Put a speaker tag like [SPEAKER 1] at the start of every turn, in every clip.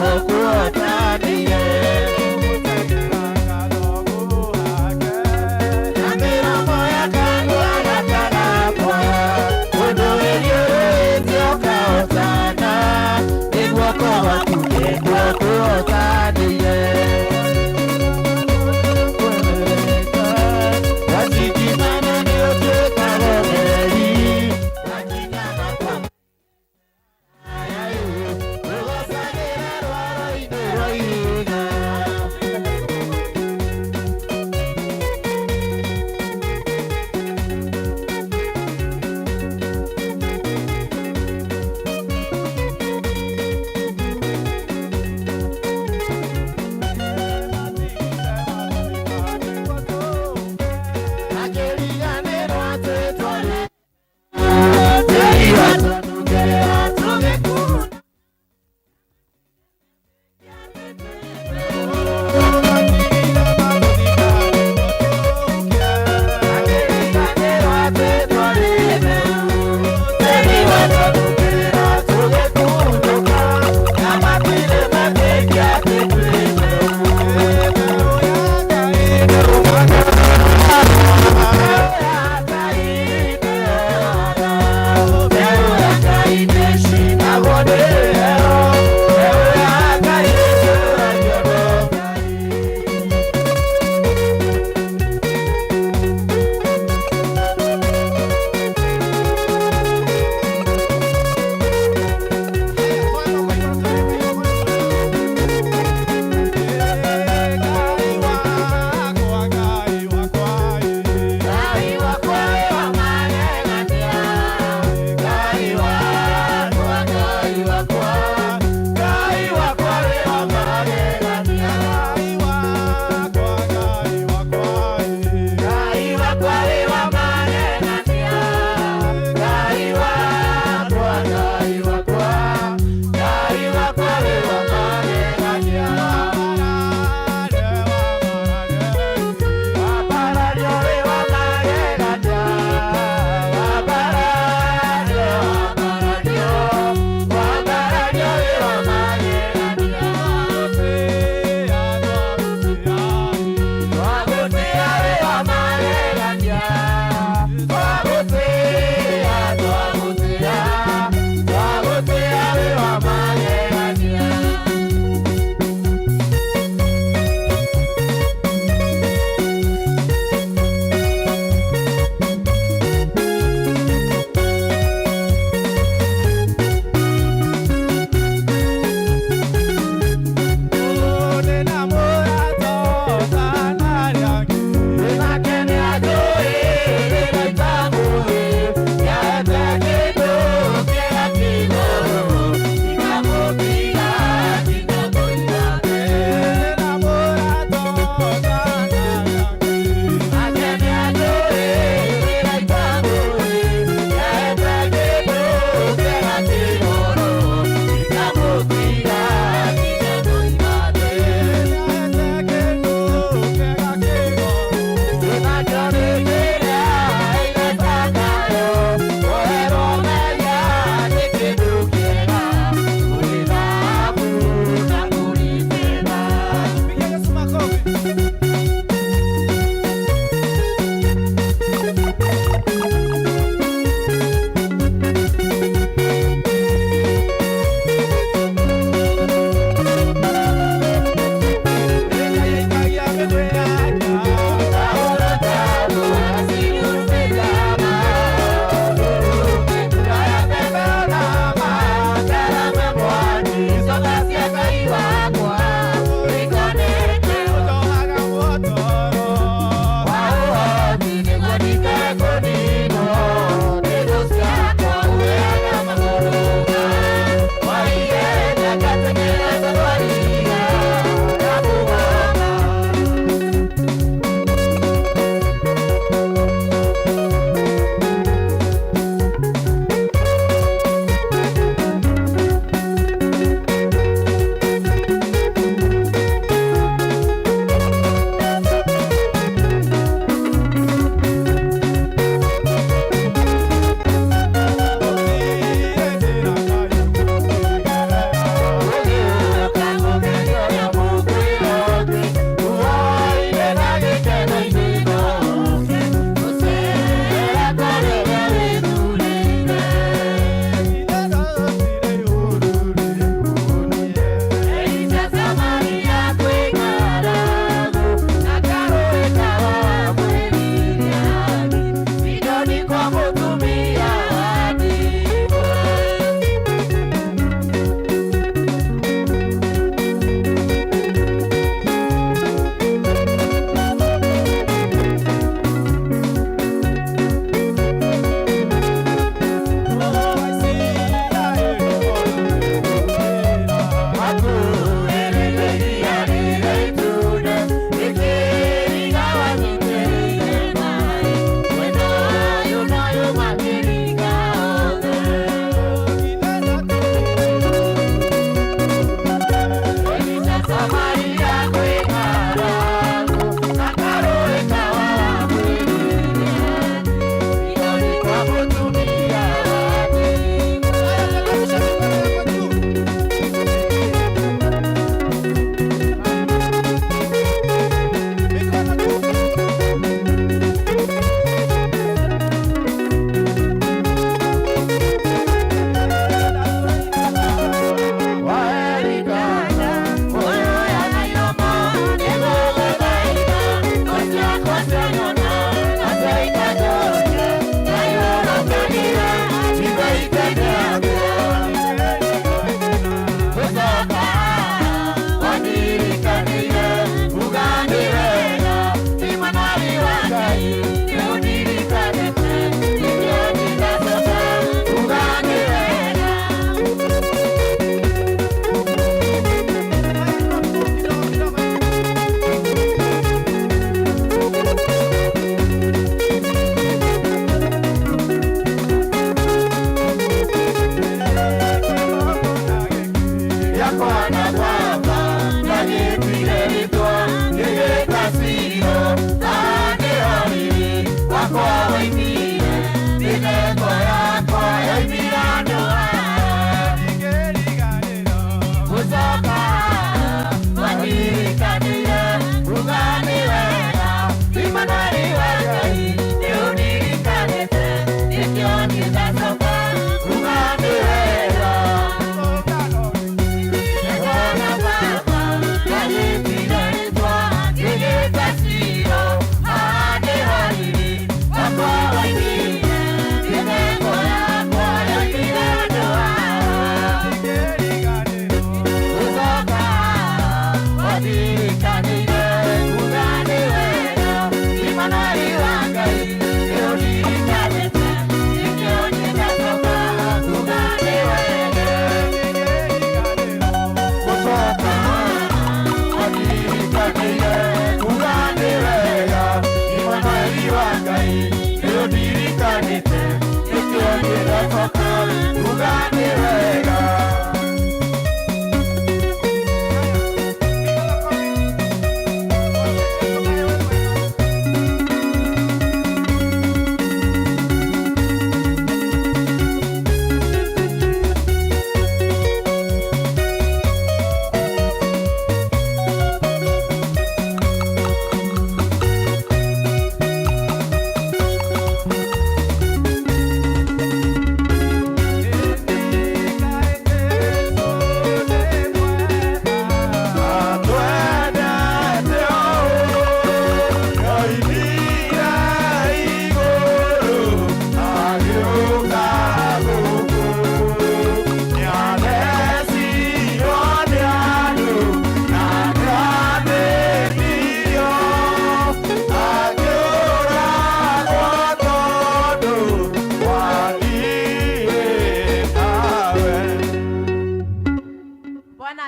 [SPEAKER 1] Nĩguo kũhotanĩire. Na mĩromo ya kanua gakagakwa, ũndũ wĩriũrĩtie ũkahotana, nĩ guoko gwaku nĩguo kũhotanĩire. Watingimana nĩ ũtuĩkaga ũtheri, wakinya makwa rũgocagĩra rwaro-inĩ rwa ihiga.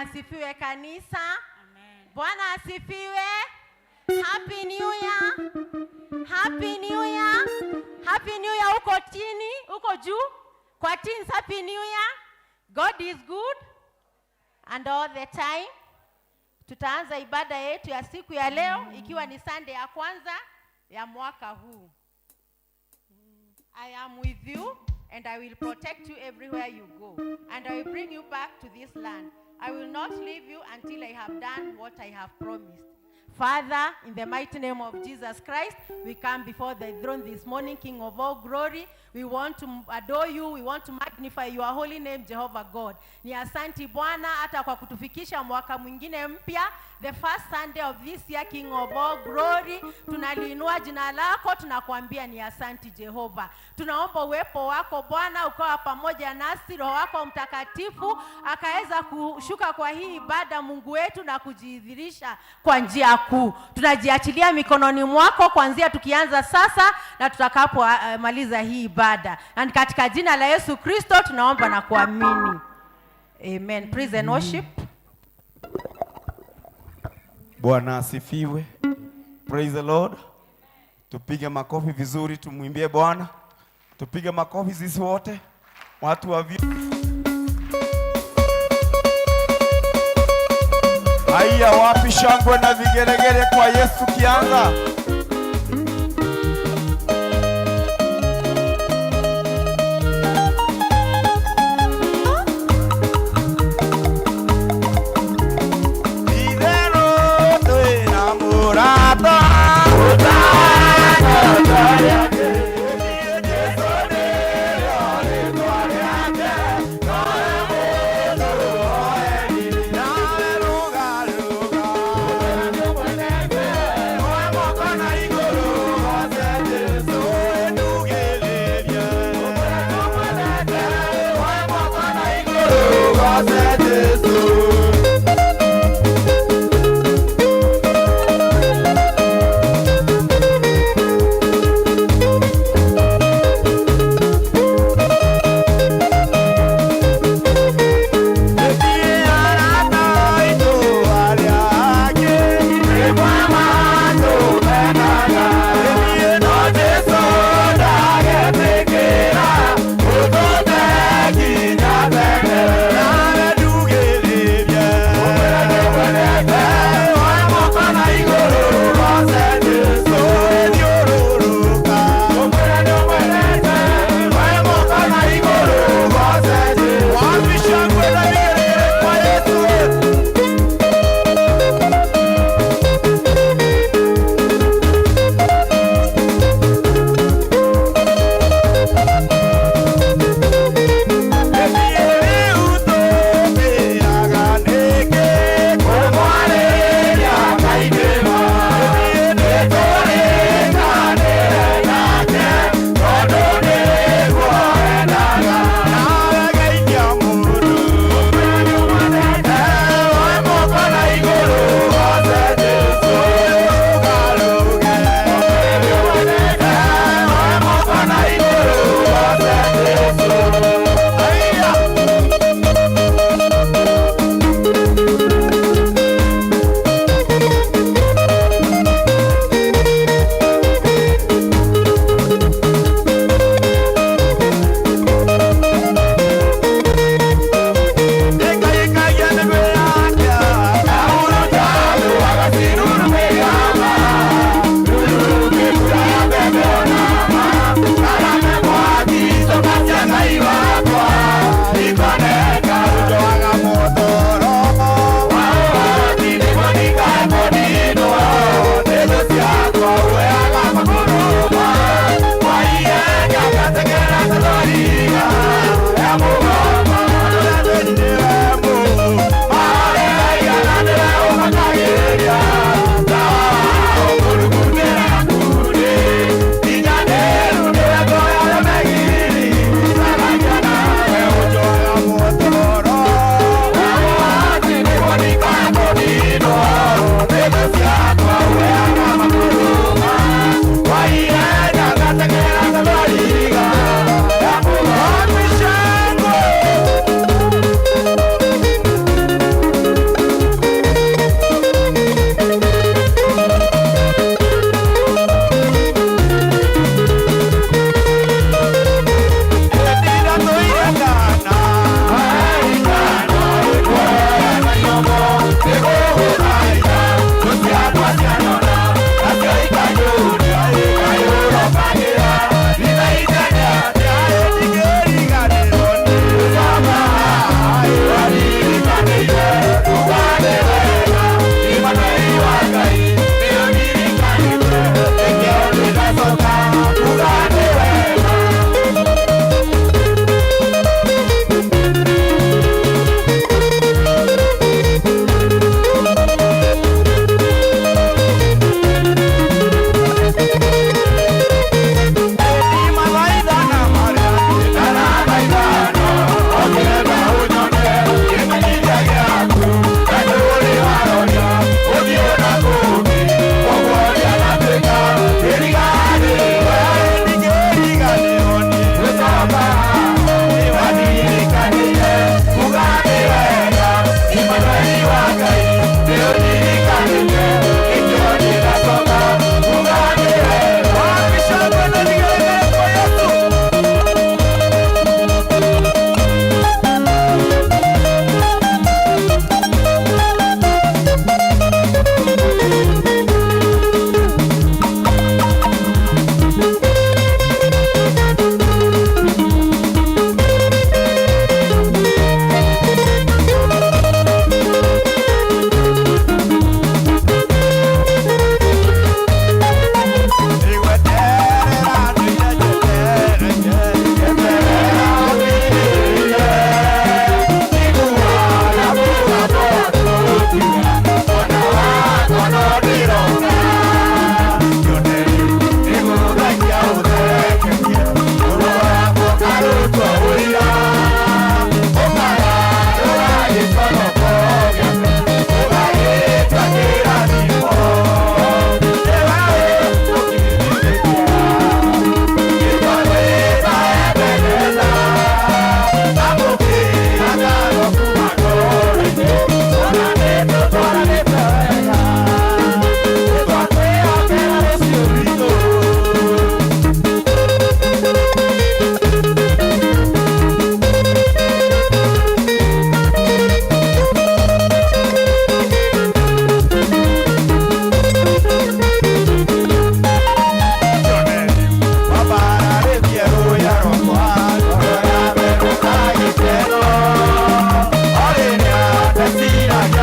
[SPEAKER 2] Asifiwe, kanisa. Bwana asifiwe. Happy New Year. Happy New Year. Happy New Year huko chini, huko juu. Kwa teens, Happy New Year. God is good and all the time. Tutaanza ibada yetu ya siku ya leo ikiwa ni Sunday ya kwanza ya mwaka huu. I am with you and I will protect you everywhere you go, and I will bring you back to this land. I will not leave you until I have done what I have promised. Father, in the mighty name of Jesus Christ, we come before the throne this morning, King of all glory. We want to adore you. We want to magnify your holy name, Jehovah God. Ni asanti, Bwana, hata kwa kutufikisha mwaka mwingine mpya, the first Sunday of this year, King of all glory. Tunaliinua jina lako, tunakuambia ni asanti, Jehova. Tunaomba uwepo wako, Bwana, ukawa pamoja nasi, Roho wako Mtakatifu akaweza kushuka kwa hii ibada, Mungu wetu, na kujidhihirisha kwa njia kuu. Tunajiachilia mikononi mwako kuanzia tukianza sasa na tutakapomaliza hii ibada, na ni katika jina la Yesu Kristo tunaomba na kuamini, amen. Praise and worship.
[SPEAKER 3] Bwana asifiwe. Praise the Lord. Tupige makofi vizuri, tumwimbie Bwana. Tupige makofi sisi wote, watu wa Haya, wapi shangwe na vigelegele kwa Yesu kianza. Itherũ twĩna mũrata. Nawe ruga ruga.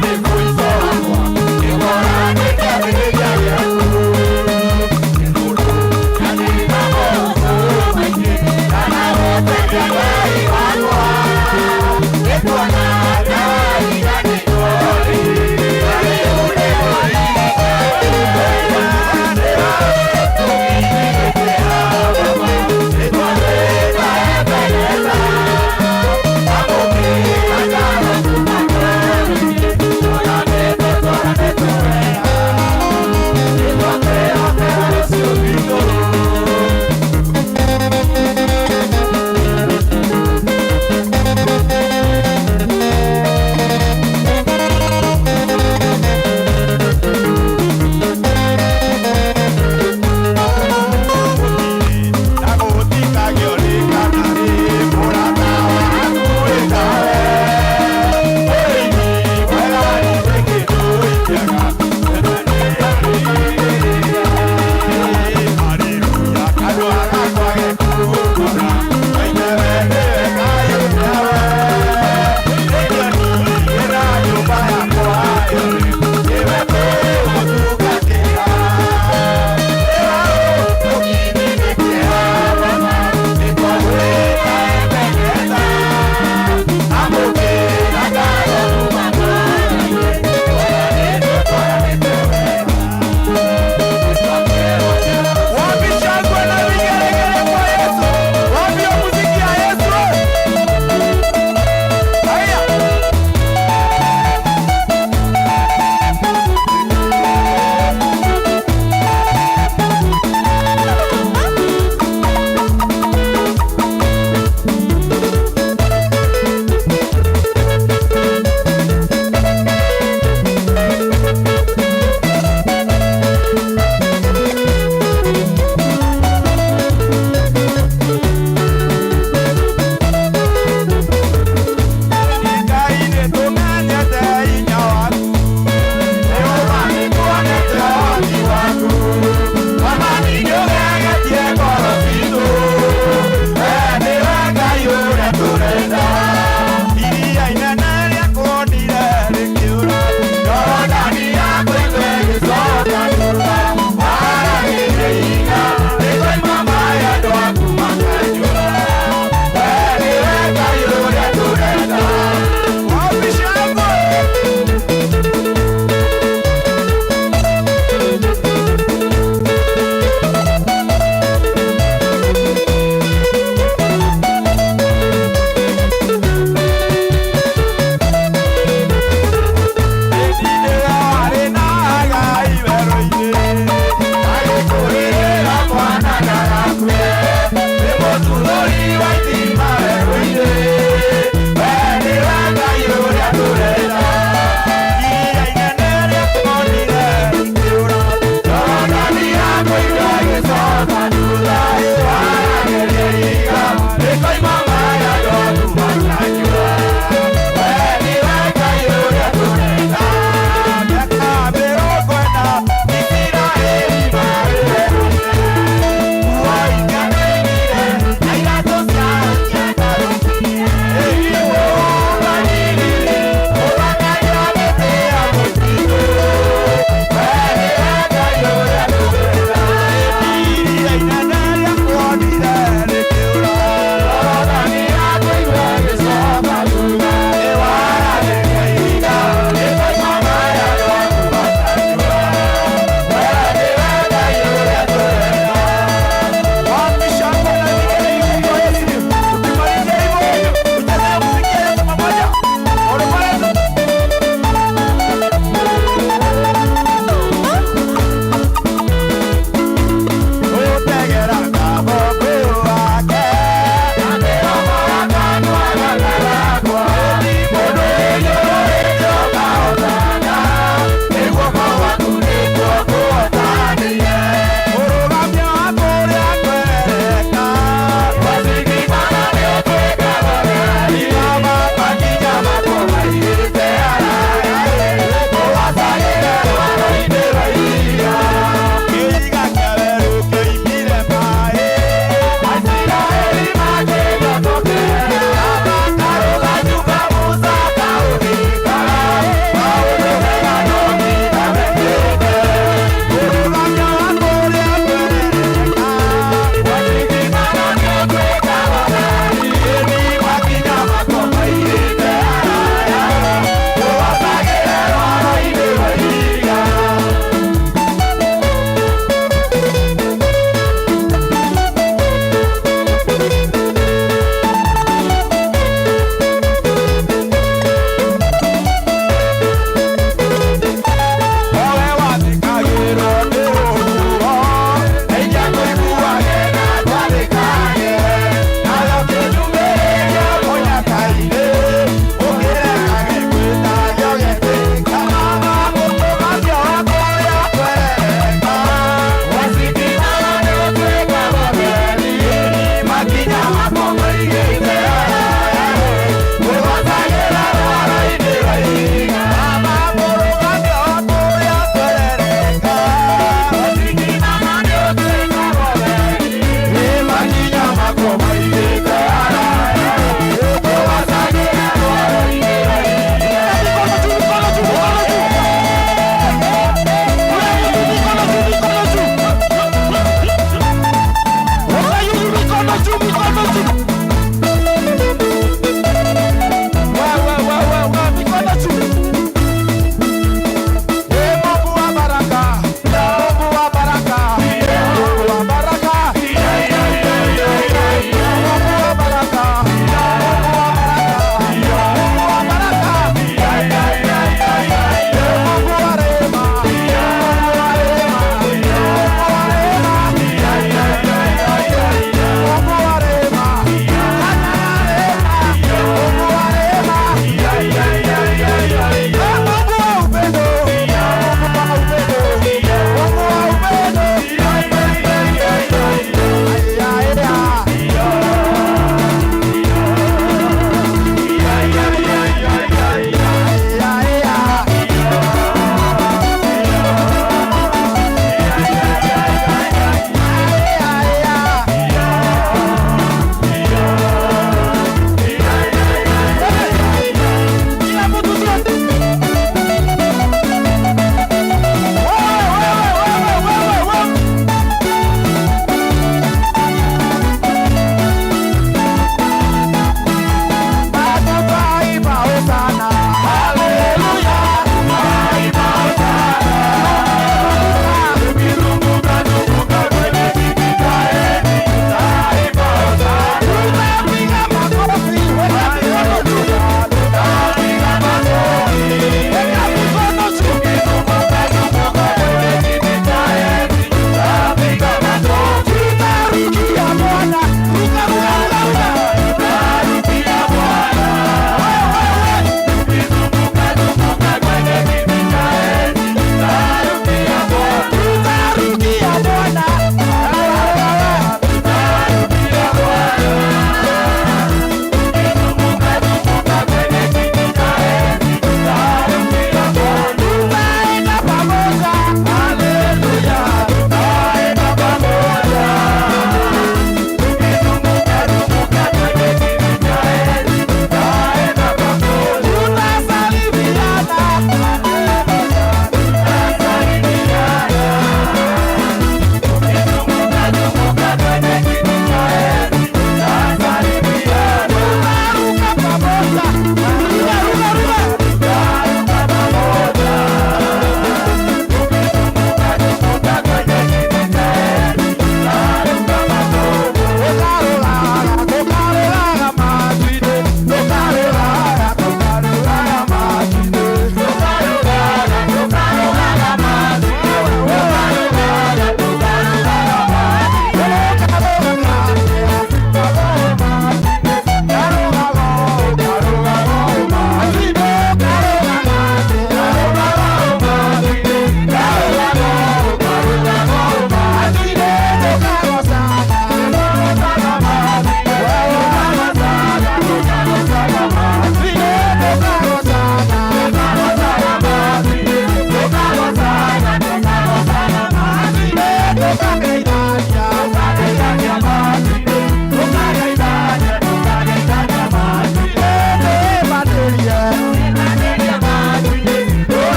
[SPEAKER 1] Thank you.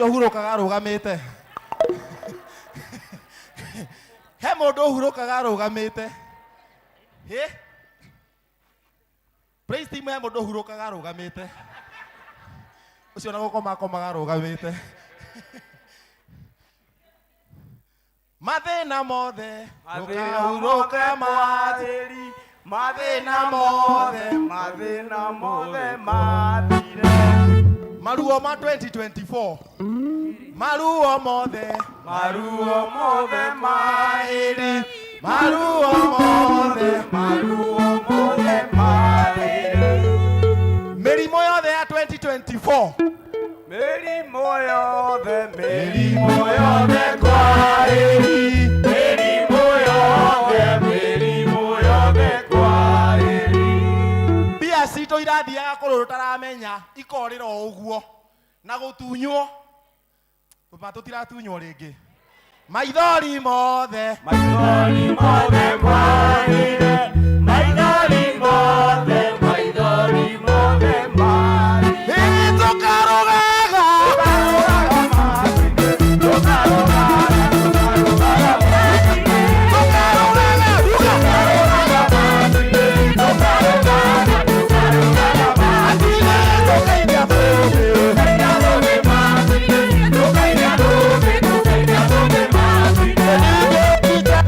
[SPEAKER 1] Ũcio ũhurũkaga arũgamĩte. He mũndũ ũhurũkaga arũgamĩte. Hĩ? Praise team, he mũndũ ũhurũkaga arũgamĩte. Ũcio na gũkoma akomaga arũgamĩte. Mathĩna mothe ũkahurũka mathĩri, mathĩna mothe,
[SPEAKER 3] mathĩna mothe mathire.
[SPEAKER 1] Maruo ma 2024, maruo mothe,
[SPEAKER 3] maruo mothe
[SPEAKER 1] maĩri, maruo mothe,
[SPEAKER 3] maruo mothe mathire.
[SPEAKER 1] Mĩrimũ yothe ya 2024.
[SPEAKER 3] Mĩrimũ yothe,
[SPEAKER 1] mĩrimũ yothe kwarĩri.
[SPEAKER 3] Mĩrimũ yothe, mĩrimũ yothe kwarĩri.
[SPEAKER 1] Mbia citũ irathiaga kũrũ tũtaramenya, ikorĩra o ũguo na gũtunywo ma tũtiratunywo rĩngĩ. Maithori mothe,
[SPEAKER 3] maithori mothe kwarĩre, maithori mothe, maithori mothe marĩre.
[SPEAKER 1] Ĩ, tũkarũgaga. Tũkarũgaga, ruga. Atire, tũkaithia thũmbĩ. Nĩngĩte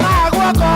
[SPEAKER 1] na guoko.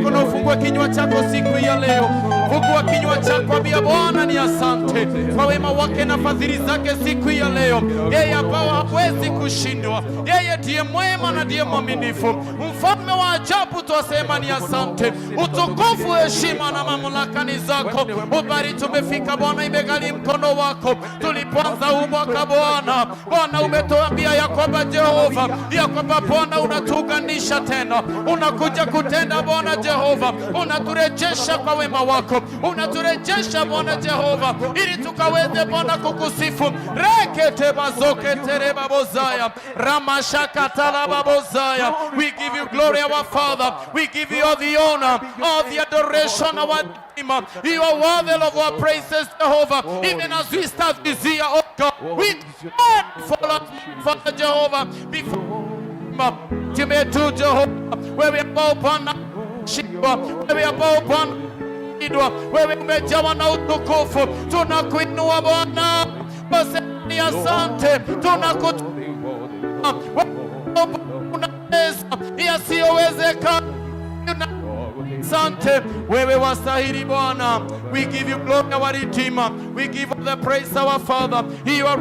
[SPEAKER 4] chako na ufungue kinywa chako siku ya leo. Fungua kinywa chako, ambia Bwana ni asante kwa wema wake na fadhili zake siku ya leo. Yeye ambao hawezi kushindwa, yeye ndiye mwema na ndiye mwaminifu, mfalme wa ajabu, twasema ni asante. Utukufu, heshima na mamlaka ni zako. Umbali tumefika Bwana, imegharimu mkono wako. Tulipoanza huu mwaka Bwana, Bwana umetuambia ya kwamba Jehova, ya kwamba Bwana unatuunganisha tena, unakuja kutenda Bwana Jehova, unaturejesha kwa wema wako, unaturejesha Bwana Jehova, ili tukaweze Bwana kukusifu. Rekete bazoke tereba bozaya ramashakatala babozaya. We give you glory, our Father. We give you all the honor, all the adoration, our Redeemer. You are worthy of our praises, Jehovah. Even as we start this year, oh God, we for Father Jehovah, before tumetu Jehova, wewe ambao Bwana shindwa, wewe ambao Bwana shindwa, wewe umejawa na utukufu, tunakuinua Bwana, basi ni asante, tunakutu unaweza yasiyowezekana. Asante, wewe wastahili Bwana. We give you glory, our Redeemer. We give you the praise, our Father. You are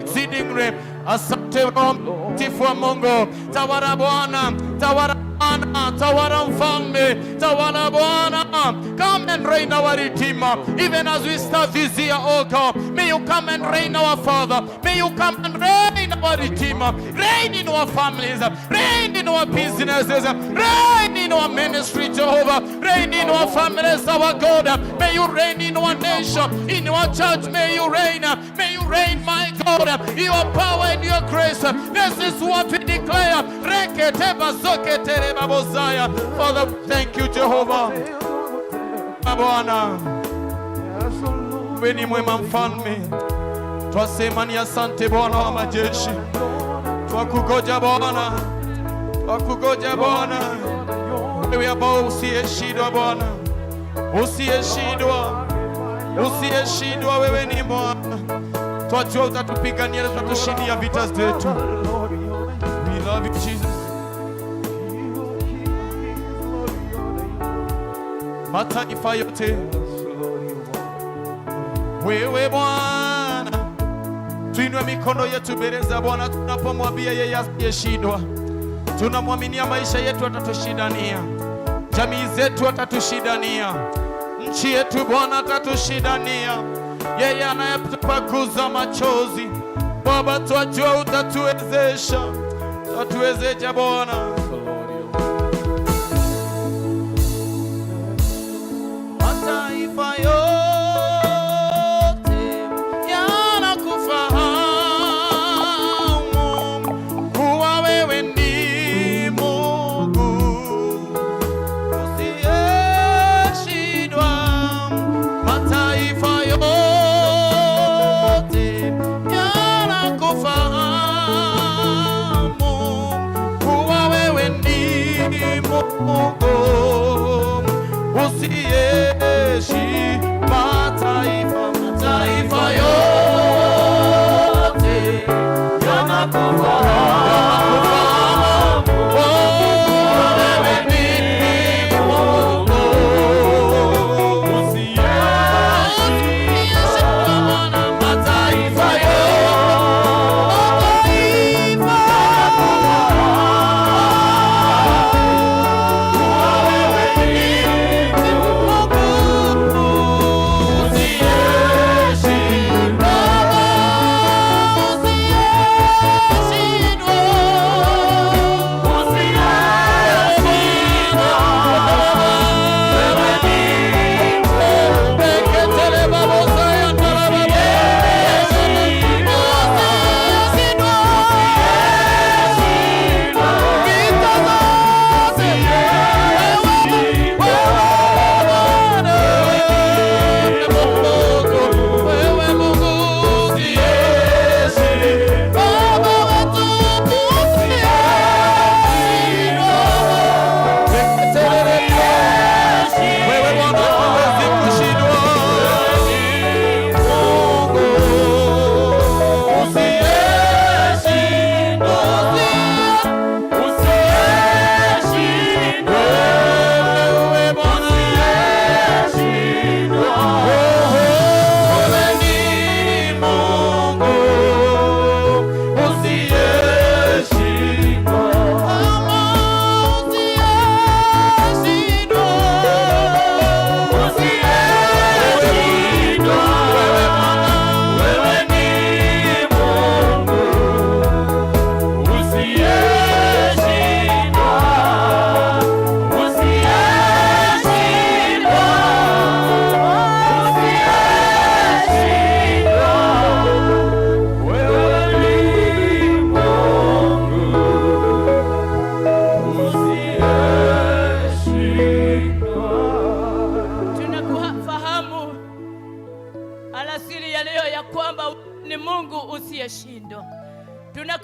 [SPEAKER 4] exceedingly. Asante Roho Mtakatifu wa Mungu, tawala Bwana, tawala Bwana, tawala Mfalme, tawala Bwana. Come and reign, our Redeemer, even as we start this year, oh God. May you come and reign, our Father. May you come and reign, our Redeemer. Reign in our families, reign in our businesses, reign in our ministry, Jehovah. Reign in our families, our God. May you reign in our nation, in our church. May you reign. May you reign, my God. Your power and your grace. This is what we declare. Rekete bazokete rebabozaya. Father, thank you, Jehovah. Bwana, wewe ni mwema mfalme. Twasema ni asante Bwana wa majeshi. Twakugoja Bwana, twakugoja Bwana, wewe ambao usiyeshindwa Bwana, usiyeshindwa, usiyeshindwa, wewe ni Bwana. Twajua utatupigania na utatushindia vita zetu. We love you, Jesus. Mataifa yote, wewe Bwana, tuinue mikono yetu mbele za Bwana tunapomwambia yeye asiyeshindwa. Tunamwaminia maisha yetu atatushindania, jamii zetu atatushindania, nchi yetu Bwana atatushindania. Yeye anayetupanguza machozi, Baba, twajua utatuwezesha, utatuwezesha Bwana. Mataifa yote yanakufahamu kuwa wewe ni Mungu usiyeshindwa. Mataifa yote yanakufahamu kuwa wewe ni Mungu usiyeshindwa. Mataifa, mataifa yote yanakufahamu, oh, wewe ni Mungu usiyeshindwa. Mataifa yote usiyeshindwa.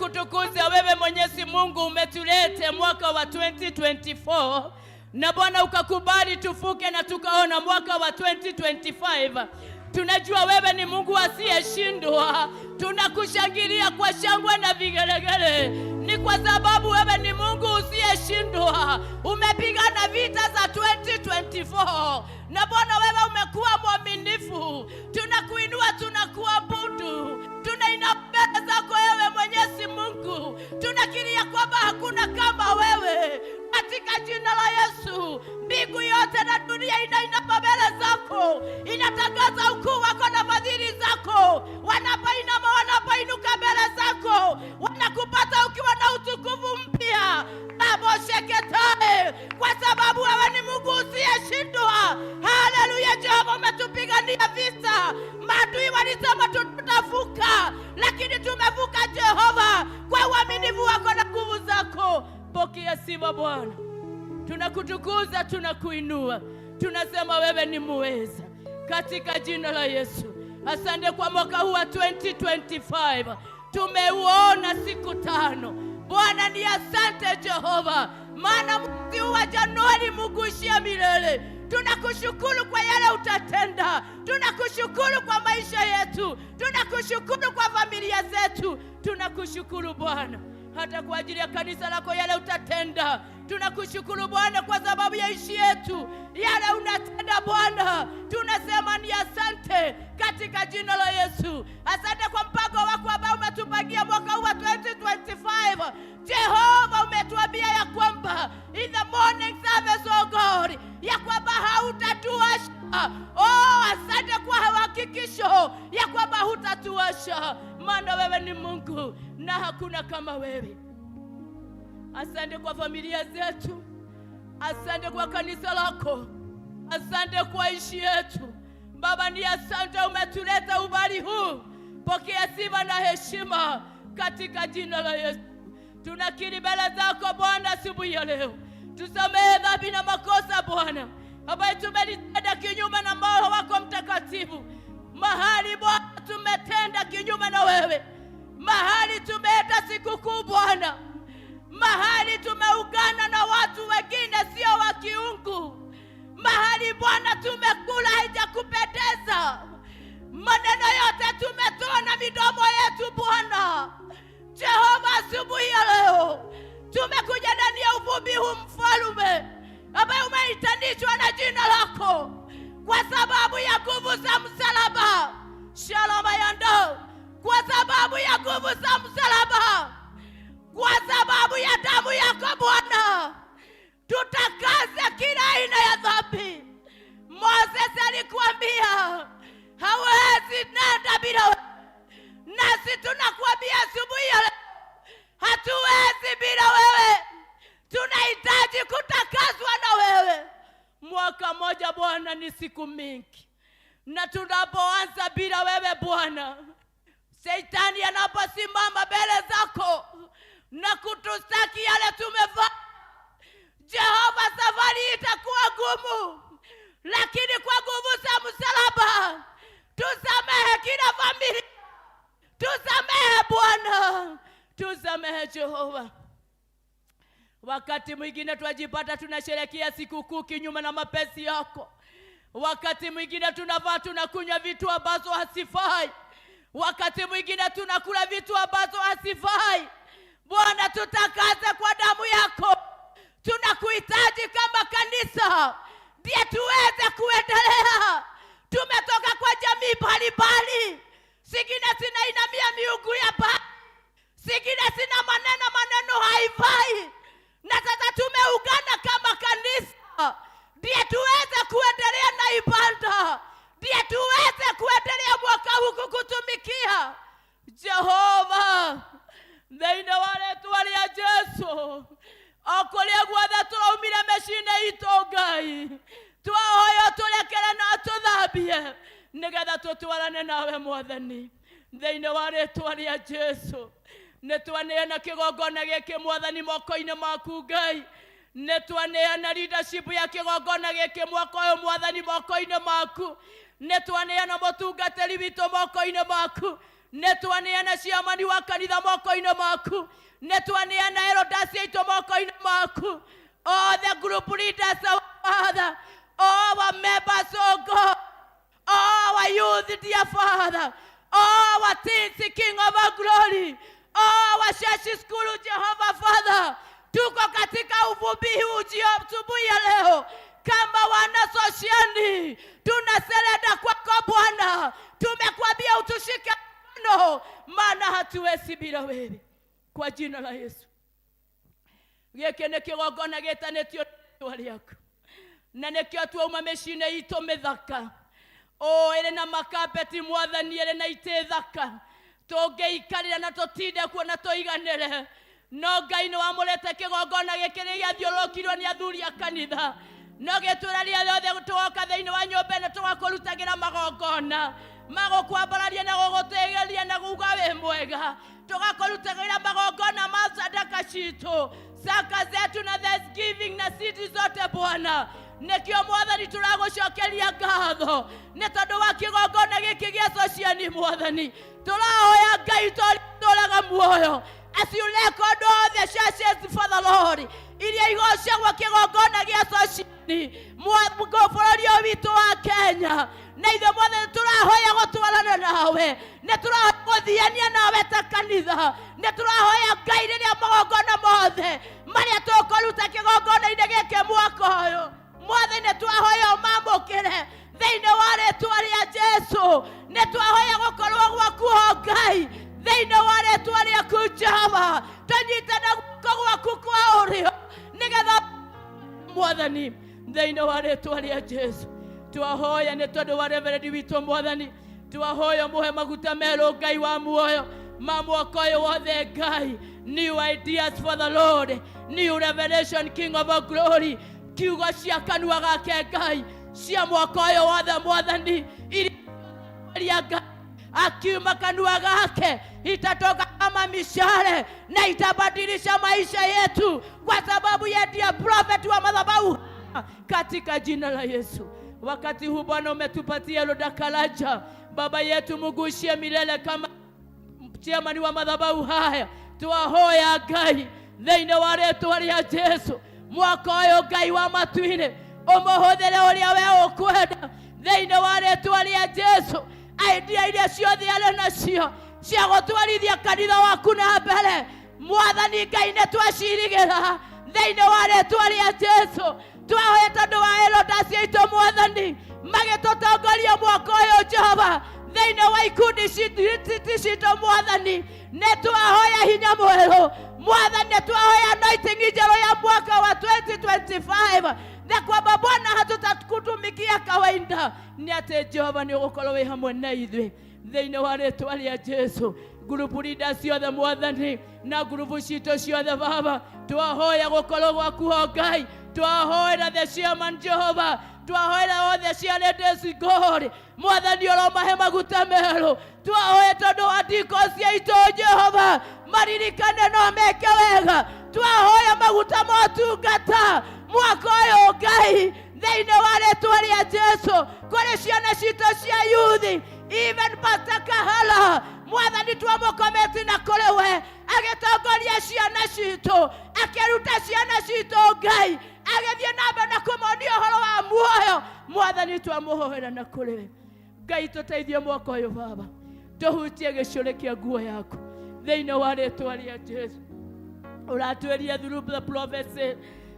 [SPEAKER 5] Tunakutukuza wewe Mwenyezi Mungu, umetulete mwaka wa 2024 na Bwana ukakubali tufuke na tukaona mwaka wa 2025. Tunajua wewe ni Mungu asiyeshindwa. Tunakushangilia kwa shangwe na vigelegele, ni kwa sababu wewe ni Mungu usiyeshindwa. Umepigana vita za 2024 na Bwana wewe umekuwa mwaminifu. Tunakuinua, tunakuabudu, tunainama mbele zako wewe Mwenyezi Mungu, tunakiri ya kwamba hakuna kama wewe. Katika jina la Yesu, mbingu yote na dunia inainama mbele zako, inatangaza ukuu wako na fadhili zako. Wanapoinama, wanapoinuka mbele zako, wanakupata ukiwa na utukufu mpya Rabosheketae, kwa sababu wewe ni Mungu usiyeshindwa. Haleluya! Jehova, umetupigania vita. Maadui walisema tutavuka, lakini tumevuka Jehova, kwa uaminifu wako na nguvu zako. Pokea sifa Bwana, tunakutukuza, tunakuinua, tunasema wewe ni muweza, katika jina la Yesu. Asante kwa mwaka huu wa 2025 tumeuona siku 5. Bwana ni asante Jehova, maana mwezi huu wa Januari Mungu ishia milele. Tunakushukuru kwa yale utatenda, tunakushukuru kwa maisha yetu, tunakushukuru kwa familia zetu, tunakushukuru Bwana hata kwa ajili ya kanisa lako yale utatenda. Tunakushukuru Bwana kwa sababu ya ishi yetu, yale unatenda Bwana, tunasema ni asante katika jina la Yesu. Asante kwa mpango wako ambao umetupangia mwaka huu wa 2025. Jehova, umetuambia ya kwamba in the morning service, oh God, ya kwamba hautatuacha. Oh, asante kwa hakikisho ya kwamba hutatuacha, maana wewe ni Mungu na hakuna kama wewe. Asante kwa familia zetu, asante kwa kanisa lako, asante kwa ishi yetu. Baba, ni asante umetuleta ubali huu. Pokea sifa na heshima katika jina la Yesu. Tunakiri mbele zako Bwana asubuhi ya leo, tusamehe dhambi na makosa Bwana ambayo tumelitenda kinyume na moyo wako mtakatifu. Mahali Bwana tumetenda kinyume na wewe, mahali tumeenda sikukuu Bwana, mahali tumeungana na watu wengine sio wa kiungu, mahali Bwana tumekula haijakupendeza, maneno yote tumetoa na midomo yetu Bwana Jehova, asubuhi ya leo tumekuja ndani ya uvumbi huu mfalume, ambaye umeitanishwa na jina lako kwa sababu ya nguvu za msalaba. Shaloma yando, kwa sababu ya nguvu za msalaba, kwa sababu ya damu yako Bwana, tutakaze kila aina ya dhambi. Moses alikuambia hawezi nenda bila wewe, nasi tunakuambia asubuhi ya leo hatuwezi bila wewe, tunahitaji kutakazwa na wewe. Mwaka moja Bwana ni siku mingi, na tunapoanza bila wewe Bwana, Shetani anaposimama mbele zako na kutustaki yale tumefanya, Jehova, safari itakuwa gumu, lakini kwa nguvu za msalaba tusamehe kila familia, tusamehe Bwana, tusamehe Jehova. Wakati mwingine twajipata tunasherehekea sikukuu kinyume na mapenzi yako. Wakati mwingine tunavaa tunakunywa vitu ambazo hasifai. Wakati mwingine tunakula vitu ambazo hasifai. Bwana, tutakaze kwa damu yako. Tunakuhitaji kama kanisa ndiye tuweze kuendelea. Tumetoka kwa jamii mbalimbali, zingine zinainamia miungu ya ba, zingine zina maneno maneno haifai, na sasa tumeungana kama kanisa ndiye tuweze kuendelea na ibada, ndiye tuweze kuendelea mwaka huu kukutumikia Jehova. Thĩinĩ wa rĩtwa rĩa Jesu, o kũrĩa guothe tũraumire mĩciĩ-inĩ itũ, Ngai twahoya tũrekere na tũthambie nĩgetha tũtwarane nawe Mwathani. Thĩinĩ wa rĩtwa rĩa Jesu, nĩ twaneana kĩgongona gĩkĩ Mwathani moko-inĩ maku Ngai. Nĩ twaneana leadership ya kĩgongona gĩkĩ mwaka ũyũ Mwathani moko-inĩ maku. Nĩ twaneana mũtungatĩri witũ moko-inĩ maku. Nĩ twaneana ciamani wa kanitha moko-inĩ maku. Nĩ twaneana elders aitũ moko-inĩ maku. All the group leaders, our Father, all our members, oh God, all our youth, dear Father, all our teens, King of our glory, all our church school, Jehovah Father, tuko katika uvumbi huu asubuhi ya leo kama wana Sosiani, tunasurrender kwako Bwana, tumekuambia utushike mkono, maana hatuwezi bila wewe, kwa jina la Yesu. Gĩkĩ nĩ kĩgongona gĩtanĩtio rĩtwa rĩaku, na nĩkĩo twauma mĩciĩ-inĩ itũ mĩthaka o ĩrĩ na makapeti, Mwathani, ĩrĩ na itĩ thaka tũngĩikarĩra na tũtinde kuo na tũiganĩre. No Ngai, nĩ wamũrĩte kĩgongona gĩkĩ gĩathiũrũrũkirwo nĩ athuri a kanitha, no gĩtwĩra rĩrĩa rĩothe tũgoka thĩinĩ wa nyũmba ĩno tũgakũrutagĩra magongona magũkwambararia na gũgũtĩgĩria na kuga wĩ mwega, tũgakũrutagĩra magongona ma sadaka citũ, zaka zetu na thanksgiving na siti zote, Bwana. Nĩkĩo, Mwathani, tũragũcokeria ngatho nĩ tondũ wa kĩgongona gĩkĩ gĩa Sociani. Mwathani, tũrahoya Ngai tũraga muoyo, as you record all the churches for the Lord iria igocagwo kĩgongona gĩa Sociani bũrũri ũyũ witũ wa Kenya, na ithuĩ, Mwathani, tũrahoya gũtwarana nawe, nĩ tũrahoya gũthiania nawe ta kanitha. Nĩ tũrahoya, Ngai, rĩrĩa magongona mothe marĩa tũkũruta kĩgongona-inĩ gĩkĩ mwaka ũyũ, Mwathani, nĩ twahoya ũmamũkĩre thĩinĩ wa rĩtwa rĩa Jesu. Nĩ twahoya gũkorwo gwaku ho, Ngai, thĩinĩ wa rĩtwa rĩaku Jehova, tũnyite na guoko gwaku kwa ũrĩo, nĩgetha, Mwathani, thĩinĩ wa rĩtwa rĩa Jesu, twahoya nĩ tondũ wa reverend witũ. Mwathani, twahoya mũhe maguta merũ, Ngai wa muoyo, ma mwaka ũyũ wothe. Ngai, new ideas for the Lord, new revelation, King of our glory, kiugo cia kanua gake, Ngai, cia mwaka ũyũ wothe, Mwathani, iria Ngai akiuma kanua gake itatoka kama mishale na itabadilisha maisha yetu, kwa sababu ye ndiye prophet wa madhabahu, katika jina la Yesu. Wakati huu, Bwana, umetupatia Elder Karaja, baba yetu, mugushie milele kama chairman wa madhabahu haya. Twahoya, Ngai, thĩinĩ wa rĩtwa rĩa Jesu, mwaka ũyũ, Ngai wa matu-inĩ, ũmũhũthĩre ũrĩa we ũkwenda, thĩinĩ wa rĩtwa rĩa Jesu. Idea iria ciothe arĩ nacio cia gũtwarithia kanitha waku na mbere, Mwathani Ngai, nĩ twacirigĩra thĩinĩ wa rĩtwa rĩa Jesu. Twahoya tondũ wa elders aitũ, Mwathani, magĩtũtongoria mwaka ũyũ, Jehova, thĩinĩ wa ikundi citũ. Mwathani, nĩ twahoya hinya mwerũ. Mwathani, nĩ twahoya anointing njerũ ya mwaka wa 2025, na kwamba, Bwana, hatutakutumikia kawaida, nĩ atĩ Jehova nĩ ũgũkorwo wĩ hamwe na ithuĩ, thĩinĩ wa rĩtwa rĩa Jesu. Group leaders ciothe, Mwathani, na group citũ ciothe, Baba, twahoya gũkorwo gwaku ho, Ngai. Twahoera the chairman, Jehova, twahoera othe ciarĩndĩ God, Mwathani, ũromahe maguta merũ. Twahoya tondũ wa deacons aitũ, Jehova, maririkane no meke wega. Twahoya maguta motungata mwaka ũyũ, Ngai, thĩinĩ wa rĩtwa rĩa Jesu. Kũrĩ ciana citũ cia youth, even Pastor Kahala, Mwathani, twamũkometi na kũrĩ we agĩtongoria ciana citũ, akĩruta ciana citũ, Ngai, agĩthiĩ na mbere na kũmonia ũhoro wa muoyo. Mwathani, twamũhoera na kũrĩ we. Ngai, tũteithie mwaka ũyũ, Baba, tũhutie gĩcũrĩ kĩa nguo yaku, thĩinĩ wa rĩtwa rĩa Jesu. Ũratwĩria through the prophecy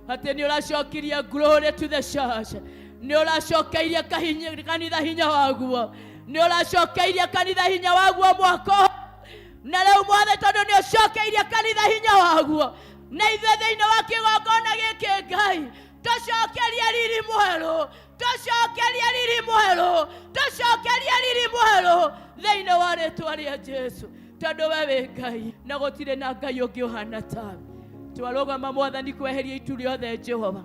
[SPEAKER 5] atĩ nĩ ũracokirie glory to the church, nĩ ũracokeirie kanitha hinya waguo, nĩ ũracokeirie kanitha hinya waguo mwaka ũyũ. Na rĩu, Mwathani, tondũ nĩ ũcokeirie kanitha hinya waguo, na ithuĩ thĩinĩ wa kĩgongona gĩkĩ, Ngai, tũcokerie riri mwerũ, tũcokerie riri mwerũ, tũcokerie riri mwerũ, thĩinĩ wa rĩtwa rĩa Jesu, tondũ we wĩ Ngai na gũtirĩ na Ngai ũngĩ ũhana tawe. Twarũgama, Mwathani, kweheria itu rĩothe, Jehova,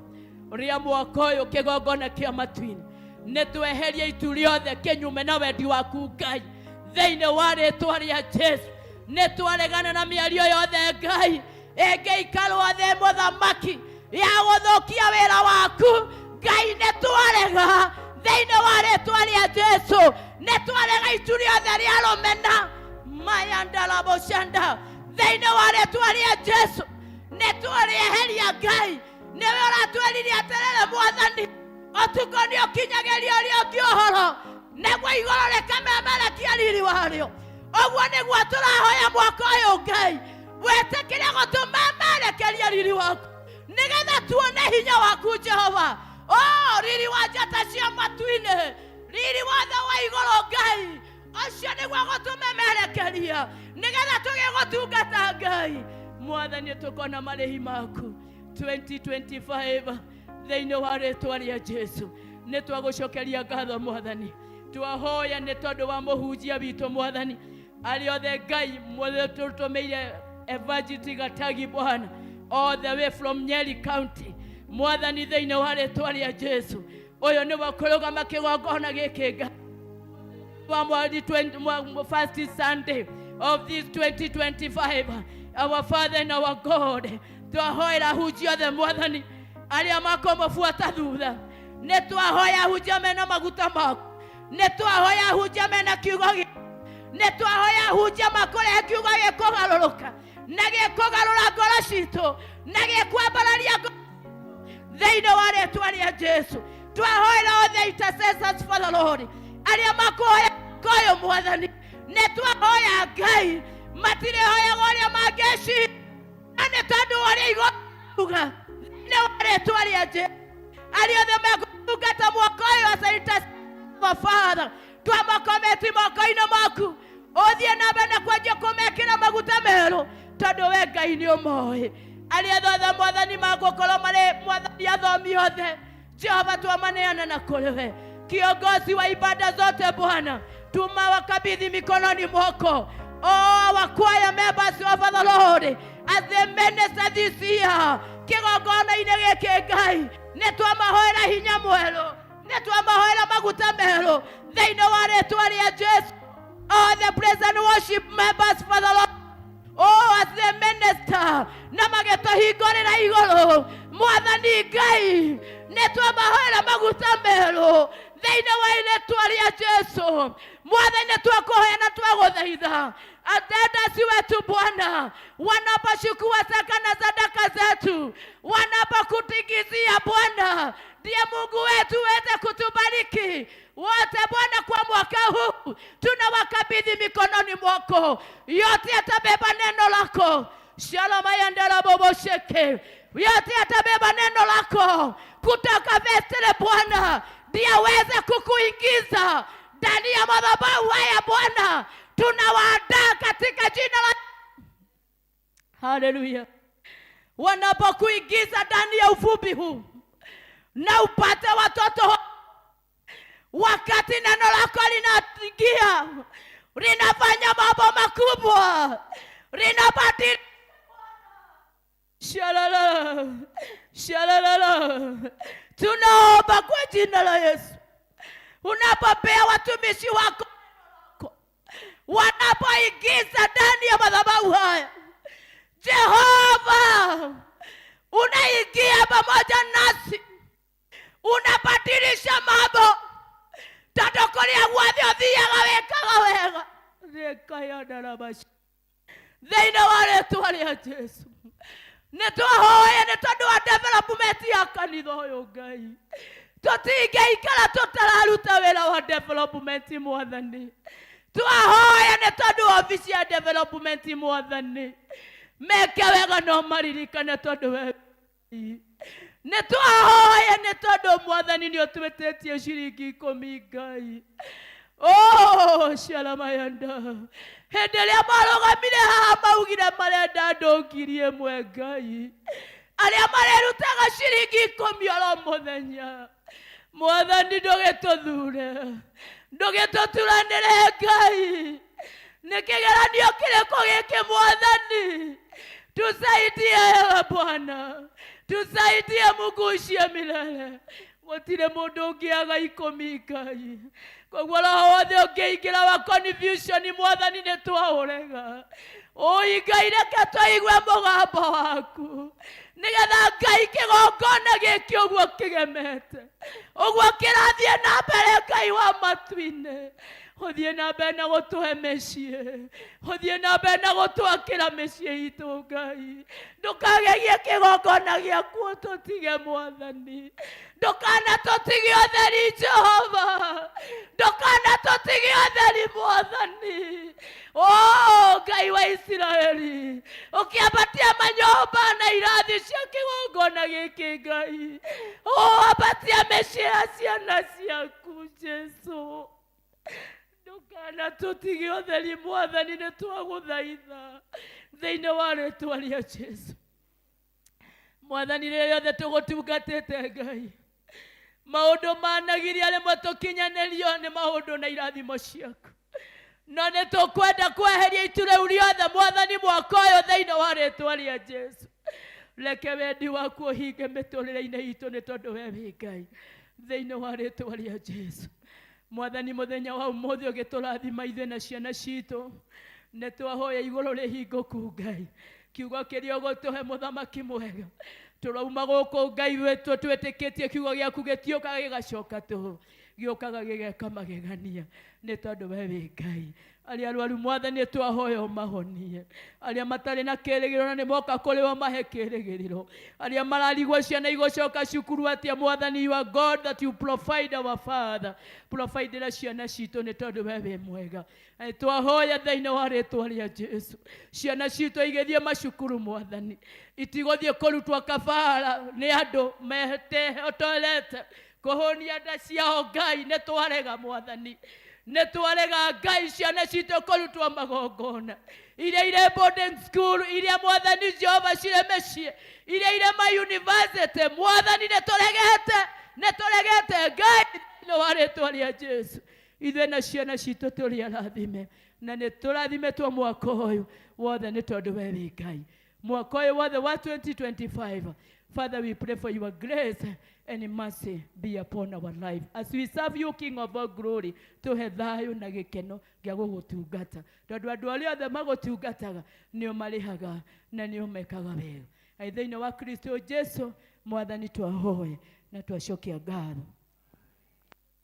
[SPEAKER 5] rĩa mwaka ũyũ kĩgongona kĩa matu-inĩ. Nĩ tweherie itu rĩothe kĩnyume na wendi waku, Ngai, thĩinĩ wa rĩtwa rĩa Jesu. Nĩ twaregana na mĩario yothe, Ngai, ĩngĩikarwo thĩ mũthamaki ya gũthũkia wĩra waku. Ngai, nĩ twarega thĩinĩ wa rĩtwa rĩa Jesu. Nĩ twarega itu rĩothe rĩa rũmena. Mayandalaboshanda thĩinĩ wa rĩtwa rĩa Jesu nĩ tũrĩeheria Ngai. Nĩwe ũratwĩrire atĩrĩrĩ, Mwathani, ũtukũ nĩ ũkinyagĩria ũrĩa ũngĩ ũhoro, nĩguo igũrũ rĩkamemerekia riri warĩo. Ũguo nĩguo tũrahoya mwaka ũyũ, Ngai, wĩtĩkĩre gũtũmemerekeria riri waku nĩgetha tuone hinya waku, Jehova. O riri wa njata cia matu-inĩ, riri wothe wa igũrũ, Ngai, ũcio nĩguo gũtũmemerekeria nĩgetha tũgĩe gũtungata. Ngai Mwathani, tũkona marĩhi maku 2025 thĩinĩ wa rĩtwa rĩa Jesu. Nĩ twagũcokeria ngatho, Mwathani. Twahoya nĩ tondũ wa mũhunjia witũ, Mwathani, arĩa othe, Ngai, mwothe tũtũmĩire Evangelist Gatagi, Bwana, all the way from Nyeri County. Mwathani, thĩinĩ wa rĩtwa rĩa Jesu, ũyũ nĩwe kũrũgama kĩgongona gĩkĩ, Ngai, wa mweri 20 first Sunday of this 2025. Our Father and our God, twahoera hunjia othe, Mwathani, arĩa makũmũbuata thutha. Nĩ twahoya hunjia mena maguta maku, nĩ twahoya hunjia mena kiugo nĩ twahoya hunjia makũrehe kiugo gĩkũgarũrũka na gĩkũgarũra ngoro citũ na gĩkwambararia thĩinĩ wa rĩtwa rĩa Jesu. Twahoera othe intercessors for the Lord arĩa makũhoya koyo, Mwathani, nĩ twahoya, Ngai, matirĩhoyaga ũrĩa mangĩciria na nĩ tondũ wa ũrĩa igũruga thĩinĩ wa rĩtwa rĩa Jesu. Arĩa othe megũtungata mwaka ũyũ as intercessor, Father, twamakometi moko-inĩ maku, ũthiĩ na mbere na kwanjia kũmekĩra maguta merũ, tondũ we Ngai nĩ ũmoĩ. Arĩa othe, Mwathani, magũkorwo marĩ, Mwathani, athomi othe, Jehova, twamaneana na kũrĩ we. Kiongozi wa ibada zote, Bwana, tumawakabidhi mikononi mwako. Oh, our choir members of the Lord, as they minister this year kĩgongona-inĩ gĩkĩ, Ngai, nĩ twamahoera hinya mwerũ, nĩ twamahoera maguta merũ thĩinĩ wa rĩtwa rĩa Jesu. All the praise and worship members for the Lord, oh, as the minister na magĩtũhingũrĩra igũrũ, Mwathani Ngai, nĩ twamahoera maguta merũ thĩinĩ wa rĩtwa rĩa Jesu. Mwathani, nĩ twakũhoya na twagũthaitha, atendasi wetu, Bwana, wanapochukua zaka na sadaka zetu, wanapokutingizia, Bwana, ndiye Mungu wetu, uweze kutubariki wote, Bwana, kwa mwaka huu tunawakabidhi mikononi mwako. Yote yatabeba neno lako shalamayandaraboboseke, yote yatabeba neno lako kutoka vestry, Bwana, ndiye aweze kukuingiza ndani ya madhabahu haya. Bwana, tunawaandaa katika jina la haleluya. Wanapokuingiza ndani ya uvumbi huu na upate watoto, wakati neno lako linaingia, linafanya mambo makubwa, linabadili. Shalala shalala. Tunaomba kwa jina la Yesu, unapopea watumishi wako, wanapoingiza ndani ya madhabahu haya, Jehova, unaingia pamoja nasi, unabadilisha mambo, tondũ kũrĩa guothe ũthiaga wĩkaga wega. Rĩkayandaramaci thĩinĩ wa rĩtwa rĩa Jesu. Nĩ twahoya nĩ tondũ wa development ya kanitha ũyũ. Ngai, tũtingĩikara tũtararuta wĩra wa development. Mwathani, twahoya nĩ tondũ wa ofici ya development. Mwathani, meke wega no maririkane tondũ we nĩ twahoya nĩ tondũ, Mwathani, nĩ ũtwĩtĩtie ciringi 10. Ngai, oh, shalamayanda, hĩndĩ ĩrĩa marũgamire haha maugire marenda andũ 1,000, Ngai, arĩa marerutaga ciringi 10 oro mũthenya. Mwathani, ndũgĩtũthure, ndũgĩtũturanĩre. Ngai, nĩ kĩgeranio kĩrĩkũ gĩkĩ? Mwathani, tusaidie. Ewe Bwana, tusaidie. Mungu ucie milele, gũtirĩ mũndũ ũngĩaga 10. Ngai, koguo roho wothe ũngĩingĩra wa confusion, Mwathani, nĩ twaũrega. Ũi Ngai, reke tũigue mũgambo waku, nĩgetha, Ngai, kĩgongona gĩkĩ ũguo kĩgemete ũguo kĩrathiĩ na mbere, Ngai wa matu-inĩ. Ũthiĩ na mbere na gũtũhe mĩciĩ, ũthiĩ na mbere na gũtwakĩra mĩciĩ itũ Ngai. Ndũkagegie kĩgongona gĩaku ũtũtige Mwathani. Ndũkanatũtige ũtheri Jehova, ndũkanatũtige ũtheri Mwathani. Oh, Ngai wa Isiraeli, ũkĩambatia manyũmba na irathi cia kĩgongona gĩkĩ Ngai, oh, ambatia mĩciĩ ya ciana ciaku Jesu. Ndũkanatũtige ũtheri Mwathani, nĩ twagũthaitha thĩinĩ wa rĩtwa rĩa Jesu. Mwathani, rĩrĩa rĩothe tũgũtungatĩte Ngai, maũndũ managiria rĩmwe tũkinyanĩrio nĩ maũndũ na irathimo ciaku, no nĩ tũkwenda kweheria itu rĩu rĩothe Mwathani mwaka ũyũ thĩinĩ wa rĩtwa rĩa Jesu. Reke wendi waku ũhinge mĩtũrĩre-inĩ itũ, nĩ tondũ we wĩ Ngai, thĩinĩ wa rĩtwa rĩa Jesu. Mwathani, mũthenya wa ũmũthĩ ũgĩtũrathima ithuĩ na ciana citũ, nĩ twahoya igũrũ rĩhingũku Ngai, kiugo kĩrĩa ũgũtũhe mũthamaki mwega. Tũrauma gũkũ Ngai witũ twĩtĩkĩtie kiugo gĩaku gĩtiũkaga gĩgacoka tũhũ, gĩũkaga gĩgeka magegania, nĩ tondũ we wĩ Ngai. Arĩa arwaru Mwathani twahoya ũmahonie, arĩa matarĩ na kĩrĩgĩrĩro na nĩ moka kũrĩ we mahe kĩrĩgĩrĩro, arĩa mararigwo ciana igũcoka cukuru atĩa Mwathani, you are God that you provide, our Father, providera ciana citũ, nĩ tondũ we wĩ mwega. Twahoya thĩinĩ wa rĩtwa rĩa Jesu, ciana citũ igĩthiĩ macukuru Mwathani, itigũthiĩ kũrutwo kabara nĩ andũ metehotorete kũhũnia nda ciao Ngai. Nĩ twarega Mwathani, nĩ twarega Ngai ciana citũ kũrutwo magongona, iria irĩ boarding school, iria Mwathani Jehova cirĩ mĩciĩ, iria irĩ ma university Mwathani, nĩ tũregete, nĩ tũregete Ngai thĩinĩ wa rĩtwa rĩa Jesu. Ithuĩ na ciana citũ tũrĩ arathime, na nĩ tũrathimĩtwo mwaka ũyũ wothe, nĩ tondũ we wĩ Ngai. Mwaka ũyũ wothe wa 2025, Father, we pray for your grace and mercy be upon our life as we serve you, King of all glory. Tũhe thayũ na gĩkeno gĩa gũgũtungata, tondũ andũ arĩa othe magũtungataga nĩo marĩhaga na nĩo mekaga wega. Ai thĩinĩ wa Kristo Jesu Mwathani twahoya na twacokia ngatho.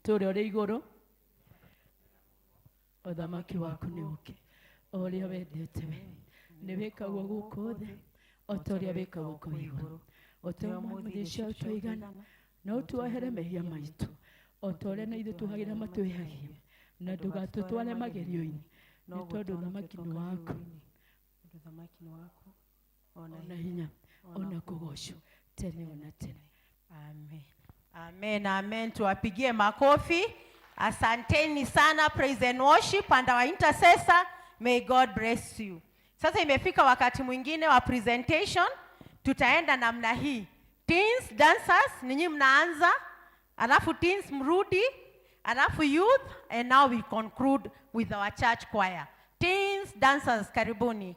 [SPEAKER 5] Tũrĩa ũrĩ igũrũ, ũthamaki waku nĩ ũke, o ũrĩa wendete we nĩ wĩkagwo gũkũ thĩ o ta ũrĩa wĩkagwo kũu igũrũ. Ũtũhe ũmũthĩ cia tũigana, na ũtuohere mehia maitũ o ta ũrĩa na ithuĩ tuohagĩra matwĩhagia, na ndũgatũtware magerio-inĩ, nĩ tondũ ũthamaki nĩ waku,
[SPEAKER 2] Ũthamaki nĩ waku,
[SPEAKER 5] ona hinya, ona kũgocwo tene ona tene.
[SPEAKER 2] Amen. Amen, amen. Tuwapigie makofi. Asanteni sana, praise and worship and our intercessor. May God bless you. Sasa imefika wakati mwingine wa presentation. Tutaenda namna hii. Teens, dancers, ninyi mnaanza, alafu teens mrudi, alafu youth, and now we conclude with our church choir. Teens, dancers, karibuni.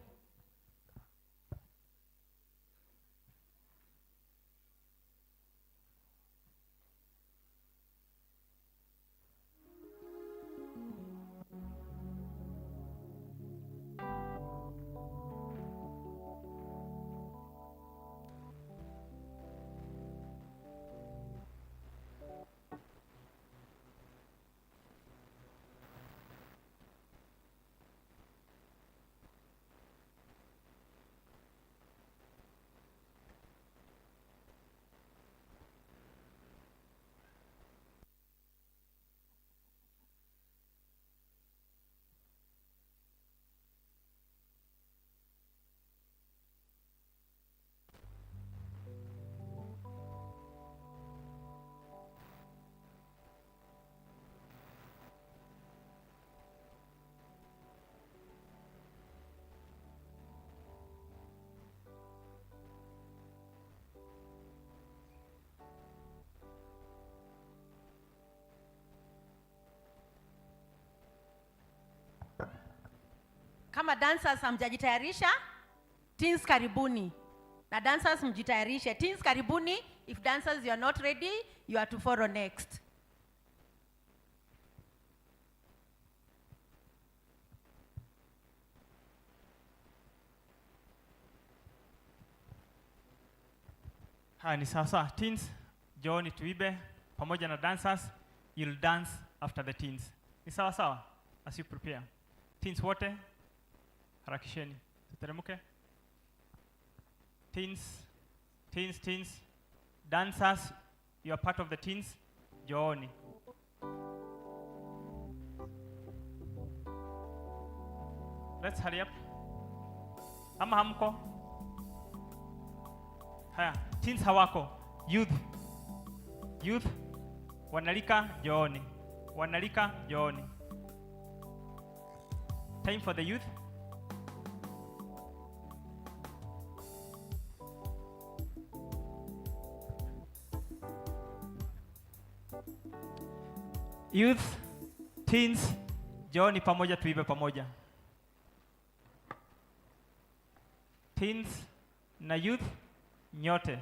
[SPEAKER 2] Kama dancers hamjajitayarisha, teens karibuni. Na dancers mjitayarishe. Teens karibuni. If dancers you are not ready, you are to follow next.
[SPEAKER 6] Haya ni sawa. Teens, njooni tuimbe pamoja na dancers. You'll dance after the teens. Ni sawa sawa? As you prepare. Teens wote, harakisheni. Tuteremke. Teens, teens, teens. Dancers, you are part of the teens. Njooni. Let's hurry up. Ama hamko? Haya, teens hawako. Youth. Youth. Wanalika, njooni. Wanalika, njooni. Time for the youth. Youth, teens, njooni pamoja tuimbe pamoja. Teens na youth nyote.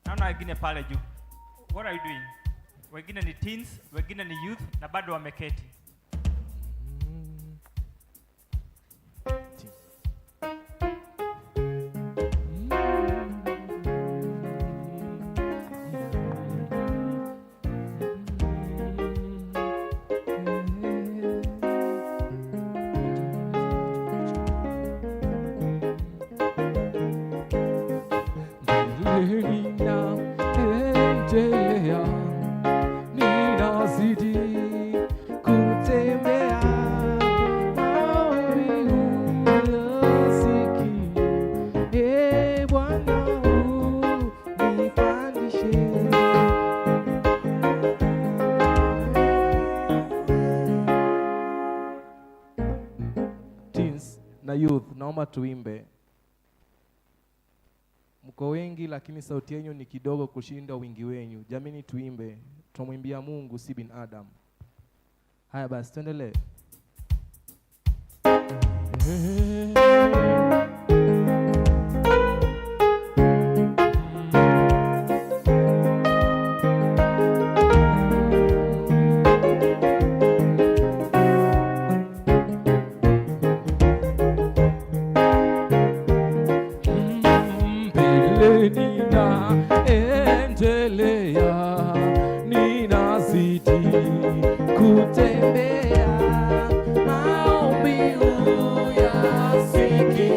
[SPEAKER 6] Naona wengine pale juu. What are you doing? Wengine ni teens, wengine ni youth na bado wameketi.
[SPEAKER 7] Ninaendelea, ninazidi kutembea, maombi uyasikie, e Bwana unipandishe.
[SPEAKER 8] Teens na youth, naomba tuimbe. Mko wengi lakini sauti yenu ni kidogo kushinda wingi wenyu. Jamani, tuimbe, tumwimbia Mungu si binadamu. Haya basi, tuendelee.
[SPEAKER 7] Mbele ninaendelea, ninazidi kutembea, maombi uyasikie.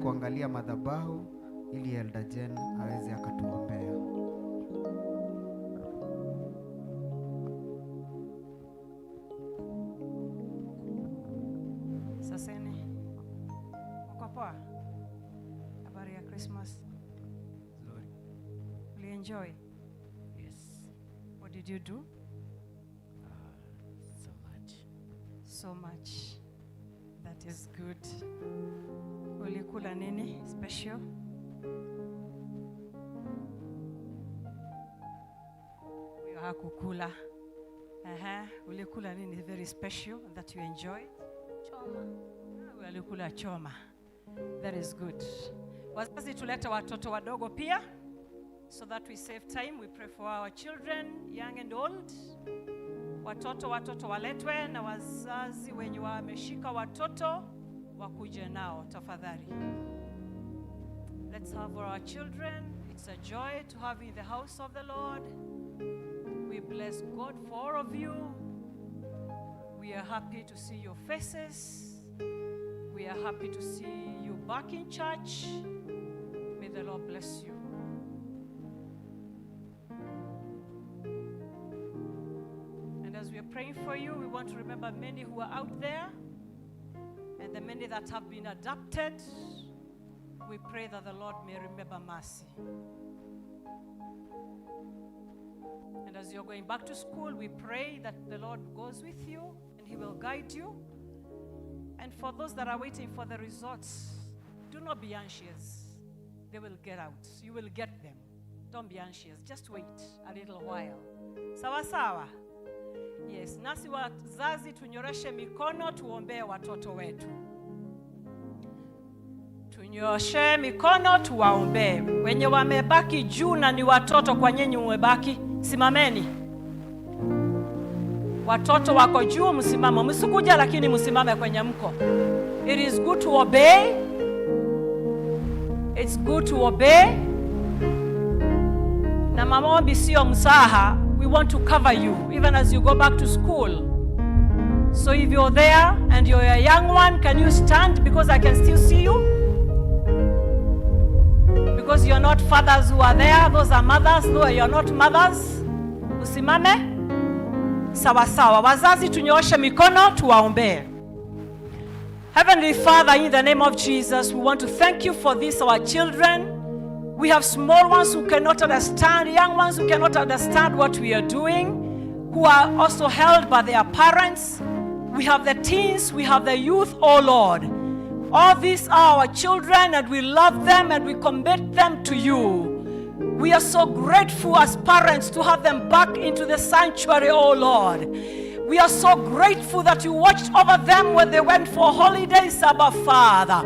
[SPEAKER 9] Kuangalia madhabahu ili Elder Jen aweze akatuombea.
[SPEAKER 10] Saseni, mko poa? Habari ya Christmas?
[SPEAKER 6] Nzuri.
[SPEAKER 10] Ulienjoy?
[SPEAKER 5] Yes.
[SPEAKER 10] What did you do?
[SPEAKER 5] So much.
[SPEAKER 10] So much. That is good. Ulikula nini special? Huyo hakukula. Aha, ulikula nini very special that you enjoyed?
[SPEAKER 5] Choma.
[SPEAKER 10] Ah, alikula choma. That is good. Wazazi, tulete watoto wadogo pia so that we save time. We pray for our children, young and old. Watoto waletwe na wazazi wenye wameshika watoto wakuje nao tafadhali. Let's have our children. It's a joy to have you in the house of the Lord. We bless God for all of you. We are happy to see your faces. We are happy to see you back in church. May the Lord bless you. And as we are praying for you, we want to remember many who are out there and the many that have been adopted. We pray that the Lord may remember mercy. And as you're going back to school, we pray that the Lord goes with you and He will guide you. And for those that are waiting for the results, do not be anxious. They will get out. You will get them. Don't be anxious. Just wait a little while. Sawa sawa. Yes, nasi wazazi tunyoroshe mikono tuombee watoto wetu. Tunyoshe mikono tuwaombee. Wenye wamebaki juu na ni watoto, kwa nyinyi mmebaki, simameni. Watoto wako juu, msimamo. Msikuja lakini msimame kwenye mko. It is good to obey. It's good to obey. Na maombi sio mzaha. We want to cover you even as you go back to school. So if you're there and you're a young one, can you stand, because I can still see you? Because you're not fathers who are there, those are mothers. No, you're not mothers. Usimame. Sawa sawa. Wazazi, tunyooshe mikono tuwaombee. Heavenly Father, in the name of Jesus, we want to thank you for this, our children. We have small ones who cannot understand, young ones who cannot understand what we are doing, who are also held by their parents. We have the teens, we have the youth, oh Lord. All these are our children, and we love them and we commit them to you. We are so grateful as parents to have them back into the sanctuary, oh Lord. We are so grateful that you watched over them when they went for holidays, Abba Father.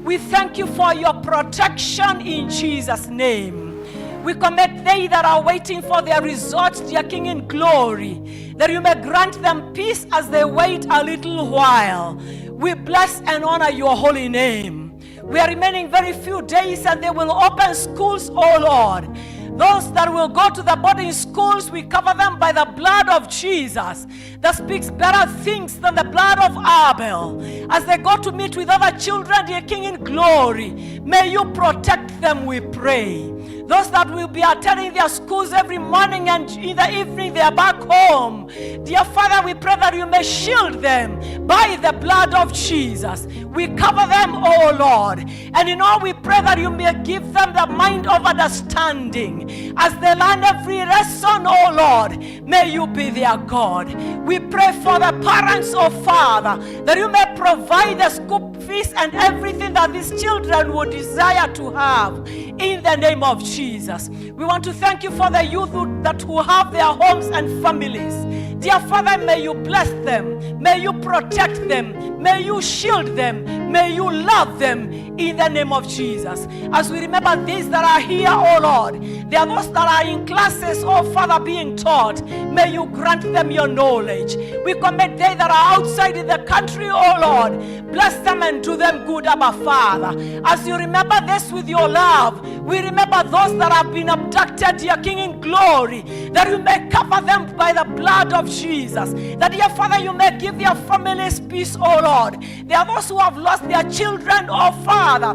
[SPEAKER 10] We thank you for your protection in Jesus' name. We commit they that are waiting for their results, dear King in glory, that you may grant them peace as they wait a little while. We bless and honor your holy name. We are remaining very few days and they will open schools, oh Lord. Those that will go to the boarding schools, we cover them by the blood of Jesus that speaks better things than the blood of Abel. As they go to meet with other children, dear King in glory, may you protect them, we pray. Those that will be attending their schools every morning and in the evening they are back home. Dear Father, we pray that you may shield them by the blood of Jesus. We cover them, oh Lord. And in all, we pray that you may give them the mind of understanding. As they learn every lesson, oh Lord, may you be their God. We pray for the parents, oh Father, that you may provide the school fees and everything that these children would desire to have, in the name of Jesus. We want to thank you for the youth who have their homes and families. Dear Father, may you bless them. May you protect them. May you shield them. May you love them in the name of Jesus. As we remember these that are here, oh Lord, there are those that are in classes, oh Father, being taught. May you grant them your knowledge. We commit they that are outside in the country, oh Lord. Bless them and do them good, Abba Father. As you remember this with your love, we remember those that have been abducted, dear King in glory, that you may cover them by the blood of Jesus. That, dear Father, you may give their families peace, oh Lord. There are those who have lost lost their children, oh Father.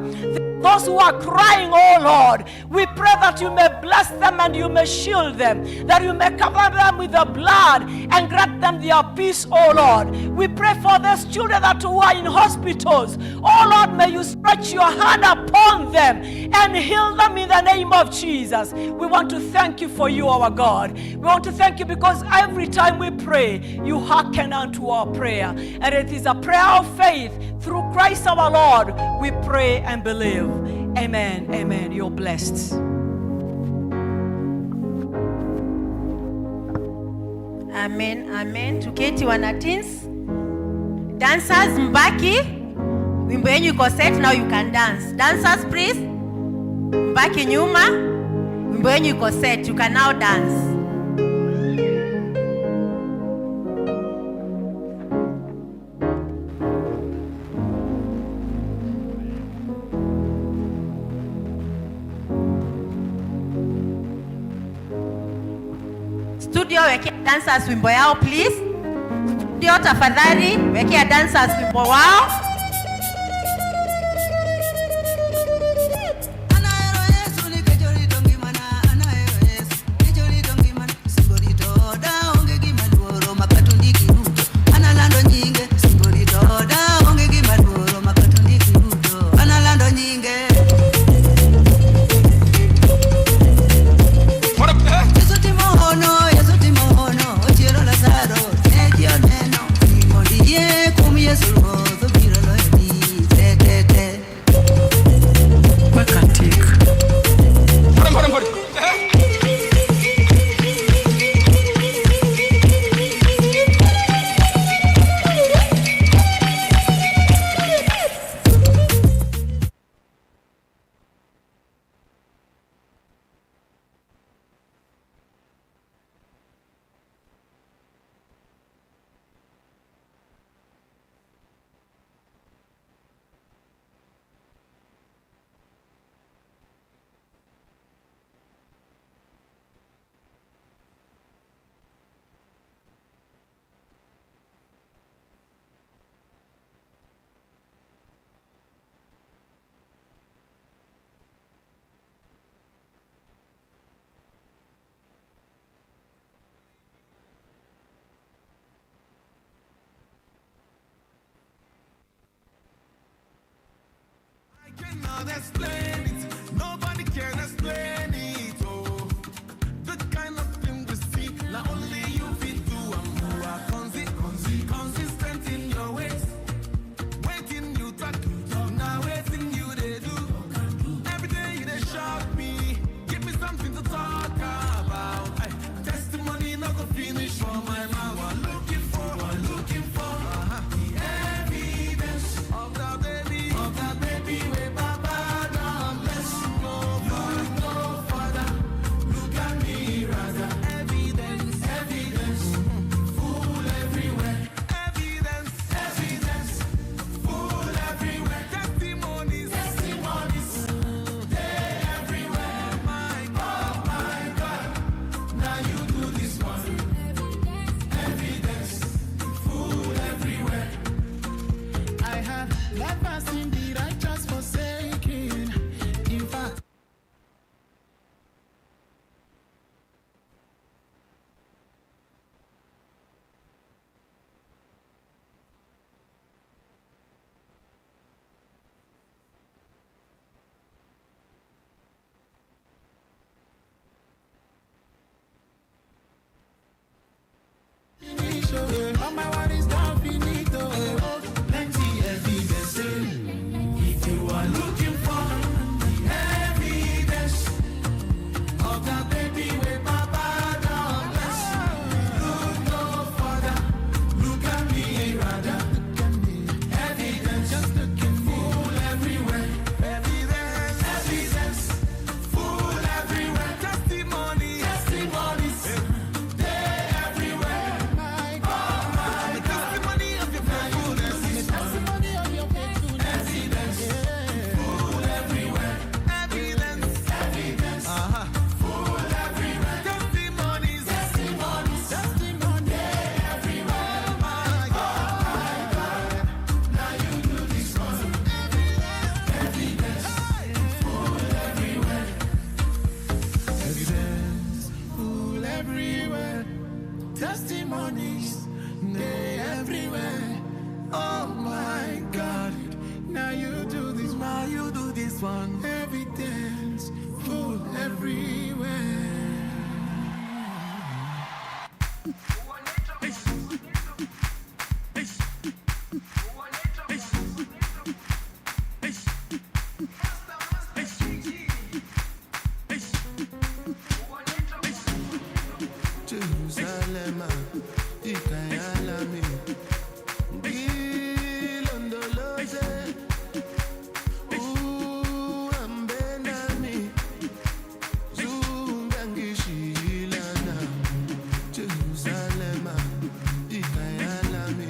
[SPEAKER 10] Those who are crying, oh Lord, we pray that you may bless them and you may shield them, that you may cover them with the blood and grant them their peace, oh Lord. We pray for those children that who are in hospitals. Oh Lord, may you stretch your hand upon them and heal them in the name of Jesus. We want to thank you for you, our God. We want to thank you because every time we pray, you hearken unto our prayer. And it is a prayer of faith through Christ our Lord. We pray and believe. Amen. Amen. You're blessed.
[SPEAKER 2] Amen, amen. Tuketi wana teens. Dancers mbaki. Wimbo yenu iko set, now you can dance. Dancers please. Mbaki nyuma. Wimbo yenu iko set, you can now dance. Studio, wekea dancers wimbo yao please. Studio tafadhali wekea dancers wimbo wao.
[SPEAKER 11] Cannot explain it. Nobody can explain it. Oh, the kind of thing we see, not only you fit do and who are consistent in your ways. Waiting you talk, now waiting you they do. Every day you they shock me, give me something to talk about. Ay, testimony not go finish for my mouth. I'm looking for, I'm looking for the evidence of the baby, of the baby. We Baba done bless. No, no, no. Everywhere. Jerusalema ikhaya lami ngilondoloze uhambe nami zungangishilana. Jerusalema ikhaya lami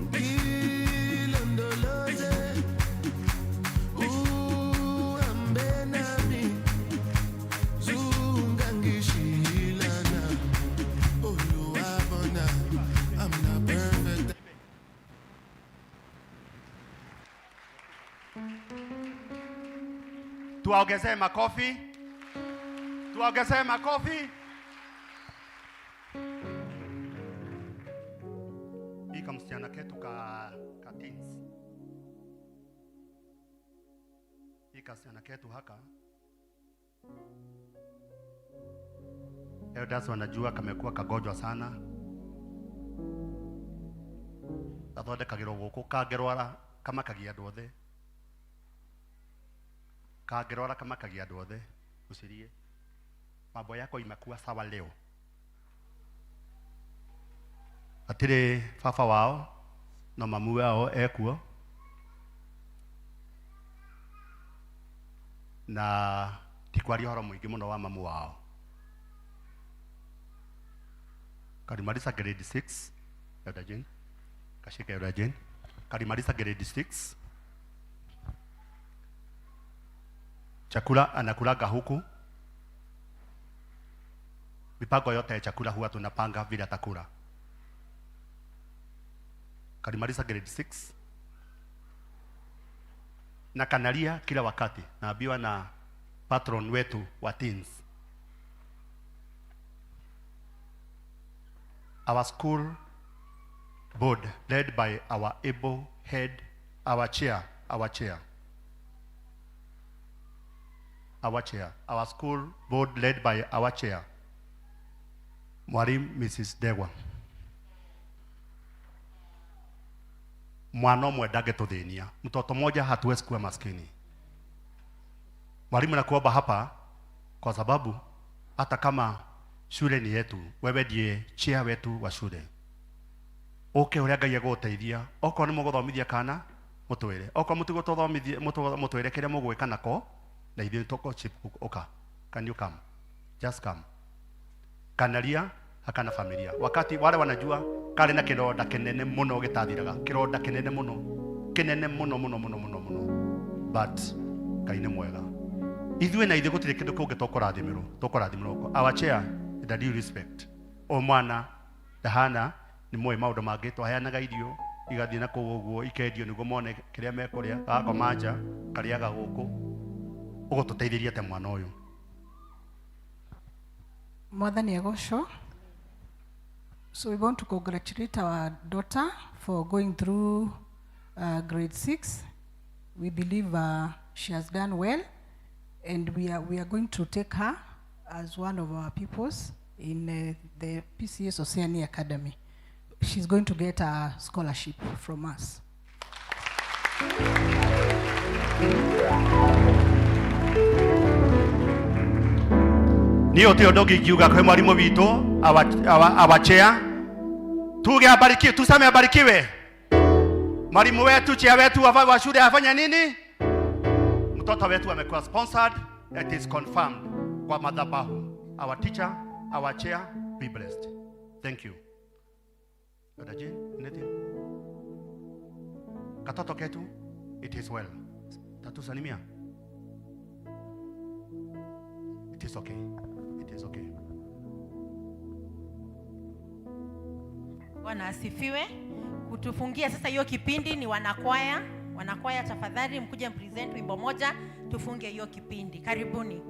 [SPEAKER 11] ngilondoloze uhambe nami zungangishilana. Oluwabona, I'm not perfect.
[SPEAKER 12] Tuwaongezee makofi, tuwaongezee makofi. Hii kamsichana ketu ka teens. Hii kasichana ketu haka elders wanajua kamekuwa kagojwa sana, gathondekagĩrwo gũkũ kangĩrwara kamakagia andũ othe, kangĩrwara kamakagia andũ othe. Usirie mambo yako imekuwa sawa leo. Hatirĩ baba wao no mamu wao ekuo na tikwaria ũhoro mũingĩ mũno wa mamu wao. Kalimaliza grade 6 Elder Jane, kashika Elder Jane, kalimaliza grade 6. Chakula anakulaga huku, mipango yote ya chakula huwa tunapanga vile atakula. Kalimaliza grade 6 na kanalia kila wakati, naambiwa na patron wetu wa teens. Our school board led by our able head, our chair, our chair, our chair, our school board led by our chair, Mwalimu Mrs. Degwa. Mwana ũmwe ndangĩtũthĩnia, mtoto mmoja hatuwezi kuwa maskini. Mwalimu, nakuomba hapa kwa sababu hata kama shule ni yetu, wewe ndiye chair wetu wa shule. Ũke ũrĩa Ngai egũgũteithia, okorwo nĩ mũgũthomithia kana mũtwĩre, okorwo mũtigũtũthomithia mũtwĩre kĩrĩa mũgwĩka nako, na ithuĩ tũkũ ũka. Can you come? Just come. Kanalia hakana familia. Wakati wale wanajua kale na kironda kinene muno gitathiraga, kironda kinene muno, kinene muno muno muno muno muno, but Ngai nĩ mwega. Ithuĩ na ithuĩ gũtirĩ kĩndũ kũngĩ tũkũrathimĩrwo, tũkũrathimĩrwo ko. Our chair, with due respect, o mwana ndahana nĩ moĩ maũndũ mangĩ, twaheanaga irio igathiĩ na kũu ũguo ikendio nĩguo mone kĩrĩa mekũrĩa, gagakoma nja karĩaga gũkũ. Ũgũtũteithĩria atĩa mwana ũyũ?
[SPEAKER 13] Mwathani agocwo. So we want to congratulate our daughter for going through grade 6. We believe she has done well, and we are going to take her as one of our pupils in the PCEA Sosiani Academy. She's going to get a scholarship from us.
[SPEAKER 12] Niĩ ũtĩ ũndũ ũngĩ ingiuga kwĩ mwarimũ witũ, our chair, tuge abarikiwe, tuseme abarikiwe. Mwalimu wetu, chair wetu wa shule afanya nini? Mtoto wetu amekuwa sponsored, it is confirmed kwa madhabahu. Our teacher, our chair, be blessed. Thank you. Dada Jane, anything? Katoto ketu, it is well. Tatusalimia. It is okay. It is okay.
[SPEAKER 2] Bwana asifiwe. Kutufungia sasa hiyo kipindi ni wanakwaya. Wanakwaya tafadhali mkuje mpresent wimbo moja tufunge hiyo kipindi. Karibuni.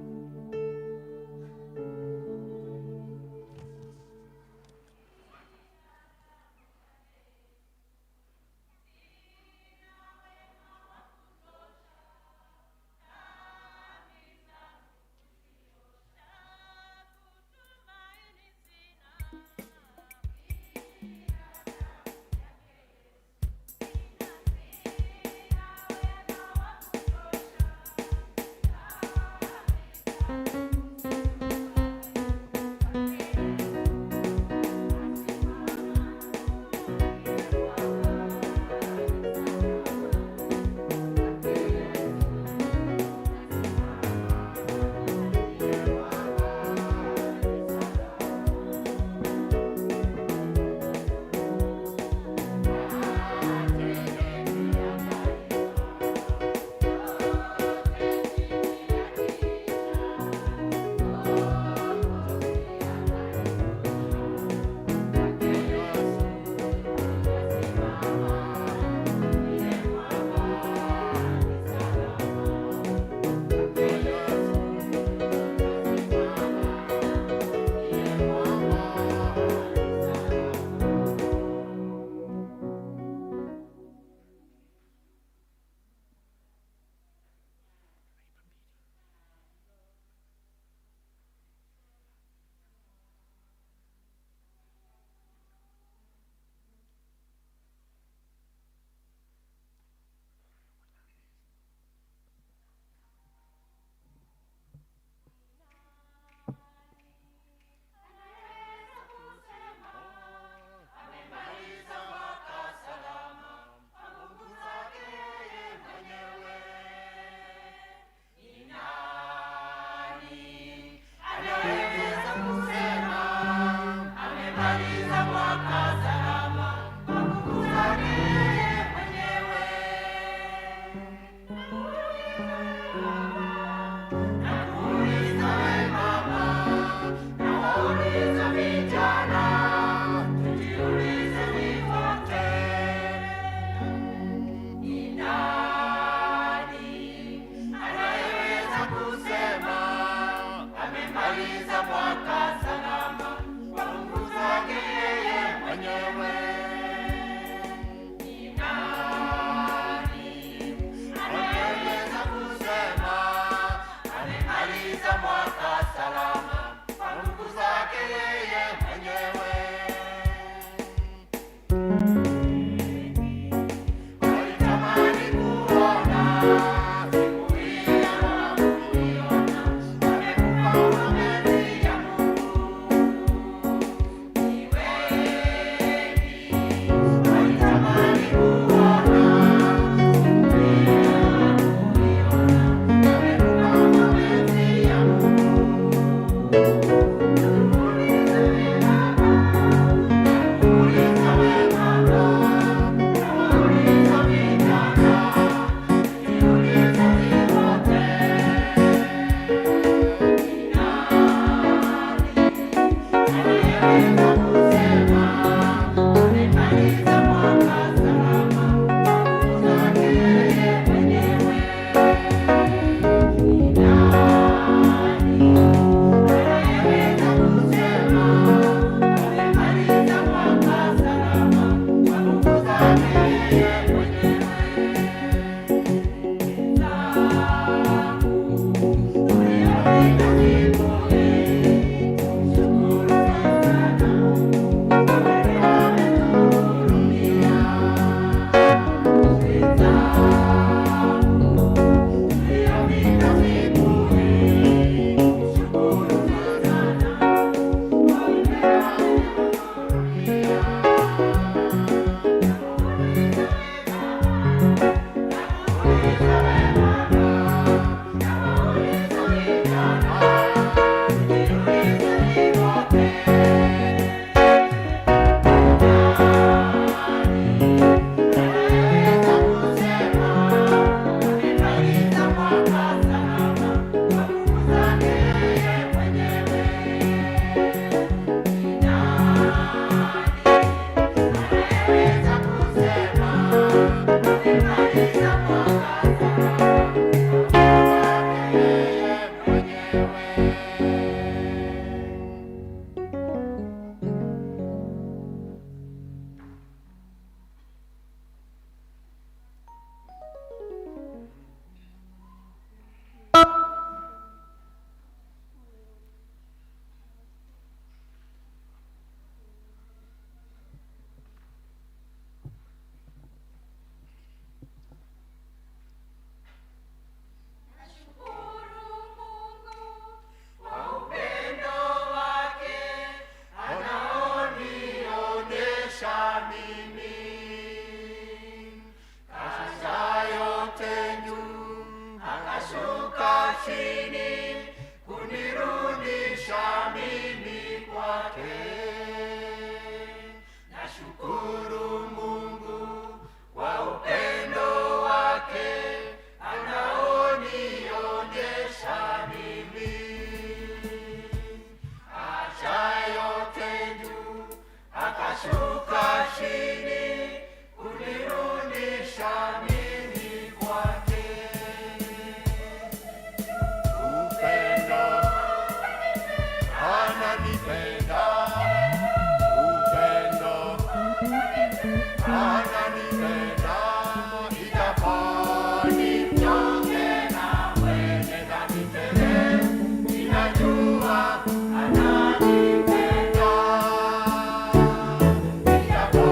[SPEAKER 14] akashuka chini kunirudisha mimi kwake. Nashukuru Mungu kwa upendo wake anaonionyesha mimi. Acha yote juu akashuka chini kunirudisha mimi kwake. Upendo ananipenda, upendo ananipenda, ijapo ni mnyonge na mwenye dhambi tele, ninajua ananipenda. Ijapo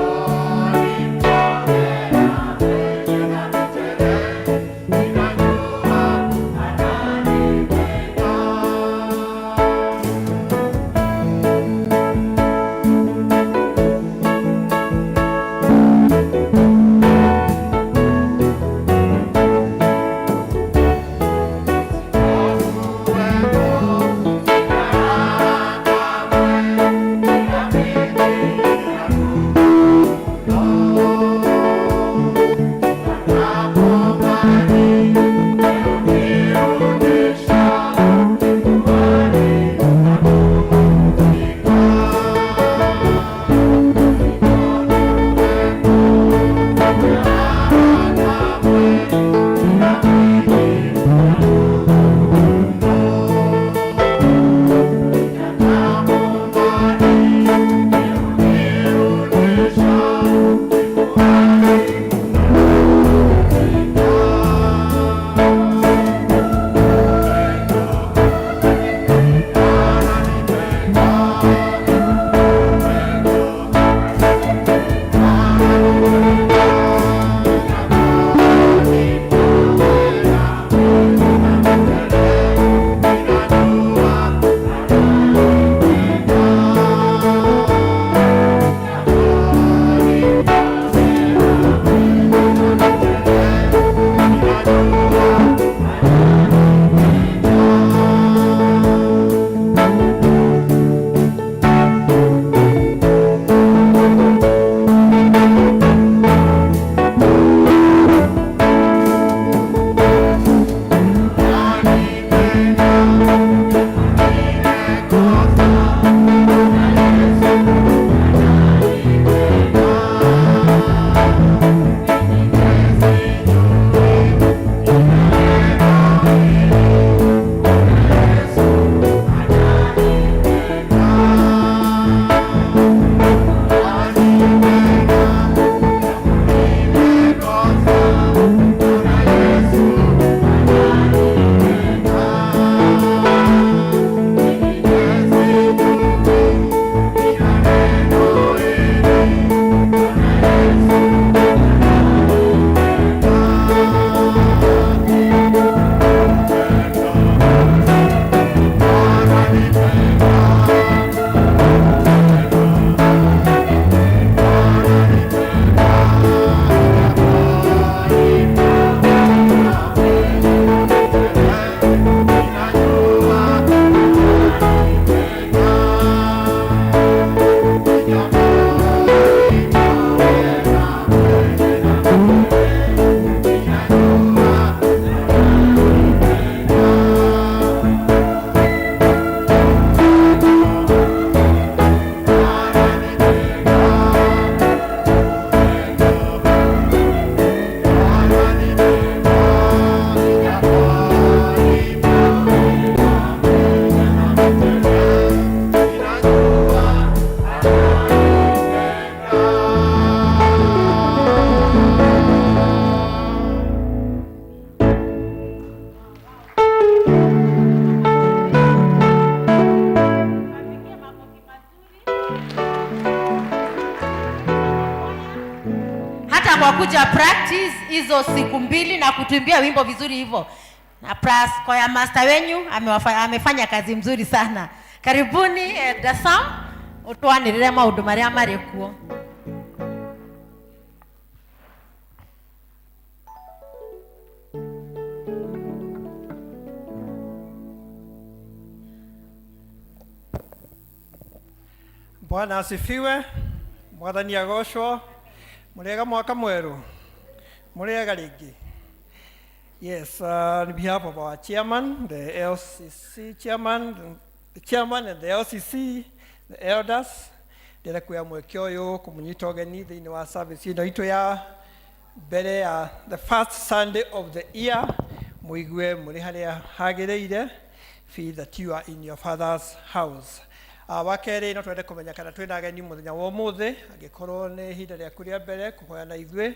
[SPEAKER 14] ni mnyonge na mwenye dhambi tele, ninajua ananipenda.
[SPEAKER 2] Hata kwa kuja practice hizo siku mbili na kutuimbia wimbo vizuri hivyo. Na plus choir master wenyu amefanya kazi mzuri sana. Karibuni Dasam utwanirire maundu maria mari kuo.
[SPEAKER 15] Bwana asifiwe. Mwathani agocwo. Muriega mwaka mweru. Muriega ringi. Yes, on behalf of our chairman, the LCC chairman, the chairman and the LCC, the elders, ndĩrenda kuoya mweke ũyũ kũmũnyita ũgeni thĩinĩ wa service ĩno itũ ya mbere ya the first Sunday of the year. Mũigue mũrĩ harĩa hagĩrĩire, feel that you are in your father's house. Wa kerĩ, no twende kũmenya kana twĩna ageni mũthenya wa ũmũthĩ. Angĩkorwo nĩ ihinda rĩaku rĩa mbere kũhoya na ithuĩ,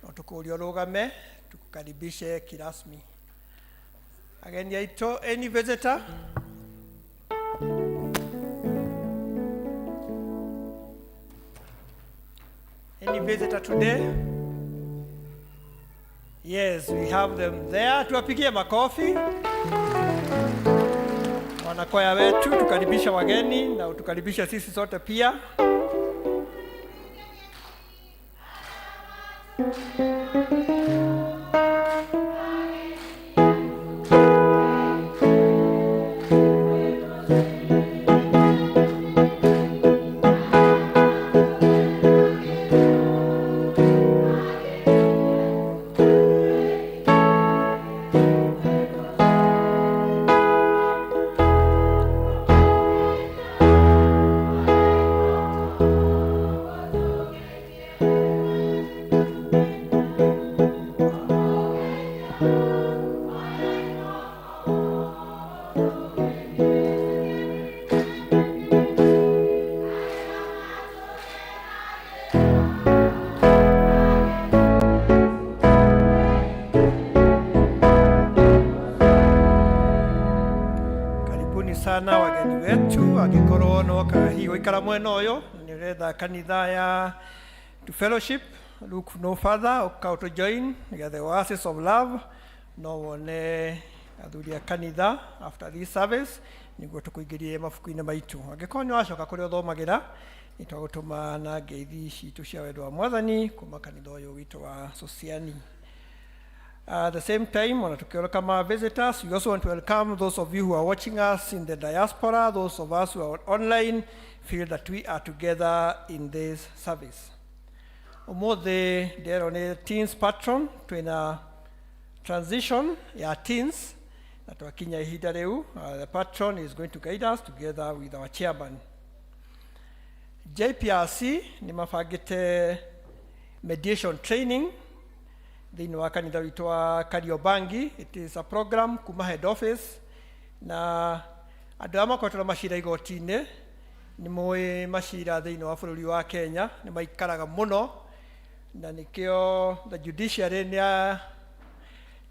[SPEAKER 15] no tũkũũria ũrũgame tukukaribishe kirasmi. Ageni aitũ, any visitor? Any visitor today? Yes, we have them there. Tuwapigie makofi wanakwaya wetu, tukaribisha wageni na utukaribisha sisi sote pia. Karibuni sana wageni wetu. Angĩkorwo no hihi gũikara mwena ũyũ nĩ ũretha kanitha ya to fellowship, look no further, ũka ũtũ join nĩgetha Oasis of Love, no wone athuri a kanitha after this service nĩguo tũkũingĩrie mabuku-inĩ maitũ. Angĩkorwo nĩ wacoka kũrĩa ũthomagĩra, nĩ twagũtũma na ngeithi citũ cia wendo wa Mwathani kuma kanitha ũyũ witũ wa Sosiani. At the same time, want to welcome our visitors. We also want to welcome those of you who are watching us in the diaspora, those of us who are online, feel that we are together in this service. Ũmũthĩ ndĩrerwo nĩ teens patron, twĩna transition ya teens na twakinya ihinda rĩu, the patron is going to guide us together with our chairman. JPRC nĩ mabangĩte mediation training thĩinĩ wa kanitha witũ wa Kariobangi. It is a program kuma head office, na andũ arĩa makoretwo na macira igoti-inĩ nĩ moĩ macira thĩinĩ wa bũrũri wa Kenya nĩ maikaraga mũno, na nĩkĩo the judiciary nĩ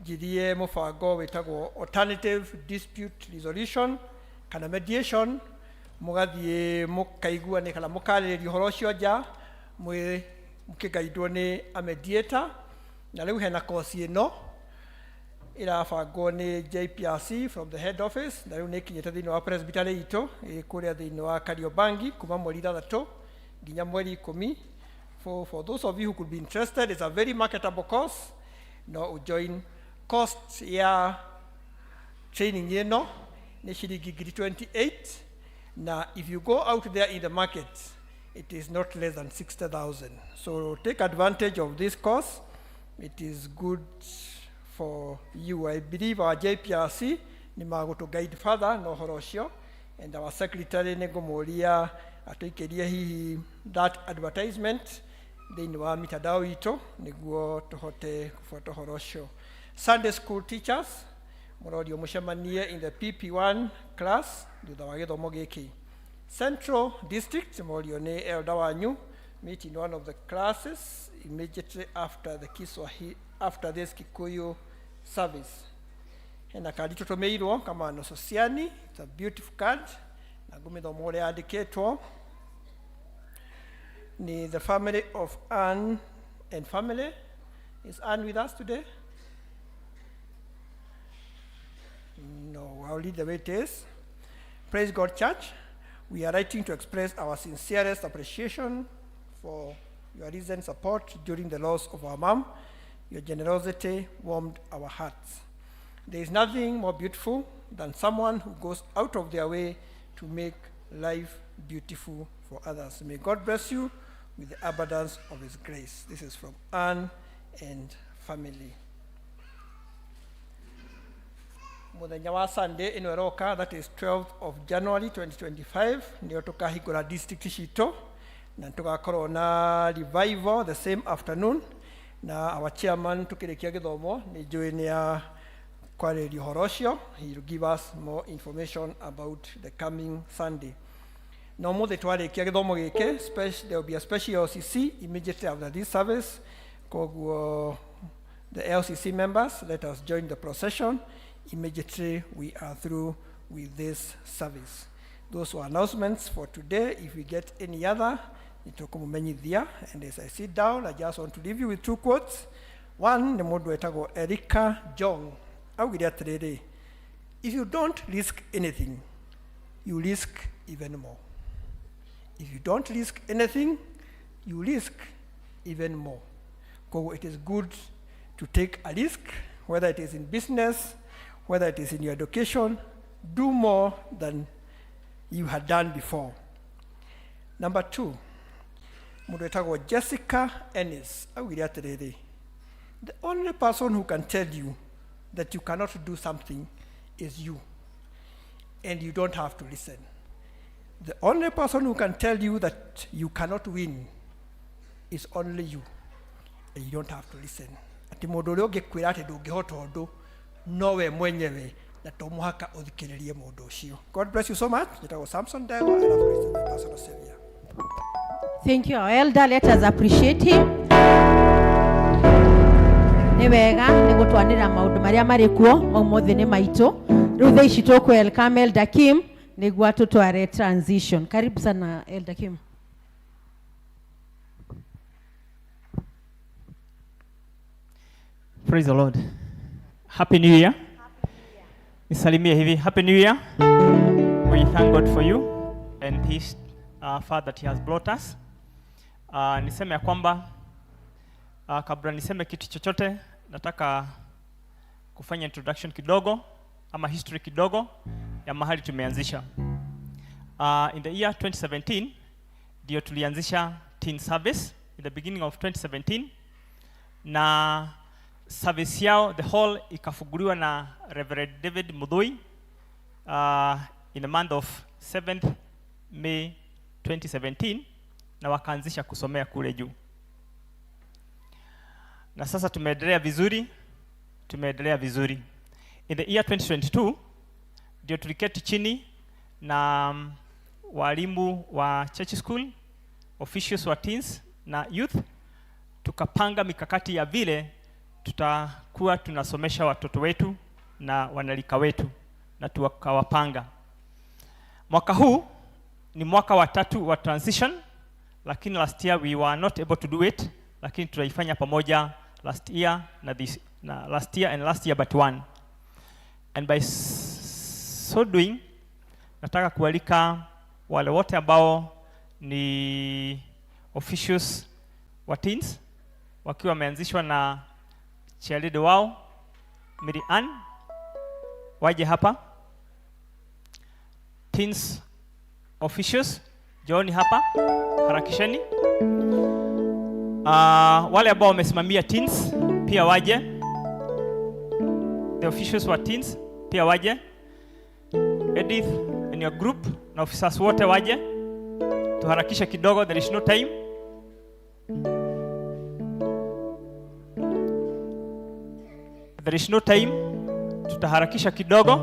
[SPEAKER 15] yanjirie mũbango wĩtagwo alternative dispute resolution kana mediation. Mũgathiĩ mũkaiguane kana mũkarĩrĩria ũhoro ũcio nja mwĩ mũkĩgaidwo nĩ a mediator. Na rĩu hena kosi ĩno ĩrabangwo nĩ JPRC from the head office, na rĩu nĩ ĩkinyĩte thĩinĩ wa presbytery itũ ĩ kũrĩa thĩinĩ wa Kariobangi kuma mweri 6 nginya mweri 10. For those of you who could be interested, it's a very marketable course, no join. Cost ya training ĩno nĩ ciringi ngiri 28, na if you go out there in the market, it is not less than 60,000. So take advantage of this course. It is good for you. I believe our JPRC nĩ magũtũ guide further na ũhoro ũcio, and our secretary nĩ ngũmũria atũikĩrie hihi that advertisement thĩinĩ wa mitandao itũ nĩguo tũhote kũbuata ũhoro ũcio. Sunday school teachers mũrorio mũcemanie in the PP1 class thutha wa gĩthomo gĩkĩ. Central District mũrorio nĩ elder wanyu meet in one of the classes immediately after the Kiswahili, after this Kikuyu service. Hena kandi tũtũmĩirwo kama Nososiani, it's a beautiful card, na ngũmĩthoma ũrĩa yandĩkĩtwo. Ni the family of Anne and family. Is Anne with us today? No, I'll lead the way it is. Praise God, Church. We are writing to express our sincerest appreciation for your recent support during the loss of our mom. Your generosity warmed our hearts. There is nothing more beautiful than someone who goes out of their way to make life beautiful for for others. May God bless you with the abundance of his grace. This is from Anne and family. Muthenya wa Sunday ĩno ĩroka, that is 12th of January 2025, nĩo tũkahingũra district citũ na tũgakorwo na revival the same afternoon, na our chairman tũkĩrĩkia gĩthomo nĩ njũĩ nĩ ya kwarĩrĩria ũhoro ũcio. He will give us more information about the coming Sunday. Na ũmũthĩ twarĩkia gĩthomo gĩkĩ, there will be a special LCC immediately after this service. Koguo the LCC members, let us join the procession immediately we are through with this service. Those were announcements for today. If we get any other, nĩtũkũmũmenyithia. And as I sit down, I just want to leave you with two quotes. One nĩ mũndũ wetagwo Erica Jong, augire atĩrĩrĩ, "If you don't risk anything, you risk even more." If you don't risk anything, you risk even more. Koguo it is good to take a risk, whether it is in business, whether it is in your education. Do more than you had done before. Number two, mũndũ wetagwo Jessica Ennis augire atĩrĩrĩ, "The only person who can tell you that you cannot do something is you, and you don't have to listen. The only person who can tell you that you cannot win is only you, and you don't have to listen." Atĩ mũndũ ũrĩa ũngĩkwĩra atĩ ndũngĩhota ũndũ no we mwenyewe, na to mũhaka ũthikĩrĩrie mũndũ ũcio. God bless you so much. Njĩtagwo Samson Ndegwa. I love Christ as my personal savior.
[SPEAKER 2] Thank you, our elder. Let us appreciate him. Nĩ wega nĩ gũtwanĩra maũndũ marĩa marĩ kuo mau mothe nĩ maitũ. Rĩu thaa ici tũkũ welcome Elder Kim nĩguo atũtware transition. Karibu sana, Elder Kim.
[SPEAKER 6] Praise the Lord. Happy New Year. Nisalimie hivi. Happy New Year. We thank God for you and his far that he has brought us. Niseme ya kwamba kabla niseme kitu chochote, nataka kufanya introduction kidogo ama history kidogo ya mahali tumeanzisha. In the year 2017 ndio tulianzisha teen service in the beginning of 2017, na service yao the hall ikafunguliwa na Reverend David Mudhui in the month of 7th May 2017, na wakaanzisha kusomea kule juu. Na sasa tumeendelea vizuri, tumeendelea vizuri. In the year 2022 ndio tuliketi chini na walimu wa church school, officials wa teens na youth, tukapanga mikakati ya vile tutakuwa tunasomesha watoto wetu na wanalika wetu, na tukawapanga. Mwaka huu ni mwaka wa tatu wa transition, lakini last year we were not able to do it, lakini tutaifanya pamoja last year na this, na last year and last year but one. And by so doing, nataka kualika wale wote ambao ni officials wa teens wakiwa wameanzishwa na chairlady wao Mary Ann waje hapa. Teens officials, jooni hapa, harakisheni. Wale ambao wamesimamia teens pia waje. The officials wa teens pia waje. Edith and your group na officers wote waje. Tuharakishe kidogo, there is no time. There is no time. Tutaharakisha kidogo.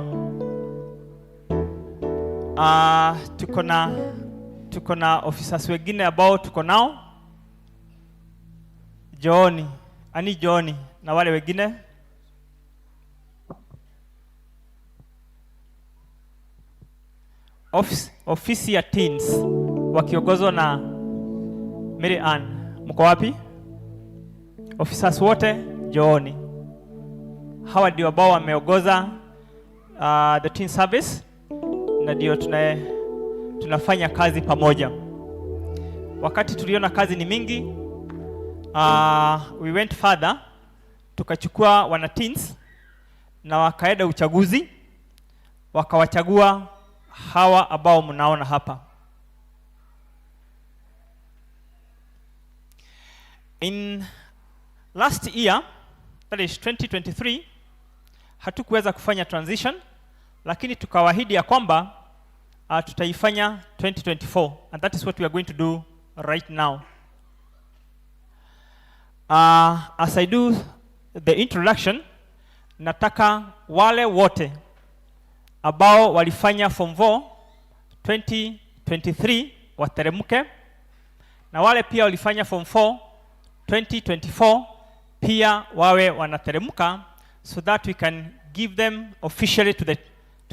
[SPEAKER 6] Tuko na officers wengine ambao tuko nao. Jooni, ani Jooni na wale wengine. Ofisi ya teens wakiongozwa na Mary Ann. Mko wapi? Officers wote jooni. Hawa ndio ambao wameongoza the teen service na ndio tunafanya kazi pamoja. Wakati tuliona kazi ni mingi, we went further, tukachukua wana teens na wakaenda uchaguzi, wakawachagua hawa ambao mnaona hapa. In last year, that is 2023, hatukuweza kufanya transition, lakini tukawaahidi ya kwamba tutaifanya 2024, and that is what we are going to do right now. As I do the introduction, nataka wale wote ambao walifanya form 4 2023 wateremke, na wale pia walifanya form 4 2024 pia wawe wanateremka, so that we can give them officially to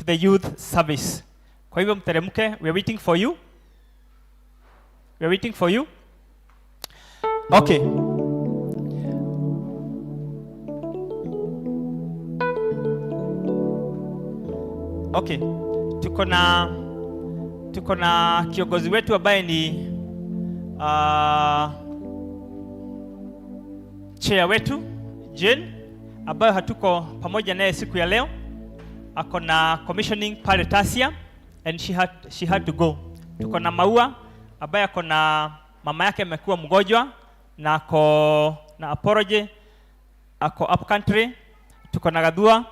[SPEAKER 6] the youth service. Kwa hivyo mteremke, we are waiting for you. We are waiting for you. Okay. Okay. Tuko na kiongozi wetu ambaye ni chair wetu Jane, ambayo hatuko pamoja naye siku ya leo. Ako na commissioning pale Tasia and she had to go. Tuko na Maua ambaye ako na mama yake amekuwa mgonjwa na ako na apology, ako up country. Tuko na Gadhua,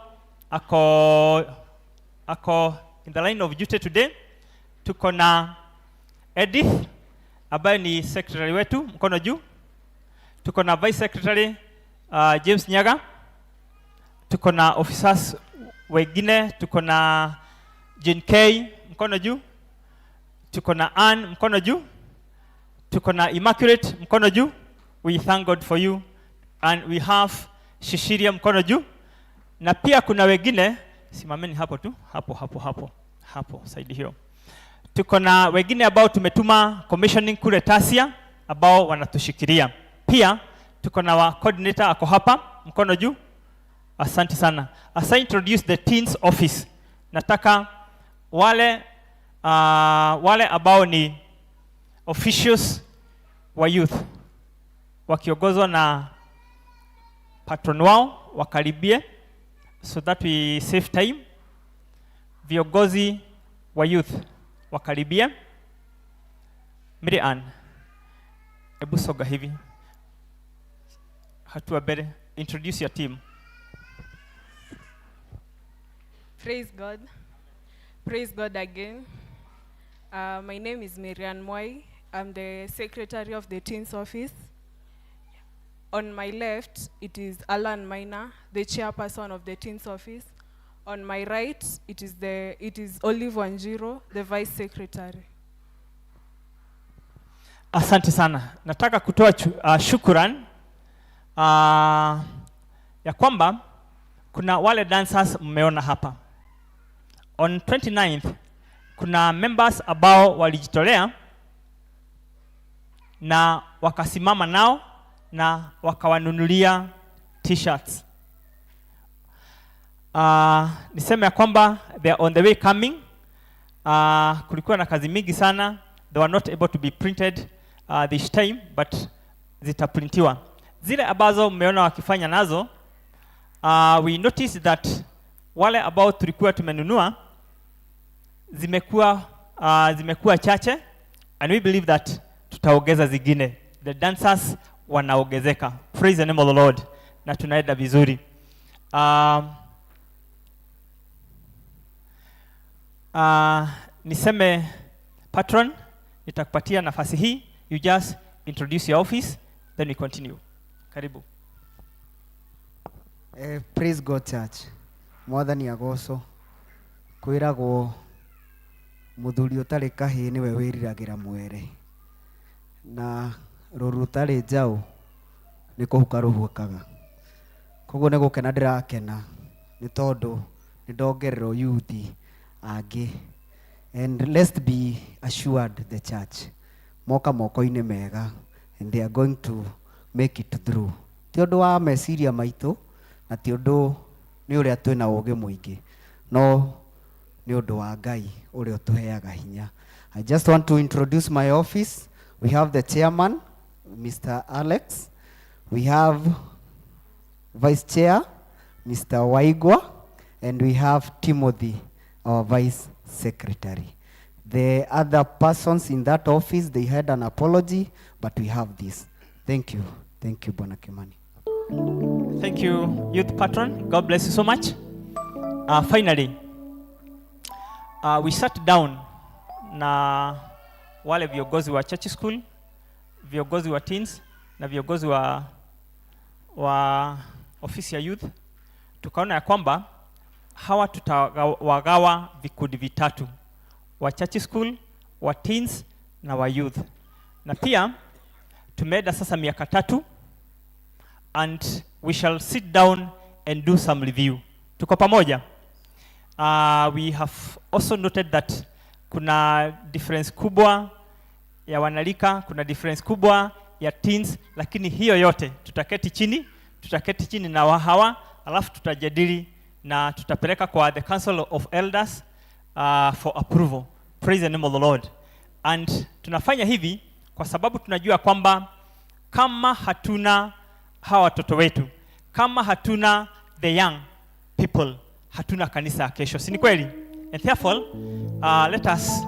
[SPEAKER 6] ako in the line of duty today. Tuko na Edith ambaye ni secretary wetu, mkono juu. Tuko na vice secretary James Nyaga. Tuko na officers wengine, tuko na Jane K, mkono juu. Tuko na Ann, mkono juu. Tuko na Immaculate, mkono juu. We thank God for you. And we have Shishiria, mkono juu. Na pia kuna wengine, simameni hapo tu, hapo hapo hapo hapo side hiyo. Tuko na wengine ambao tumetuma commissioning kule Tasia ambao wanatushikilia. Pia tuko na wa coordinator ako hapa, mkono juu. Asante sana. As I introduce the teens office, nataka wale ambao ni officials wa youth wakiongozwa na patron wao wakaribie so that we save time. Viongozi wa youth wakaribie. Mary Ann, hebu soga hivi hatua mbele, introduce your team.
[SPEAKER 16] Praise God. Praise God again. My name is Marianne Moy. I'm the secretary of the Teens Office. On my left, it is Alan Maina, the chairperson of the Teens Office. On my right, it is Olive Wanjiro, the vice secretary.
[SPEAKER 6] Asante sana. Nataka kutoa shukuran ya kwamba kuna wale dancers mmeona hapa. On 29th kuna members ambao walijitolea na wakasimama nao na wakawanunulia T-shirts. Niseme ya kwamba they are on the way coming. Kulikuwa na kazi mingi sana, they were not able to be printed this time, but zitaprintiwa. Zile ambazo mmeona wakifanya nazo, we noticed that wale ambao tulikuwa tumenunua zimekuwa chache, and we believe that tutaongeza zingine. The dancers wanaongezeka. Praise the name of the Lord. Na tunaenda vizuri. Niseme patron, nitakupatia nafasi hii. You just introduce your office, then we continue. Karibu.
[SPEAKER 9] Praise God, church. Mwathani agocwo. Kwĩragwo mũthuri ũtarĩ kahĩĩ nĩwe wĩriragĩra mwere, na rũru rũtarĩ njaũ nĩ kũhuka rũhukaga. Koguo nĩ gũkena ndĩrakena nĩ tondũ nĩ ndongererwo youth angĩ, and let's be assured, the church moka moko-inĩ mega and they are going to make it through. Ti ũndũ wa meciria maitũ na ti ũndũ nĩ ũrĩa twĩna ũgĩ mũingĩ, no nĩ ũndũ wa Ngai ũrĩa ũtũheaga hinya. I just want to introduce my office. We have the chairman, Mr. Alex. We have vice chair, Mr. Waigwa, and we have Timothy, our vice secretary. The other persons in that office, they had an apology, but we have this. Thank you. Thank Thank you, Bwana Kimani.
[SPEAKER 6] Thank you, youth patron. God bless you so much. Finally, we sat down na wale viongozi wa church school, viongozi wa teens na viongozi wa ofisi ya youth, tukaona ya kwamba hawa tutawagawa vikundi vitatu: wa church school, wa teens na wa youth. Na pia tumeenda sasa miaka 3 and we shall sit down and do some review. Tuko pamoja? We have also noted that kuna difference kubwa ya wanarika, kuna difference kubwa ya teens, lakini hiyo yote tutaketi chini na hawa, alafu tutajadili na tutapeleka kwa the Council of Elders for approval. Praise the name of the Lord. And tunafanya hivi kwa sababu tunajua kwamba kama hatuna hawa watoto wetu, kama hatuna the young people, hatuna kanisa ya kesho, si ni kweli? And therefore, let us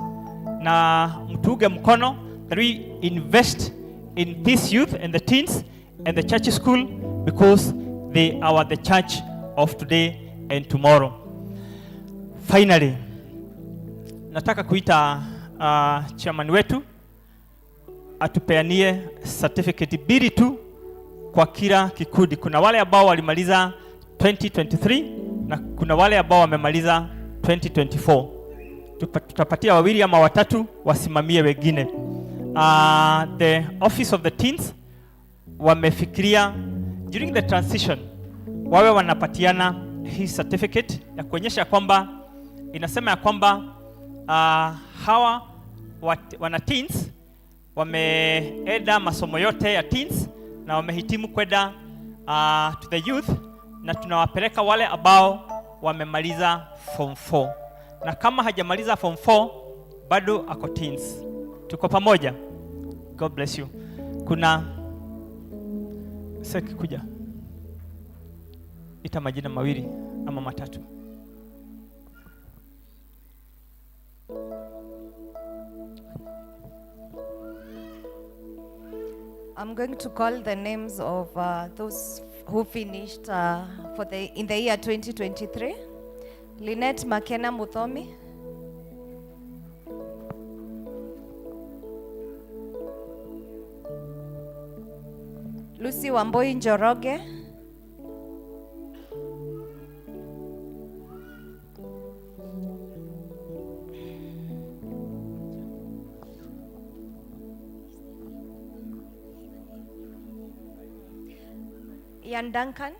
[SPEAKER 6] na mtuunge mkono that we invest in this youth and the teens and the church school, because they are the church of today and tomorrow. Finally, nataka kuita chairman wetu atupeanie certificate mbili tu kwa kila kikundi. Kuna wale ambao walimaliza 2023 na kuna wale ambao wamemaliza 2024. Tutapatia wawili ama watatu wasimamie wengine. The office of the teens wamefikiria during the transition wawe wanapatiana hii certificate ya kuonyesha kwamba inasema ya kwamba hawa wana teens wameenda masomo yote ya teens na wamehitimu kwenda to the youth, na tunawapeleka wale ambao wamemaliza form 4, na kama hajamaliza form 4 bado ako teens. Tuko pamoja? God bless you. Kuna sek kuja ita majina mawili ama matatu.
[SPEAKER 17] I'm going to call the names of those who finished for the in the year 2023. Lynette Makena Muthomi. Lucy Wamboi Njoroge. Ian Duncan.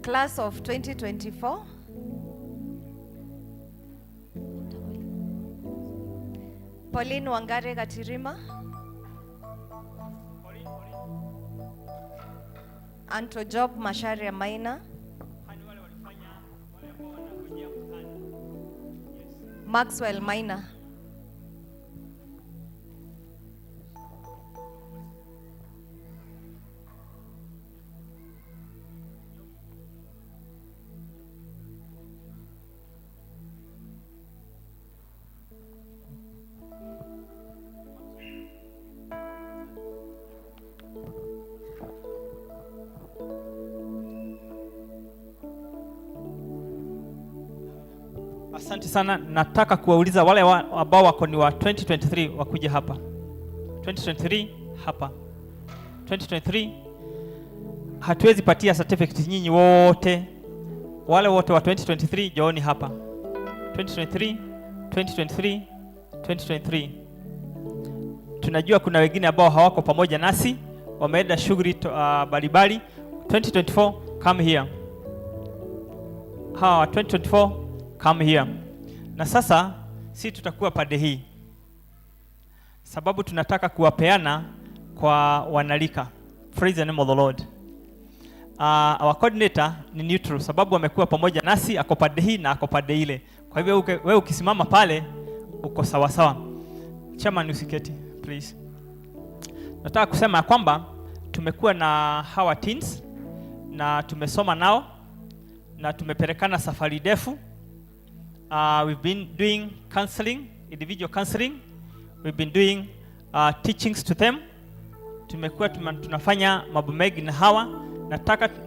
[SPEAKER 17] Class of 2024. Pauline Wangare Gatirima. Anto Job Masharia Maina. Maxwell Maina.
[SPEAKER 6] Asante sana. Nataka kuwauliza wale ambao wako ni wa 2023 wakuja hapa. 2023 hapa. 2023 hatuwezi patia certificate nyinyi wote. Wale wote wa 2023 jooni hapa. 2023, 2023, 2023. Tunajua kuna wengine ambao hawako pamoja nasi, wameenda shughuli mbalimbali. 2024 come here. Hawa 2024 come here. Na sasa si tutakuwa pande hii, sababu tunataka kuwapeana kwa wanalika. Praise the name of the Lord. Our coordinator ni neutral sababu amekuwa pamoja nasi, ako pande hii na ako pande ile. Kwa hivyo wewe ukisimama pale uko sawa sawa. Chairman, usiketi please. Nataka kusema ya kwamba tumekuwa na hawa teens na tumesoma nao na tumepelekana safari ndefu. We've been doing counseling, individual counseling. We've been doing teachings to them. Tumekuwa tunafanya mambo mengi na hawa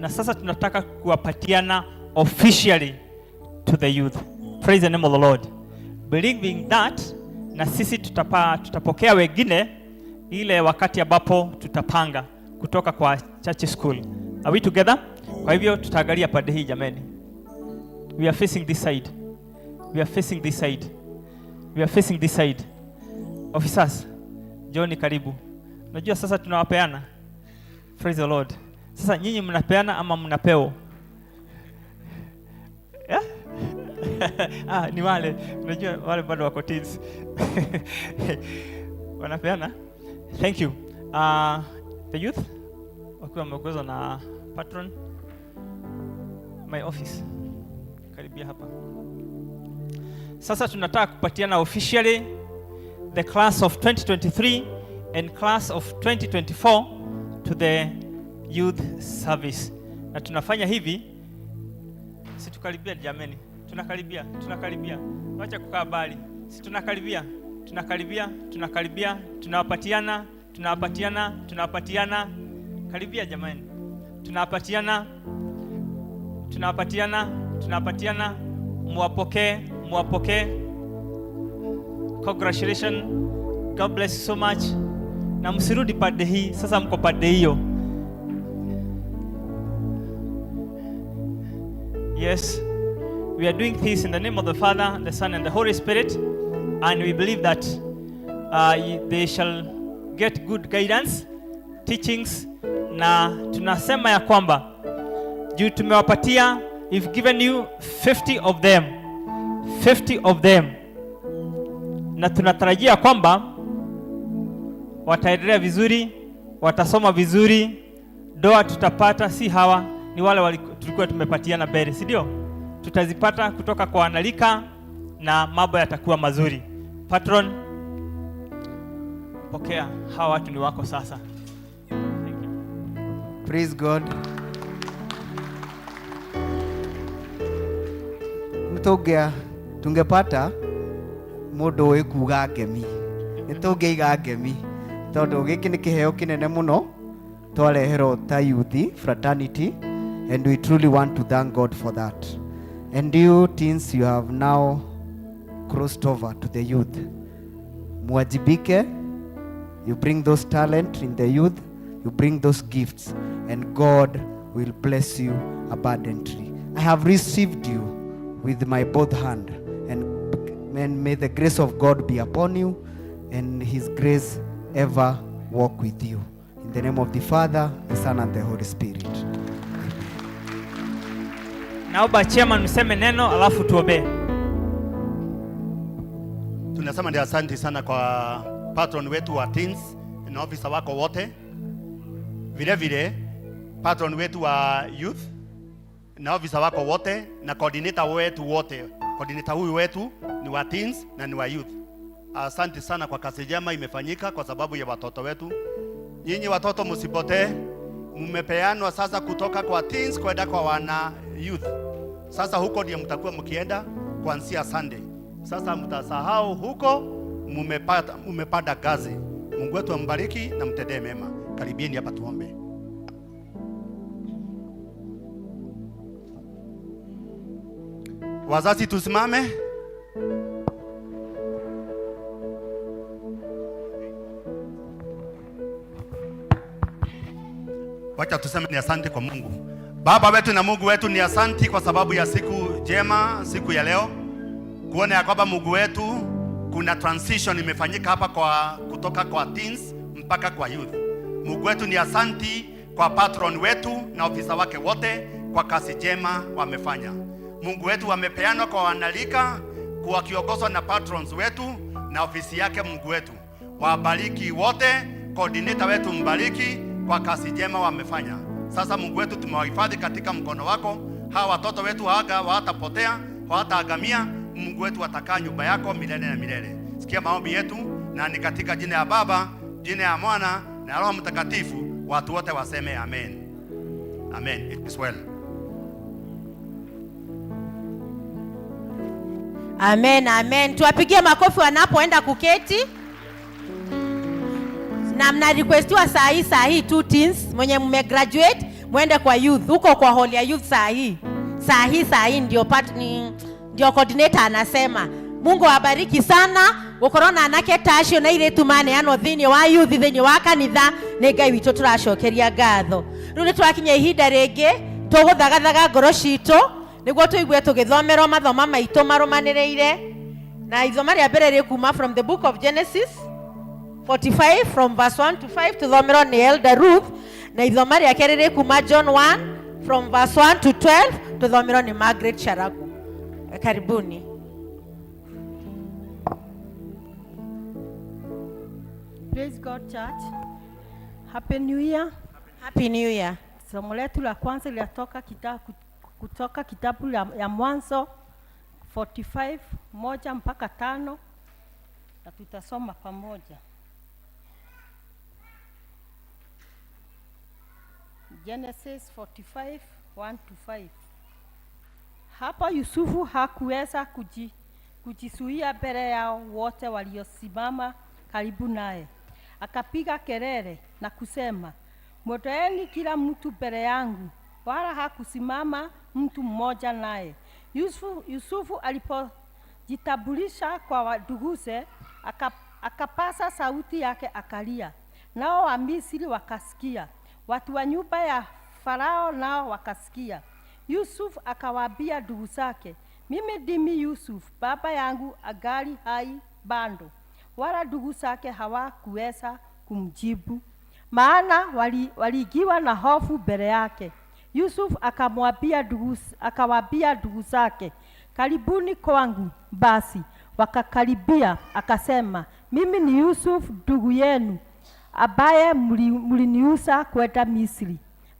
[SPEAKER 6] na sasa tunataka kuwapatiana officially to the youth. Praise the name of the Lord. Believing that na sisi tutapokea wengine ile wakati ambapo tutapanga kutoka kwa church school. Are we together? Kwa hivyo tutaangalia pande hii jameni. We are facing this side. We are facing this side. We are facing this side. Officers, John karibu. Unajua sasa tunawapeana. Praise the Lord. Sasa nyinyi mnapeana ama mnapewa? Yeah? Ah, ni wale. Unajua wale bado wako teens. Wanapeana. Thank you. The youth wakiwa wameongozwa na patron, my office. Karibia hapa. Sasa tunataka kupatiana officially the class of 2023 and class of 2024 to the youth service. Na tunafanya hivi, si tukaribia jameni, tunakaribia, tunakaribia, wacha kukaa mbali, si tunakaribia, tunakaribia, tunakaribia, tunawapatiana, tunawapatiana, tunawapatiana, karibia jamani, tunawapatiana, tunawapatiana, tunawapatiana, muwapokee, muwapokee. Congratulations, God bless you so much. Na msirudi pande hii, sasa mko pande hiyo. Yes, we are doing this in the name of the Father, the Son, and the Holy Spirit, and we believe that they shall get good guidance, teachings, na tunasema ya kwamba juu tumewapatia, we've given you 50 of them, 50 of them, na tunatarajia kwamba wataendelea vizuri, watasoma vizuri, doa tutapata, si hawa ni wale tulikuwa tumepatiana mbele, si ndio? Tutazipata kutoka kwa wanalika na mambo yatakuwa mazuri. Patron, pokea, hawa watu ni wako sasa. Thank you.
[SPEAKER 9] Praise God. Nĩtũngĩa tungepata mũndũ ũĩ kuga ngemi, nĩtũngĩiga ngemi tondũ gĩkĩ nĩ kĩheo kĩnene mũno twareherwo ta youth fraternity, and we truly want to thank God for that. And you teens, you have now crossed over to the youth. Mwajibike, you bring those talent in the youth, you bring those gifts, and God will bless you abundantly. I have received you with my both hand, and may the grace of God be upon you, and his grace ever walk with you. In the name of the Father, the Son, and the Holy Spirit.
[SPEAKER 6] Naomba chairman useme neno alafu tuombe.
[SPEAKER 12] Tunasema ndio asante sana kwa patron wetu wa teens na officer wako wote. Vile vile patron wetu wa youth na officer wako wote na coordinator wetu wote. Coordinator huyu wetu ni wa teens na ni wa youth. Asante sana kwa kazi njema imefanyika kwa sababu ya watoto wetu. Nyinyi watoto msipotee, mmepeanwa sasa kutoka kwa teens kwenda kwa wana youth. Sasa huko ndio mtakuwa mkienda kuanzia Sunday. Sasa mtasahau huko, mumepanda gazi. Mungu wetu ambariki na mtendee mema. Karibieni hapa tuombe. Wazazi tusimame. Wacha tuseme ni asante kwa Mungu. Baba wetu na Mungu wetu, ni asante kwa sababu ya siku njema, siku ya leo. Kuona ya kwamba Mungu wetu kuna transition imefanyika hapa kutoka kwa teens mpaka kwa youth. Mungu wetu ni asante kwa patron wetu na ofisa wake wote kwa kazi njema wamefanya. Mungu wetu wamepeanwa kwa wanalika kwa kiongozwa na patrons wetu na ofisi yake. Mungu wetu wabariki wote Coordinator wetu mbariki kwa kazi njema wamefanya. Sasa Mungu wetu, tumewahifadhi katika mkono wako. Hawa watoto wetu hawatapotea, hawataagamia. Mungu wetu atakaa nyumba yako milele na milele. Sikia maombi yetu, na ni katika jina ya Baba, jina ya Mwana na Roho Mtakatifu, watu wote waseme amen. Amen. It is well.
[SPEAKER 2] Amen, amen. Tuwapigie makofi wanapoenda kuketi. Na mna requestiwa saa hii, saa hii two teens mwenye mmegraduate mwende kwa youth, huko kwa hall ya youth saa hii. Saa hii, saa hii ndio part, ni, ndio coordinator anasema. Mungu awabariki sana. Gukorwo na anake ta acio na airĩtu maneanwo thĩinĩ wa youth, thĩinĩ wa kanitha, nĩ Ngai witũ tũracokeria ngatho. Rĩu nĩ twakinya ihinda rĩngĩ tũgũthagathaga ngoro citũ nĩguo tũigue tũgĩthomerwo mathomo maitũ marũmanĩrĩire. Na ithoma rĩa mbere rĩkuma from the book of Genesis 45 from verse 1 to 5, tũthomerwo nĩ Elder Ruth, na ithoma rĩa kerĩ rĩkuma John 1 from verse 1 to 12, tũthomerwo nĩ Margaret Charagu. Karibuni.
[SPEAKER 18] Praise God Church. Happy New Year.
[SPEAKER 2] Happy New Year.
[SPEAKER 18] Somo letu la kwanza linatoka kutoka kitabu ya Mwanzo 45 1 mpaka 5, na tutasoma pamoja. Genesis 45 1 to 5. Hapo Yusufu hakuweza kujizuia mbele yao wote waliosimama karibu naye. Akapiga kelele na kusema, Mwondoeni kila mtu mbele yangu. Wala hakusimama mtu mmoja naye. Yusufu alipojitambulisha kwa nduguze, akapasa sauti yake akalia. Nao wa Misri wakasikia. Watu wa nyumba ya Farao nao wakasikia. Yusuf akawaambia ndugu zake, Mimi ndimi Yusuf, baba yangu angali hai bado. Wala ndugu zake hawakuweza kumjibu, maana waliingiwa na hofu mbele yake. Yusuf akawaambia ndugu zake, Karibuni kwangu. Basi wakakaribia. Akasema, Mimi ni Yusuf ndugu yenu, ambaye mliniuza kwenda Misri.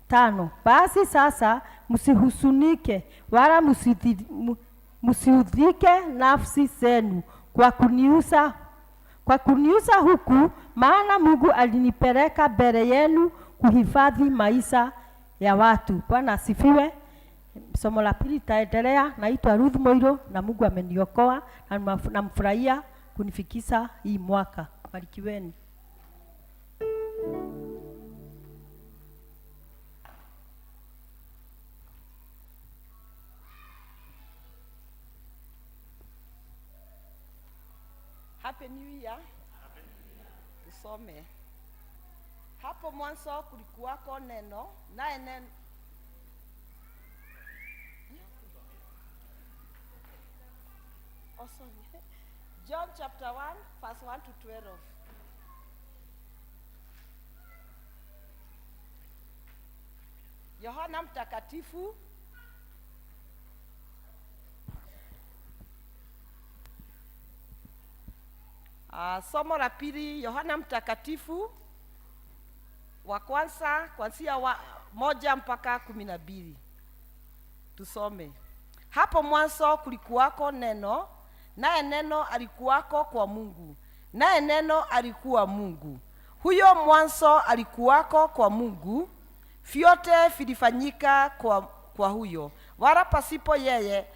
[SPEAKER 18] 5. Basi sasa msihusunike wala msiudhike nafsi zenu kwa kuniuza huku, maana Mungu alinipeleka mbele yenu kuhifadhi maisha ya watu. Bwana asifiwe. Somo la pili litaendelea. Naitwa Ruth Moiro na Mungu ameniokoa na namfurahia kunifikisha hii mwaka. Barikiweni.
[SPEAKER 19] Happy New Year. Tusome. Hapo mwanzo kulikuwako neno, naye neno Oh, sorry. John chapter 1, verse 1 to 12. Yohana Mtakatifu somo la pili, Yohana Mtakatifu wa kwanza kuanzia 1 mpaka 12. Tusome. Hapo mwanzo kulikuwako neno, naye neno alikuwako kwa Mungu, naye neno alikuwa Mungu. Huyo mwanzo alikuwako kwa Mungu, vyote vilifanyika kwa huyo, wala pasipo yeye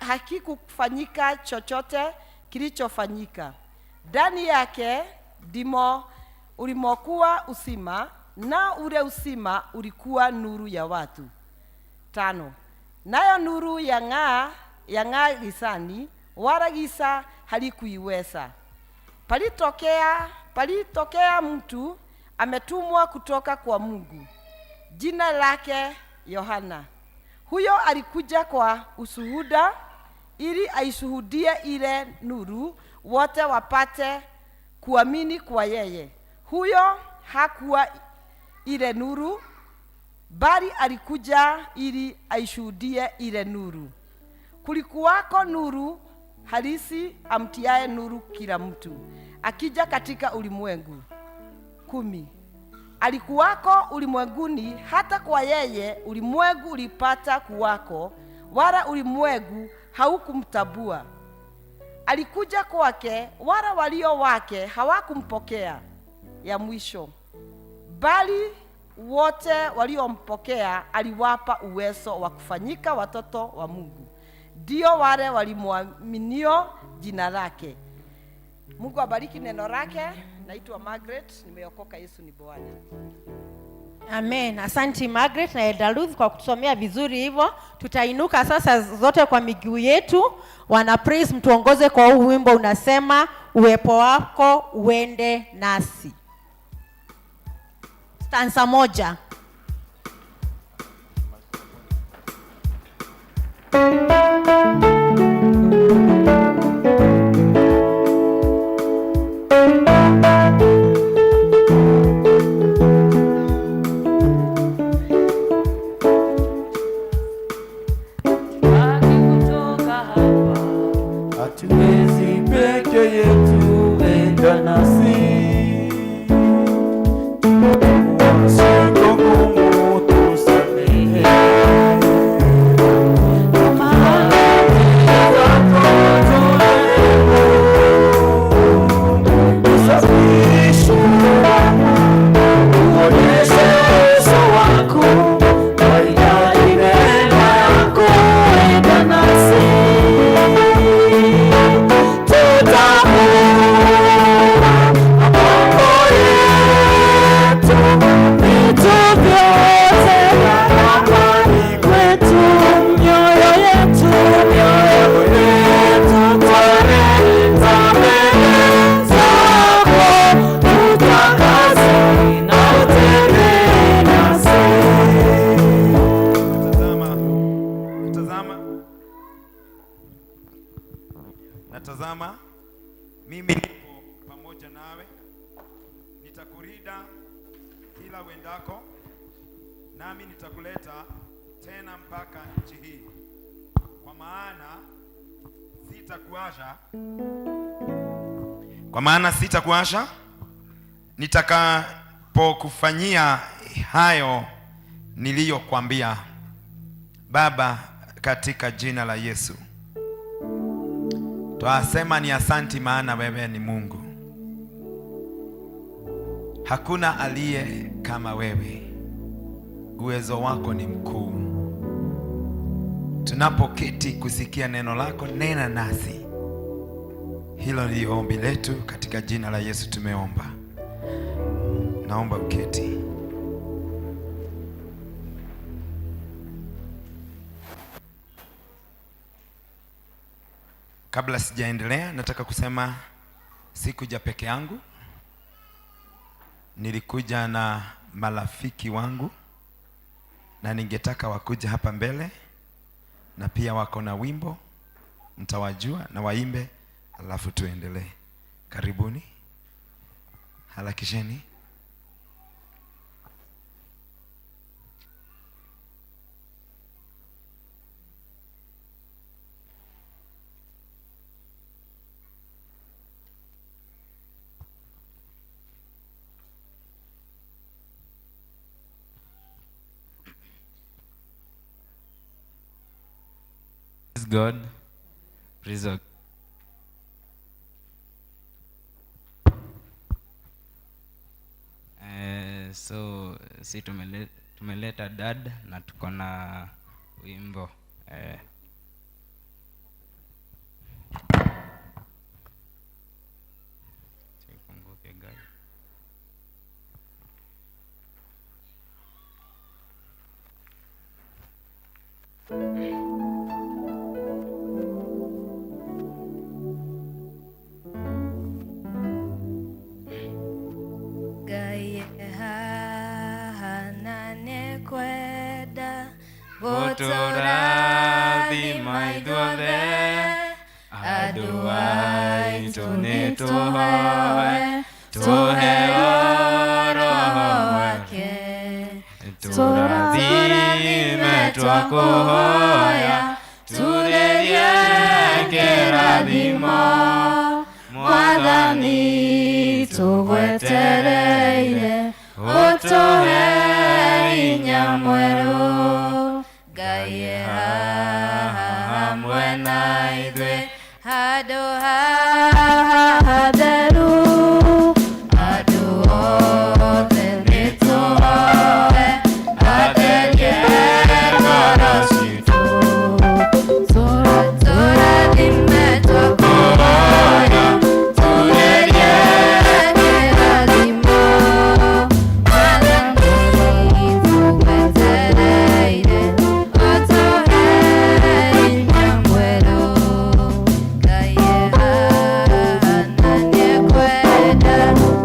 [SPEAKER 19] hakikufanyika chochote kilichofanyika. Ndani yake ndimo ulimokuwa uzima, na ule uzima ulikuwa nuru ya watu. 5. Nayo nuru yang'aa gizani, wala giza halikuiweza. Palitokea mtu ametumwa kutoka kwa Mungu, jina lake Yohana. Huyo alikuja kwa ushuhuda, ili aishuhudie ile nuru, wote wapate kuamini kwa yeye. Huyo hakuwa ile nuru, bali alikuja ili aishuhudie ile nuru. Kulikuwako nuru halisi amtiaye nuru kila mtu akija katika ulimwengu. 10. Alikuwako ulimwenguni, hata kwa yeye ulimwengu ulipata kuwako, wala ulimwengu haukumtambua. Alikuja kwake, wala walio wake hawakumpokea. Ya mwisho, bali wote waliompokea aliwapa uwezo wa kufanyika watoto wa Mungu, ndio wale walimwaminio jina lake. Mungu abariki neno lake. Naitwa Margaret, nimeokoka. Yesu ni Bwana.
[SPEAKER 2] Amen. Asante Margaret na Elder Ruth kwa kutusomea vizuri hivyo. Tutainuka sasa zote kwa miguu yetu. Wana praise, mtuongoze kwa huu wimbo unasema uwepo wako uende nasi. Stanza 1.
[SPEAKER 7] Hatuwezi peke yetu, enda nasi. Siku ngumu tusamehe. Tusafishe, uonyeshe uso wako, twahitaji neema yako, enda nasi.
[SPEAKER 3] Natazama, mimi nipo pamoja nawe, nitakulinda kila uendako, nami nitakuleta tena mpaka nchi hii, kwa maana sitakuacha, kwa maana sitakuacha nitakapokufanyia hayo niliyokuambia. Baba, katika jina la Yesu twasema ni asanti, maana wewe ni Mungu, hakuna aliye kama wewe. Uwezo wako ni mkuu. Tunapoketi kusikia neno lako, nena nasi. Hilo ndilo ombi letu, katika jina la Yesu tumeomba. Naomba uketi. Kabla sijaendelea, nataka kusema sikuja peke yangu. Nilikuja na marafiki wangu na ningetaka wakuja hapa mbele, na pia wako na wimbo, mtawajua na waimbe, alafu tuendelee. Karibuni, harakisheni.
[SPEAKER 20] Praise God. Praise God. So si tumeleta dad na tuko na wimbo. Tuikumbuke guys.
[SPEAKER 17] Gutura
[SPEAKER 21] Mwathani tũgwetereire ũtũhe hinya mwerũ. Ngai e haha hamwe na ithuĩ handũ haha hatheru. Andũ othe nĩtũhoe atherie ngoro citũ. Tũrathime twakũhoya tugerie kĩrathimo. Mwathani tũgwetereire ũtũhe hinya mwerũ. Ngai e haha na nĩekwenda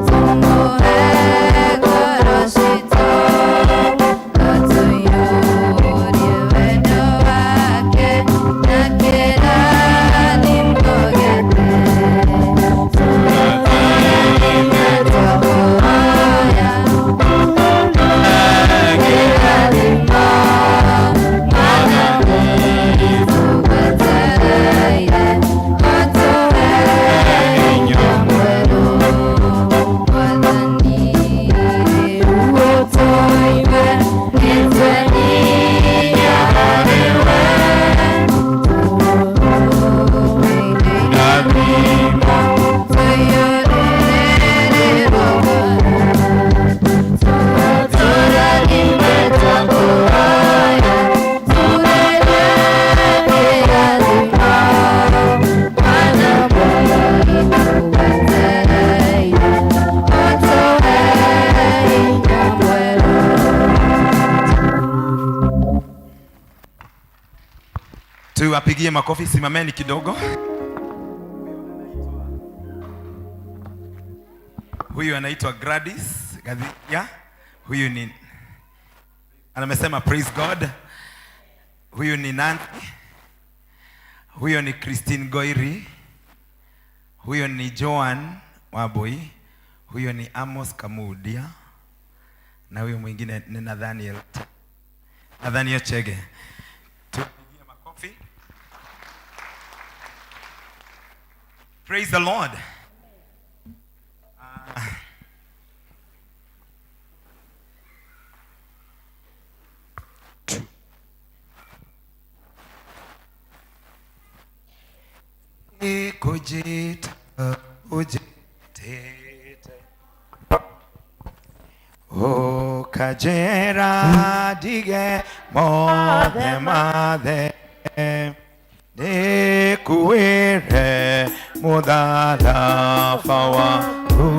[SPEAKER 21] tũmũhe ngoro citũ. Atũiyũrie wendo wake na kĩrathimo gĩake. Tũrathime twakũhoya kĩrathimo. Mwathani tũgwetereire ũtũhe hinya mwerũ. Mwathani rĩu ũtũigue nĩtwenyiihia harĩ we. Tũũrĩre tũiyũrĩrĩrwo tũrathime twakũhoya tugerie kĩrathimo. Mwathani tũgwetereire ũtũhe hinya mwerũ.
[SPEAKER 3] Tuwapigie makofi, simameni kidogo. Huyu anaitwa Gladys Gadhia. Huyu ni anamesema praise God. Huyu ni nani? Huyo ni Christine Goiri. Huyo ni Joan Waboi. Huyo ni Amos Kamudia. Na huyo mwingine ni Nathaniel. Nathaniel Chege. Tupigie makofi. Praise the Lord. Kujita ujitete ukajera dige mothe mathe nikuwire mutharaba waku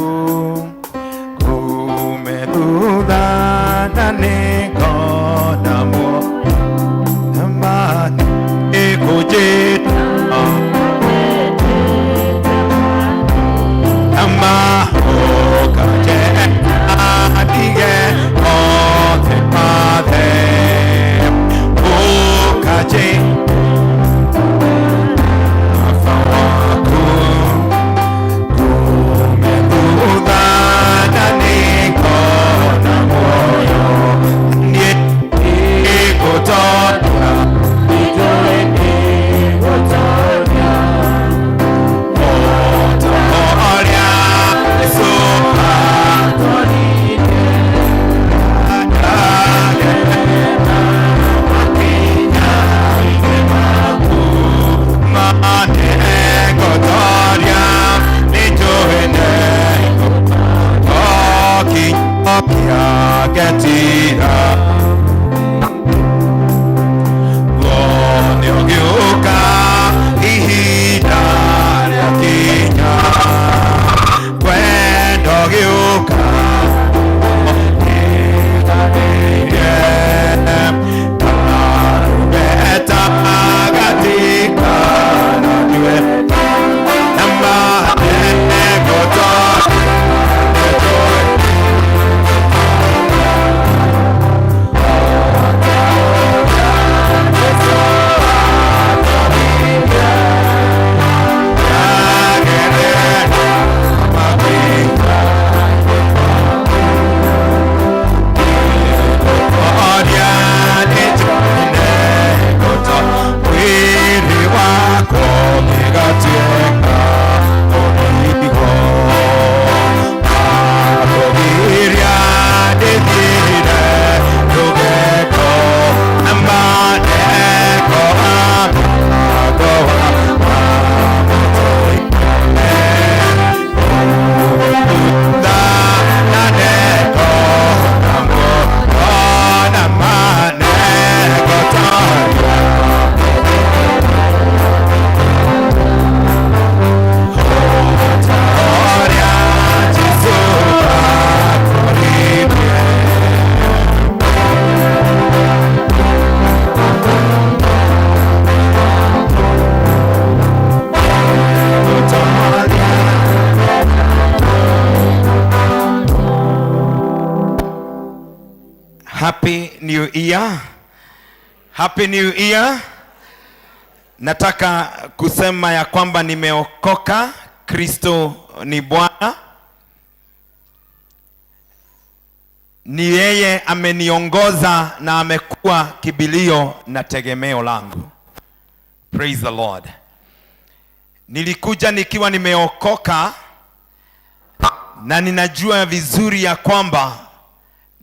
[SPEAKER 3] kume thutha na nĩngona muoyo ikujita ama ukaje adige othe mathe ukaje afa waku kume thutha na nĩngona muoyo niĩ ngũtonya. Happy New Year. Happy New Year. Nataka kusema ya kwamba nimeokoka, Kristo ni Bwana. Ni yeye ameniongoza na amekuwa kibilio na tegemeo langu. Praise the Lord. Nilikuja nikiwa nimeokoka na ninajua vizuri ya kwamba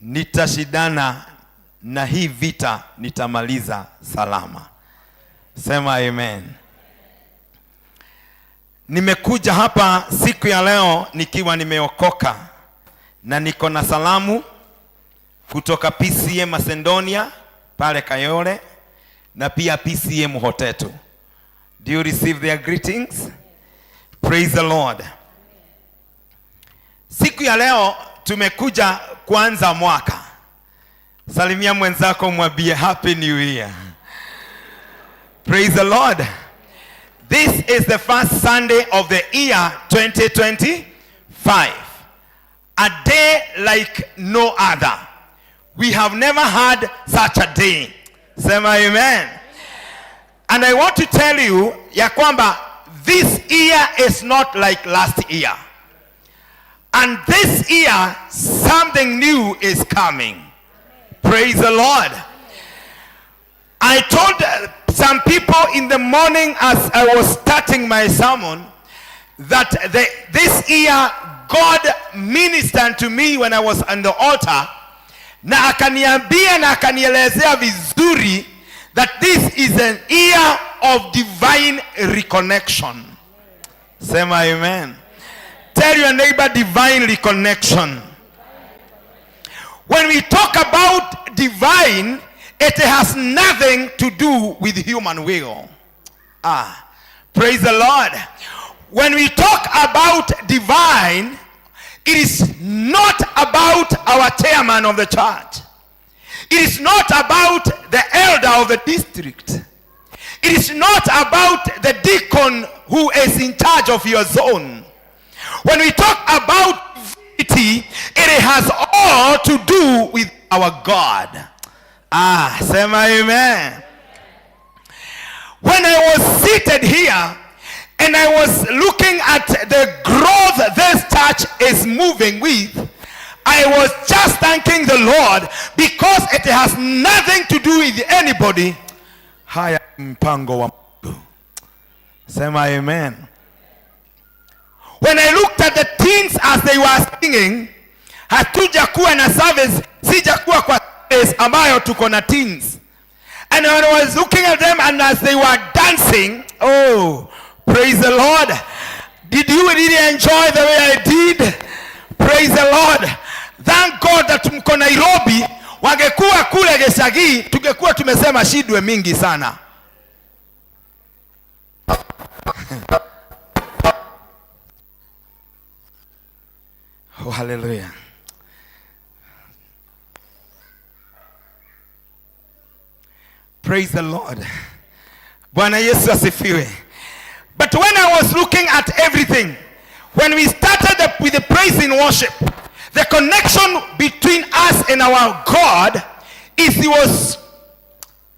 [SPEAKER 3] nitashindana na hii vita, nitamaliza salama. Sema amen. Nimekuja hapa siku ya leo nikiwa nimeokoka na niko na salamu kutoka PCM Macedonia pale Kayole na pia PCM Hoteto. Do you receive their greetings? Praise the Lord. Siku ya leo tumekuja kuanza mwaka. Salimia mwenzako mwambie Happy New Year. Praise the Lord. This is the first Sunday of the year 2025. A day like no other. We have never had such a day. Sema amen. And I want to tell you ya kwamba this year is not like last year. And this year something new is coming. Praise the Lord. I told some people in the morning as I was starting my sermon that this year God ministered to me when I was on the altar, na akaniambia na akanielezea vizuri that this is an year of divine reconnection. Sema amen. Tell your neighbor, divine reconnection. When we talk about divine, it has nothing to do with human will. Praise the Lord. When we talk about divine, it is not about our chairman of the church. It is not about the elder of the district. It is not about the deacon who is in charge of your zone. When we talk about divinity, it has all to do with our God. Sema amen. When I was seated here and I was looking at the growth this church is moving with, I was just thanking the Lord because it has nothing to do with anybody. Haya mpango wa Mungu. Sema amen. When I looked at the teens as they were singing, hatujakuwa na service, sijakuwa kwa service ambayo tuko na teens. And when I was looking at them and as they were dancing, oh, praise the Lord. Did you really enjoy the way I did? Praise the Lord. Thank God that mko Nairobi. Wangekuwa kule Geshagi, tungekuwa tumesema shidwe mingi sana. Oh, hallelujah. Praise the Lord. Bwana Yesu asifiwe. But when I was looking at everything, when we started with the praise in worship, the connection between us and our God is it was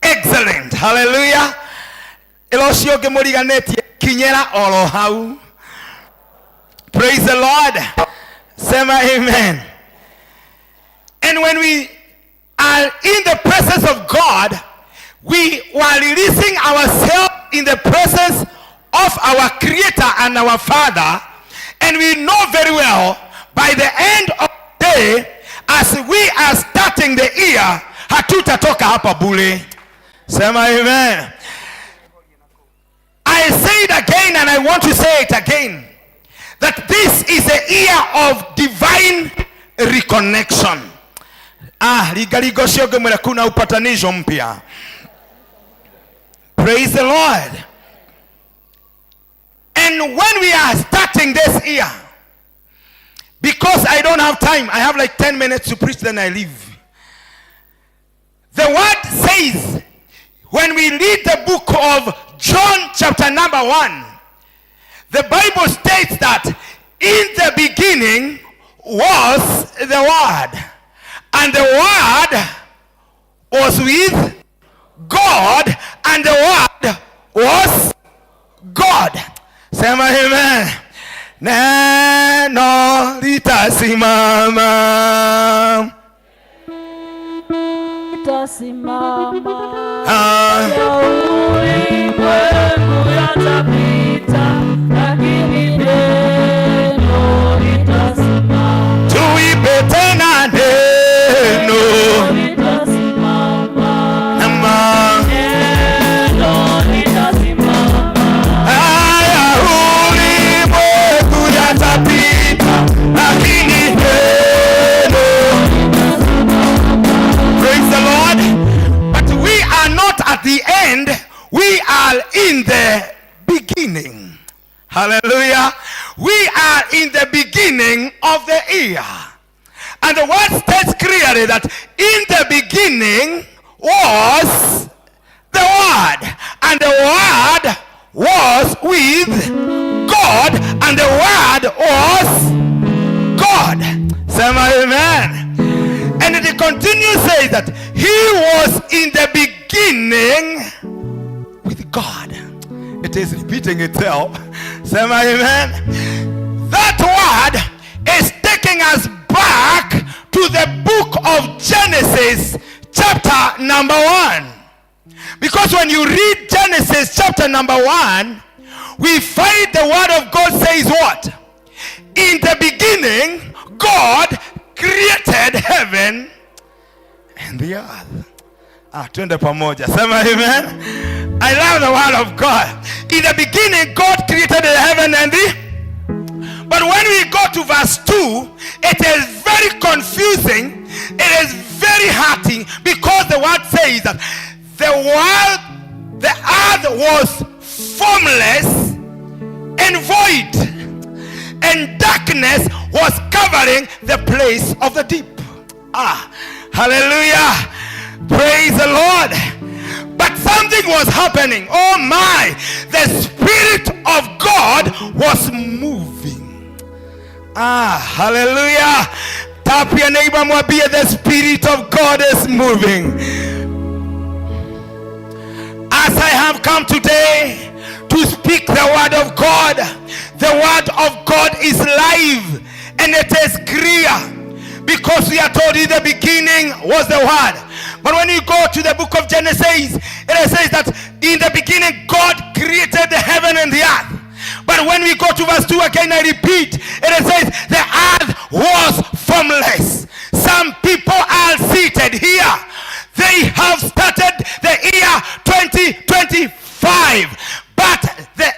[SPEAKER 3] excellent. Hallelujah. Elocio ngĩmũriganĩtie, kinyĩra oro hau. Praise the Lord. Sema amen. And when we are in the presence of God, we were releasing ourselves in the presence of our Creator and our Father. And we know very well, by the end of the day, as we are starting the year, hatutatoka hapa bure. Sema amen. I say it again and I want to say it again, that this is a year of divine reconnection. Ligaligo shioge mwele kuna upatanisho mpya. Praise the Lord. And when we are starting this year, because I don't have time, I have like 10 minutes to preach, then I leave. The word says, when we read the book of John chapter number 1, the Bible states that in the beginning was the Word, and the Word was with God, and the Word was God. Sema amen. Neno litasimama.
[SPEAKER 5] Itasimama.
[SPEAKER 3] Ah.
[SPEAKER 5] Ya ulimwengu yatapita, lakini neno litasimama.
[SPEAKER 3] Tuipe tena neno.
[SPEAKER 5] Litasimama.
[SPEAKER 3] Nama.
[SPEAKER 5] Neno litasimama.
[SPEAKER 3] Haya ulimwengu yatapita, lakini neno. Praise the Lord. But we are not at the end, we are in the beginning. Hallelujah. We are in the beginning of the year. And the word states clearly that in the beginning was the Word, and the Word was with God, and the Word was God. Sema amen. And it continues says that he was in the beginning with God. It is repeating itself. Sema amen. That word is taking us back to the book of Genesis, chapter number 1. Because when you read Genesis chapter number 1, we find the word of God says what? In the beginning, God created heaven and the earth. Ah, twende pamoja. Sema amen. I love the word of God. In the beginning, God created the heaven and the. But when we go to verse 2, it is very confusing. It is very hurting, because the word says that the world, the earth was formless and void, and darkness was covering the place of the deep. Ah, hallelujah. Praise the Lord. But something was happening. Oh my, the Spirit of God was moving. Ah, hallelujah. Tap your neighbor, mwambie the Spirit of God is moving. As I have come today to speak the word of God, the word of God is live and it is clear, because we are told in the beginning was the word. But when you go to the book of Genesis, it says that in the beginning God created the heaven and the earth. But when we go to verse 2 again, I repeat, it says the earth was formless. Some people are seated here. They have started the year 2025, but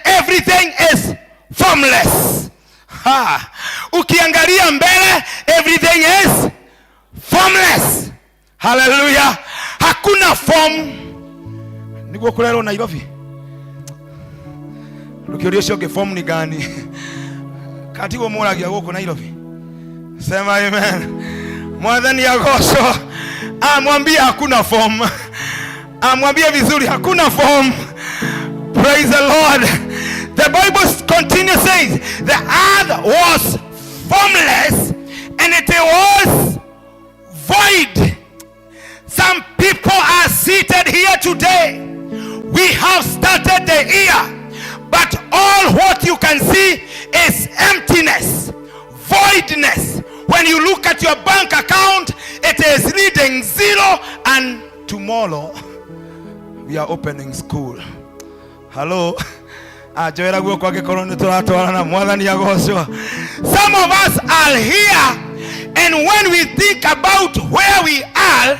[SPEAKER 3] everything is formless. Ha. Ukiangalia mbele, everything is formless. Hallelujah. Hakuna form. Niguo kulero Nairobi. Ukiuria ucio ũngĩ form ni gani? Katiguo mũragia gũkũ Nairobi. Sema amen. Mwathani agocwo. Amwambie hakuna form. Amwambie vizuri hakuna form. Praise the Lord. The Bible continues says the earth was formless and it was void. Some people are seated here today. We have started the year, but all what you can see is emptiness, voidness. When you look at your bank account, it is reading 0, and tomorrow we are opening school. Hello. Ajoera guoko angĩkorwo nĩ tũratwarana. Mwathani agocwo. Some of us are here, and when we think about where we are,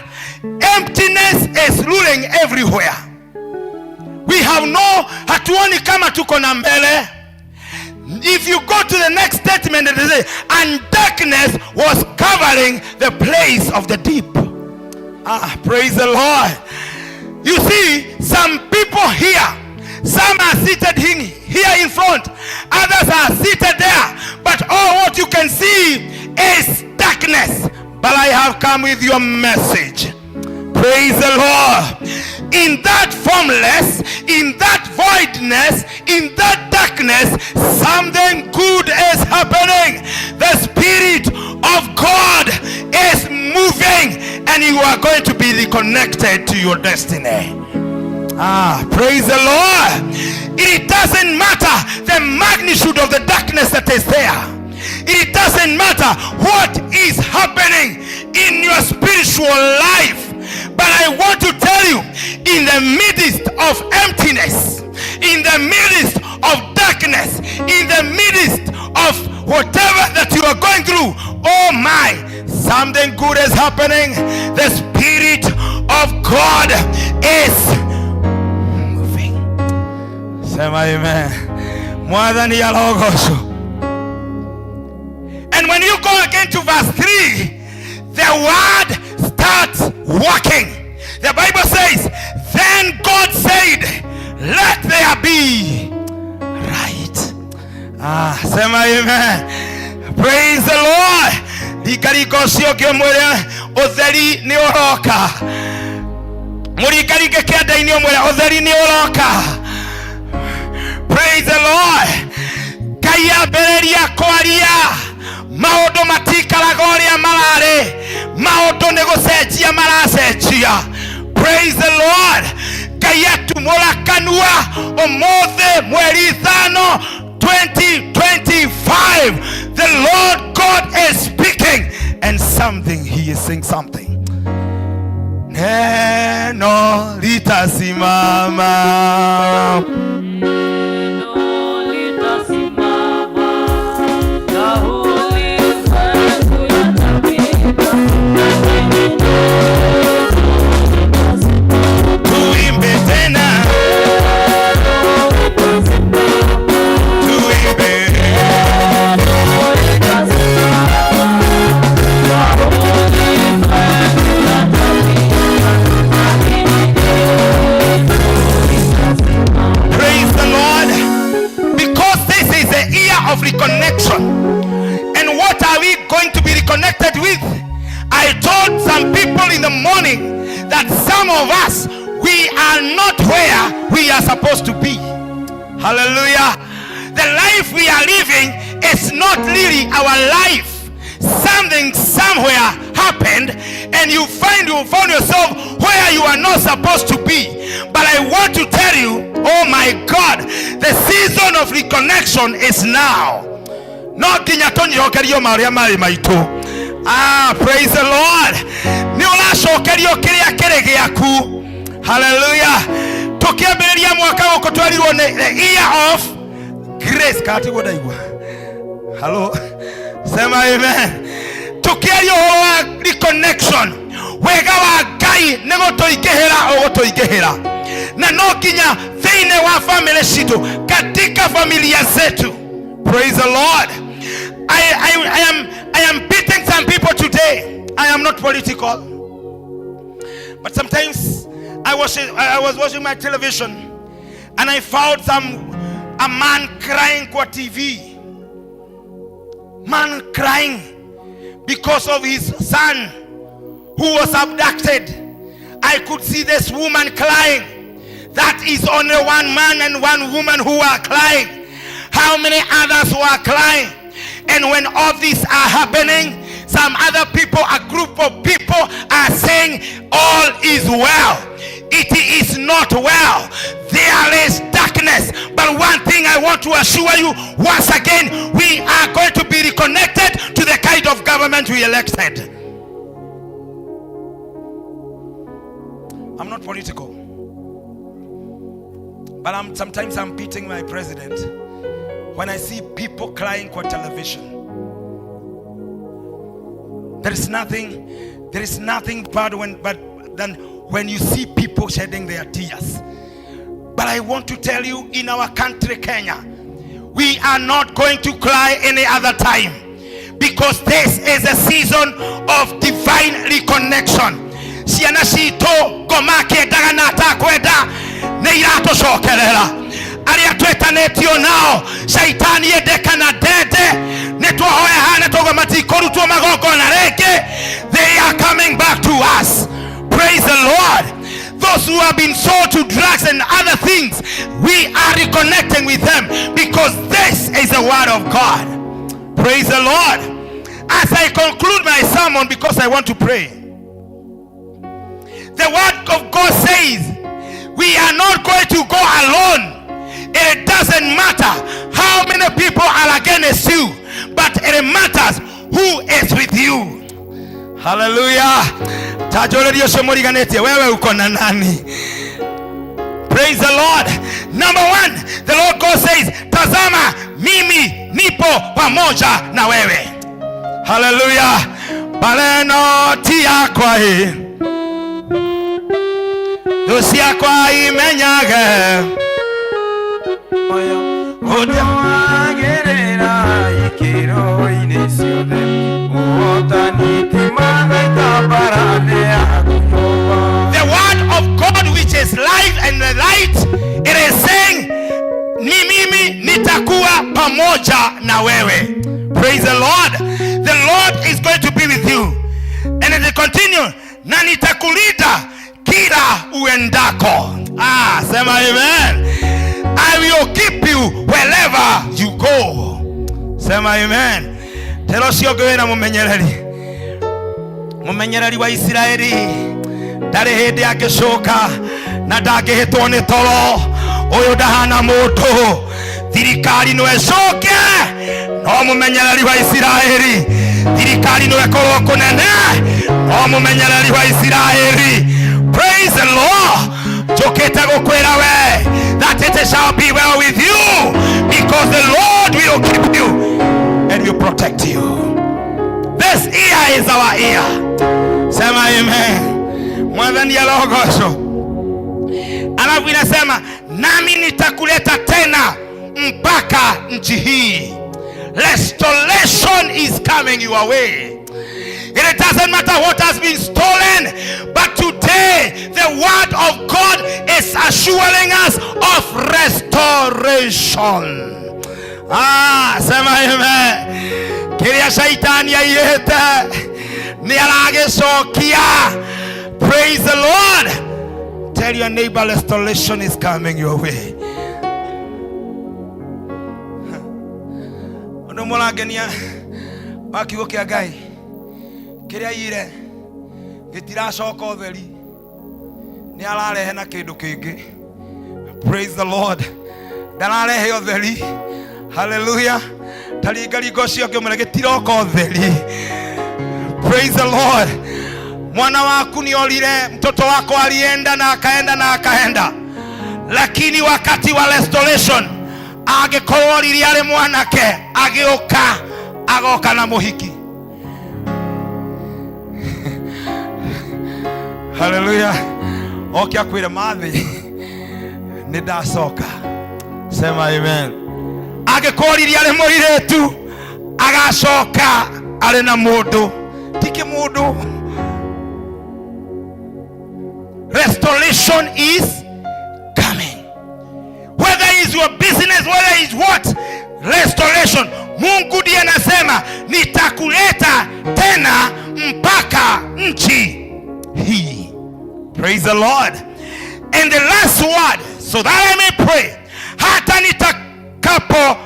[SPEAKER 3] emptiness is ruling everywhere. We have no, hatuoni kama tuko na mbele. If you go to the next statement, it says, and darkness was covering the place of the deep. Ah, praise the Lord. You see, some people here, some are seated here in front, others are seated there, but all what you can see is darkness. But I have come with your message. Praise the Lord. In that formless, in that voidness, in that darkness, something good is happening. The Spirit of God is moving, and you are going to be reconnected to your destiny. Ah, praise the Lord. It doesn't matter the magnitude of the darkness that is there. It doesn't matter what is happening in your spiritual life. But I want to tell you, in the midst of emptiness, in the midst of darkness, in the midst of whatever that you are going through, oh my, something good is happening. The Spirit of God is moving. Sema amen. Mwathani arogocwo. And when you go again to verse 3, the word starts working. The Bible says, then God said, let there be light. Ah, sema amen. Praise the Lord. Rikaringa ũcio ũngĩ ũmwĩre ũtheri nĩ ũroka. Mũringaringe kĩanda-inĩ ũmwĩre ũtheri nĩ ũroka. Praise the Lord. Ngai ambĩrĩria kwaria, maũndũ matikaraga ũrĩa mararĩ, maũndũ nĩ gũcenjia maracenjia. Praise the Lord. Ngai atumũra kanua ũmũthĩ mweri 5 2025, the Lord God is speaking, and something, he is saying something. Neno litasimama. Tuimbe tena. Tuimbe. Praise the Lord. Because this is the year of reconnection. And what are we going to be reconnected with? I told some people in the morning that some of us, we are not where we are supposed to be. Hallelujah. The life we are living is not really our life. Something somewhere happened, and you found yourself where you are not supposed to be. But I want to tell you, oh my God, the season of reconnection is now. No nginya tũnyokerio marĩa marĩ maitũ. Ah, praise the Lord. Nĩ ũracokerio kĩrĩa kĩrĩ gĩaku. Hallelujah. Tũkĩambĩrĩria mwaka gũkũ twerirwo nĩ the year of grace. Kana tiguo ndaigua? Hello. Sema amen. Tũkĩaria ũhoro wa reconnection, wega wa Ngai nĩ gũtũingĩhĩra ũgũtũingĩhĩra, na no nginya thĩinĩ wa family citũ, katika familia zetu. Praise the Lord. I am beating some people today. I am not political, but sometimes I was watching my television and I found a man crying kwa TV. Man crying because of his son who was abducted. I could see this woman crying. That is only one man and one woman who are crying. How many others were crying? And when all these are happening, some other people, a group of people are saying all is well. It is not well. There is darkness. But one thing I want to assure you, once again, we are going to be reconnected to the kind of government we elected. I'm not political, but sometimes I'm beating my president when I see people crying on television. There is nothing bad than when you see people shedding their tears. But I want to tell you, in our country, Kenya, we are not going to cry any other time, because this is a season of divine reconnection. Ciana citũ ngoma kĩendaga na atakwenda nĩ iratũcokerera. Arĩa twĩtanĩtio nao caitani ende kana ndende, nĩ twahoya haha tauga matikũrutwo magongona rĩngĩ. They are coming back to us. Praise the Lord. Those who have been sold to drugs and other things, we are reconnecting with them, because this is the word of God. Praise the Lord. As I conclude my sermon, because I want to pray, The word of God says we are not going to go alone. It doesn't matter how many people are against you, but it matters who is with you. Hallelujah. Tajoreria ũcio mũriganĩtie, wewe uko na nani? Praise the Lord. Number one, the Lord God says, tazama mimi nipo pamoja na wewe. Hallelujah. Maneno ti yakwa ĩ, thũ ciakwa imenyage.
[SPEAKER 7] Ũndwagĩrĩra ikĩro-inĩ ciothe, ũhotani ti magaita mbaara-inĩ yaku nyũmba.
[SPEAKER 3] The word of God, which is life and the light, it is saying, ni mimi nitakuwa pamoja na wewe. Praise the Lord. The Lord is going to be with you. And it will continue, na nitakulinda kila uendako. Ah, sema amen. I will keep you wherever you go. Sema amen. Tero ũcio ũngĩ wĩna mũmenyereri, mũmenyereri wa Isiraeli ndarĩ hĩndĩ angĩcoka na ndangĩhĩtwo nĩ toro. Ũyũ ndahana mũndũ, thirikari no ĩcoke, no mũmenyereri wa Isiraeli, thirikari no ĩkorwo kũnene, no mũmenyereri wa Isiraeli. Praise the Lord. Njũkĩte gũkwĩra we that it shall be well with you, because the Lord will keep you and will protect you. This ear is our ear. Sema amen. Mwathani arogocwo. Alafu inasema nami nitakuleta tena mpaka nchi hii. Restoration is coming your way. It doesn't matter what has been stolen, but today the word of God is assuring us of restoration. Ah, sema amen. Kiria shaitani aiyete ni aragicokia. Praise the Lord. Tell your neighbor, restoration is coming your way. Undu murangenia wa kiugo kia Ngai, kiria ire gitiracoka utheri, ni ararehe na kindu kingi. Praise the Lord. Ndararehe utheri. Hallelujah. Taringaringa ucio ngimwira gitiroka utheri. Praise the Lord. Mwana waku ni orire, mtoto wako alienda na akaenda na akaenda, lakini wakati wa restoration angikorwo riria ari mwanake agiuka agoka na muhiki. Hallelujah. Oke akwire mathi ni ndacoka. Sema amen. Angikorwo riria ari mũirĩtu agacoka arĩ na mũndũ, ti kĩmũndũ. Restoration is coming. Whether it's your business, whether it's what, restoration. Mungu ndiye anasema nitakuleta tena mpaka nchi hii. Praise the Lord. And the last word, so that I may pray, hata nitakapo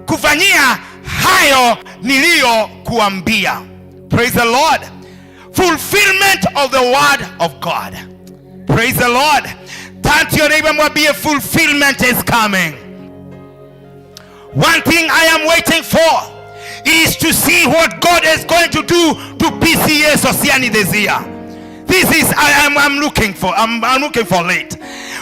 [SPEAKER 3] kufanyia hayo niliyokuambia. Praise the Lord. Fulfillment of the word of God. Praise the Lord. Turn to your neighbor, mwambie fulfillment is coming. One thing I am waiting for is to see what God is going to do to PCEA Sosiani this year. This is I'm looking for. I'm looking for late.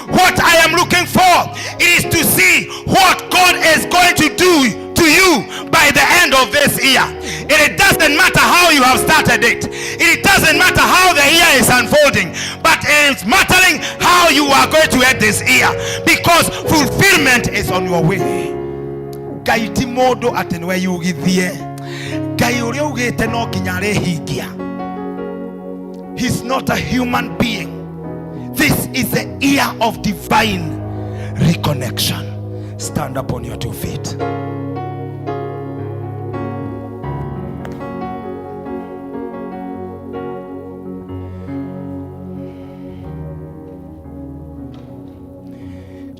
[SPEAKER 3] What I am looking for is to see what God is going to do to you by the end of this year. It doesn't matter how you have started it. It doesn't matter how the year is unfolding, but it's mattering how you are going to end this year, because fulfillment is on your way. Ngai ti mũndũ atĩ nĩwe yugithie. Ngai ũrĩa ugĩte no nginya arĩhingia. He's not a human being. This is the year of divine reconnection. Stand up on your 2 feet.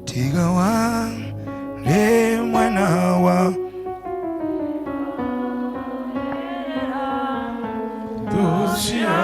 [SPEAKER 3] Tiga wa re mwana wa
[SPEAKER 7] Dusia.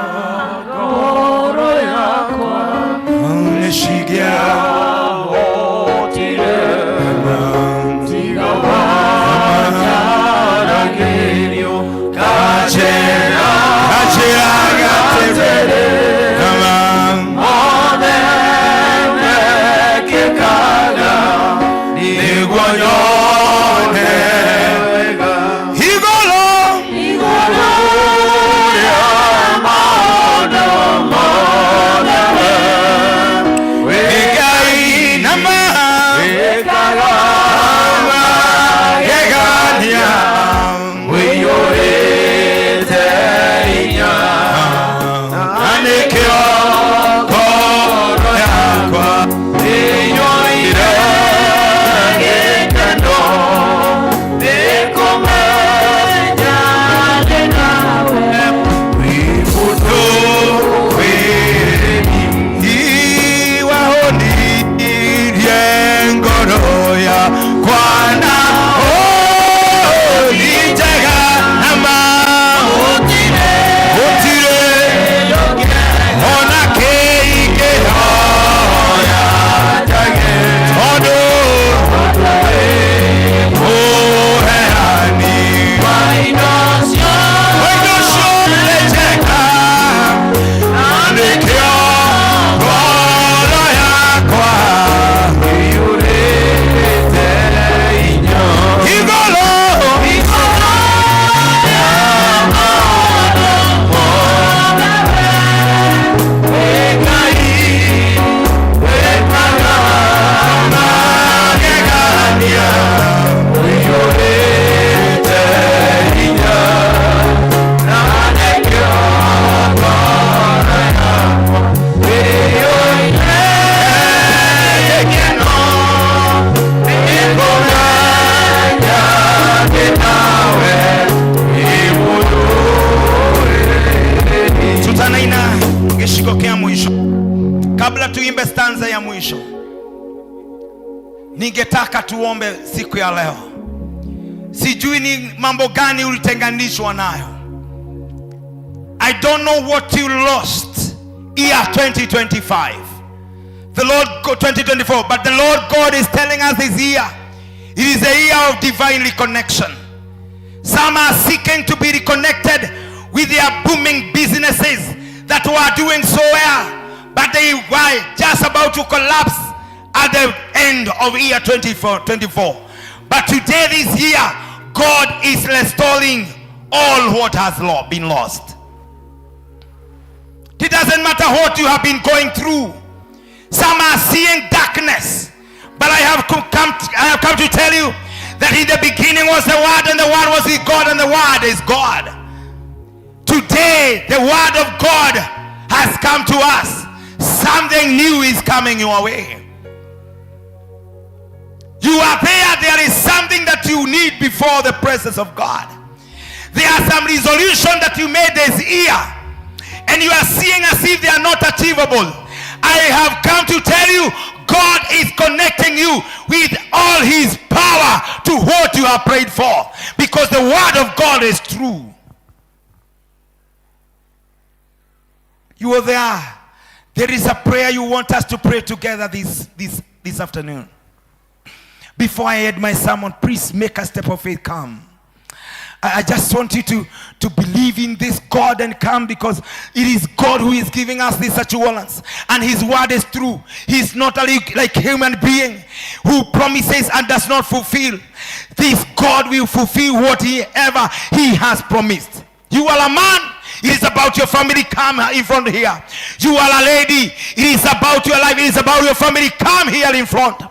[SPEAKER 3] Ningetaka tuombe siku ya leo. Sijui ni mambo gani ulitenganishwa nayo. I don't know what you lost year 2025. The Lord 2024, but the Lord God is telling us this year, it is a year of divine reconnection. Some are seeking to be reconnected with their booming businesses that were doing so well, but they were just about to collapse at the end of year 24. But today, this year, God is restoring all what has been lost. It doesn't matter what you have been going through. Some are seeing darkness, but I have come to tell you that in the beginning was the Word, and the Word was with God, and the Word is God. Today, the Word of God has come to us. Something new is coming your way. You are there. There is something that you need before the presence of God. There are some resolution that you made this year, and you are seeing as if they are not achievable. I have come to tell you, God is connecting you with all his power to what you have prayed for, because the word of God is true. You are there. There is a prayer you want us to pray together this afternoon. Before I end my sermon, please make a step of faith. Come. I just want you to believe in this God and come, because it is God who is giving us this assurance, and his word is true. He is not a like human being who promises and does not fulfill. This God will fulfill whatever he has promised. You are a man. It is about your family. Come in front here. You are a lady. It is about your life. It is about your family. Come here in front.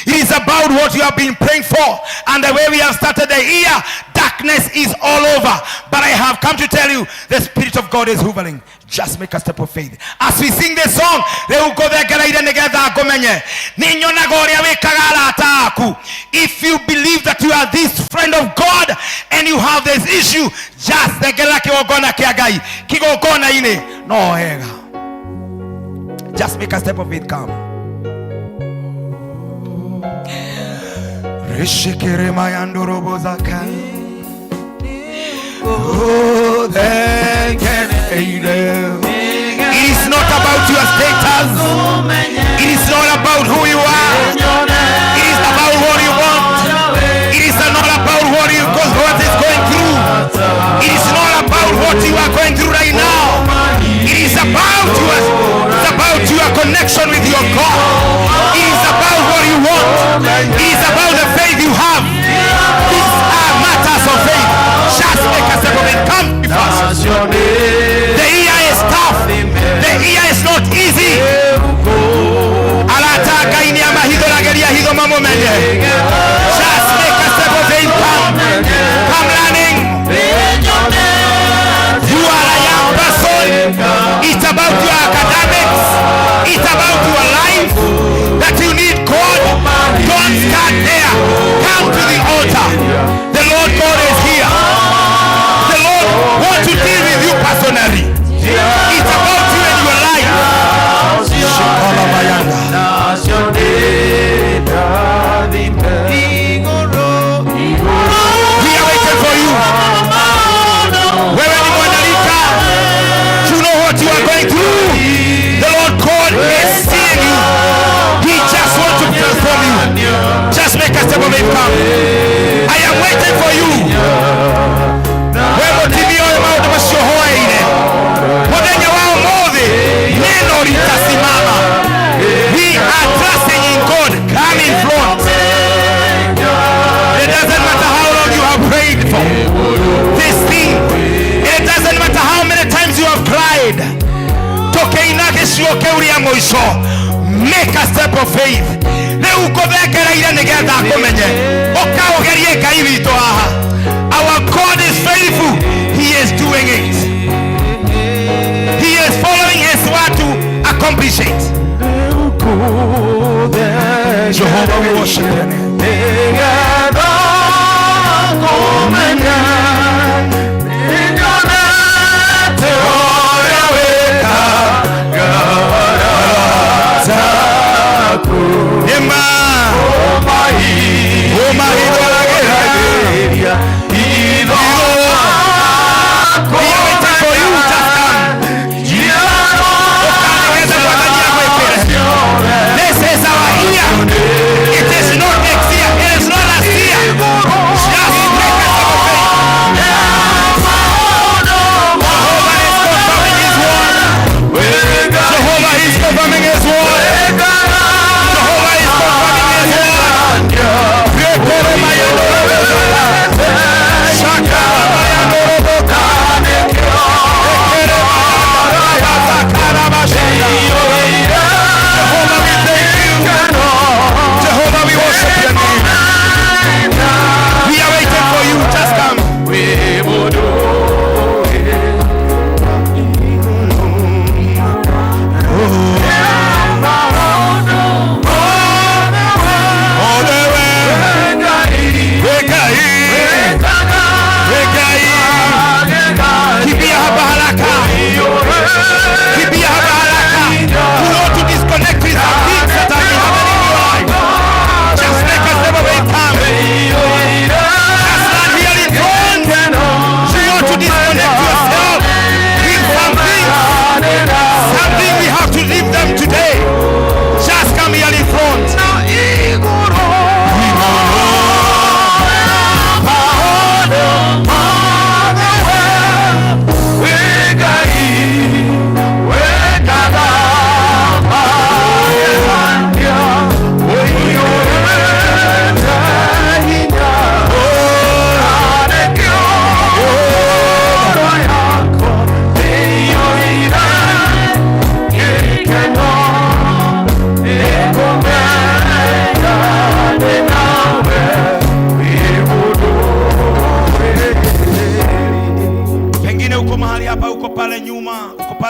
[SPEAKER 3] It is about what you have been praying for. And the way we have started the year, darkness is all over. But I have come to tell you, the Spirit of God is hovering. Just make a step of faith. As we sing this song, they will go there. If you believe that you are this friend of God and you have this issue, just no. Just make a step of faith. Come. Oh, it is not about your status. It is not about who you are. It is about what you want. It is not about what you what is going through. It is not about what you are going through right now. It is about your, it's about your connection with your God. It is about what you want. It is about the faith you have. These are matters of faith. Just make a step of it. Come first. The year is tough. The year is not easy. Just make a step of faith. Come. Come learning. You are a young person. It's about your academics. It's about your life. That you need God. Don't start there. Come to the altar. The Lord God is here. The Lord wants to deal with you personally. It's about you and your life. We are waiting for you. Wewe ni mwanalika. You know what you are going through. The Lord God is seeing you. He just wants to transform you. Just make a step of it. Come. I am waiting for you. Wewe timio maũndũ macio hwaĩ-inĩ. Mũthenya wa ũmũthĩ neno litasimama. We are trusting in God. Come in front. It doesn't matter how long you have prayed for this thing. It doesn't matter how many times you have cried. Make a step of faith. Rĩu ngũthengereire nĩgetha ngũmenye. Ũka ũgerie Ngai witũ haha. Our God is faithful. He is doing it. He is following his word to accomplish it. Jehovah, we worship your name.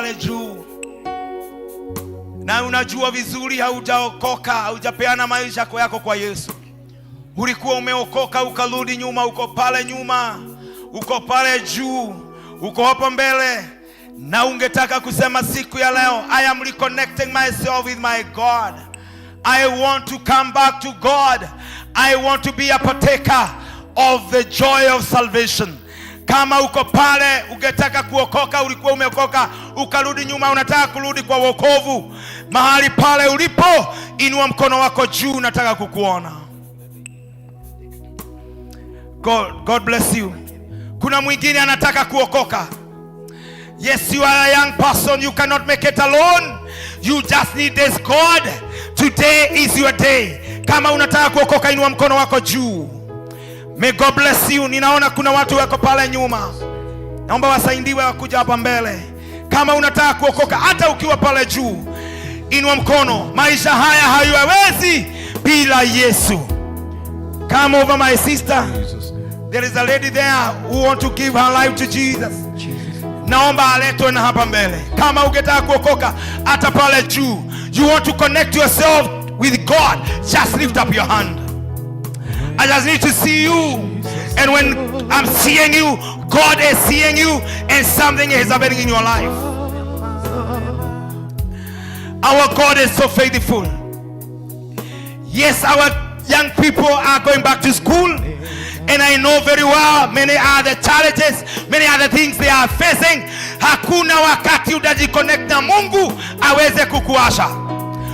[SPEAKER 1] pale juu na unajua vizuri haujaokoka, haujapeana maisha yako kwa Yesu. Ulikuwa umeokoka ukarudi nyuma, uko pale nyuma, uko pale juu, uko hapo mbele, na ungetaka kusema siku ya leo, I am reconnecting myself with my God. I want to come back to God. I want to be a partaker of the joy of salvation. Kama uko pale ungetaka kuokoka, ulikuwa umeokoka ukarudi nyuma, unataka kurudi kwa wokovu, mahali pale ulipo, inua mkono wako juu, nataka kukuona. God bless you. Kuna mwingine anataka kuokoka. Yes, you are a young person. You cannot make it alone. You just need this God. Today is your day. Kama unataka kuokoka, inua mkono wako juu. May God bless you. Ninaona kuna watu wako pale nyuma, naomba wasaidiwe wakuja hapa mbele. Kama unataka kuokoka, hata ukiwa pale juu, inua mkono. Maisha haya hayawezi bila Yesu. Come over, my sister. There is a lady there who want to give her life to Jesus. Naomba aletwe na hapa mbele. Kama ungetaka kuokoka hata pale juu, you want to connect yourself with God, just lift up your hand. I just need to see you. And when I'm seeing you, God is seeing you, and something is happening in your life. Our God is so faithful. Yes, our young people are going back to school. And I know very well many are the challenges, many are the things they are facing. Hakuna wakati utajiconnect na Mungu aweze kukuasha.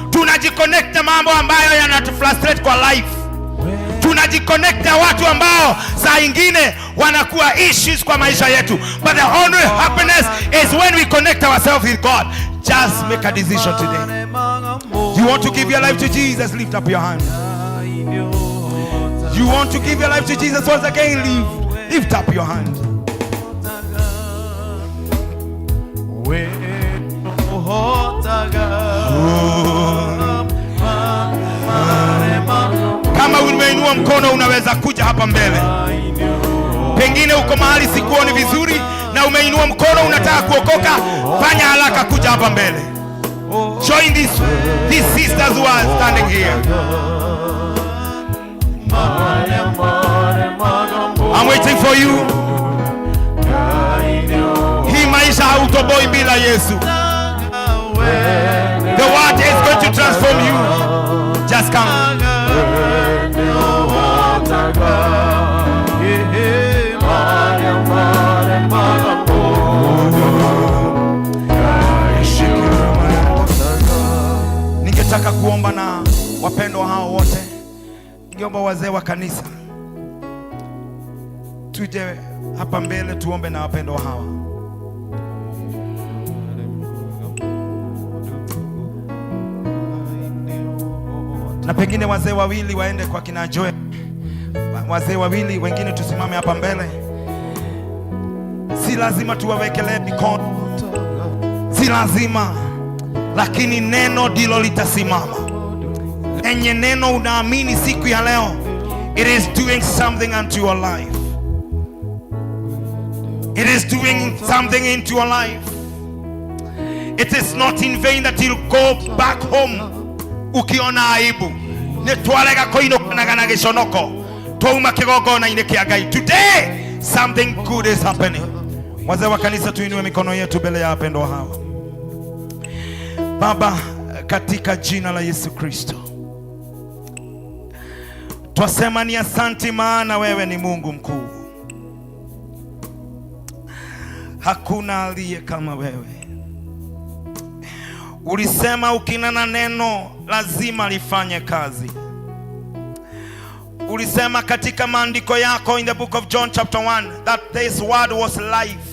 [SPEAKER 1] Tunajiconnect na mambo ambayo yanatufrustrate kwa life. Tunajiconnect na watu ambao saa ingine wanakuwa issues kwa maisha yetu. But the only happiness is when we connect ourselves with God. Just make a decision today. You want to give your life to Jesus, lift up your hand. You want to give your life to Jesus once again, lift up your hand. Kama umeinua mkono unaweza kuja hapa mbele. Pengine uko mahali sikuoni vizuri na umeinua mkono unataka kuokoka, fanya haraka kuja hapa mbele. Join these sisters who are standing here. I'm waiting for you. Hii maisha hautoboi bila Yesu. The word is going to transform you. Just come. Ningetaka kuomba na wapendwa hao wote. Ningeomba wazee wa kanisa tuje hapa mbele tuombe na wapendwa hawa. Na pengine wazee wawili waende kwa kina Joe. Wazee wawili wengine tusimame hapa mbele. Si lazima tuwawekelee mikono, si lazima, lakini neno ndilo litasimama. Lenye neno unaamini siku ya leo, it is doing something unto your life. It is doing something into your life. It is not in vain that you'll go back home ukiona aibu. Nitwarega koinũkanaga na gĩconoko twauma kĩgongona-inĩ kĩa Ngai. Today something good is happening. Wazee wa kanisa, tuinue mikono yetu mbele ya wapendwa hawa. Baba, katika jina la Yesu Kristo, twasema ni asanti, maana wewe ni Mungu mkuu. Hakuna aliye kama wewe. Ulisema ukinena neno lazima lifanye kazi. Ulisema katika maandiko yako in the book of John chapter 1 that this word was life.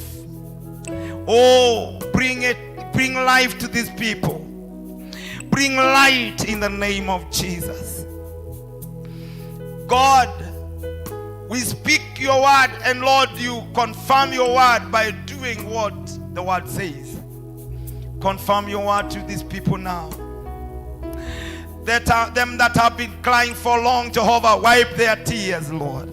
[SPEAKER 1] Oh, bring life to these people. Bring light in the name of Jesus. God, we speak your word, and Lord, you confirm your word by doing what the word says. Confirm your word to these people now. That are, them that have been crying for long, Jehovah, wipe their tears, Lord.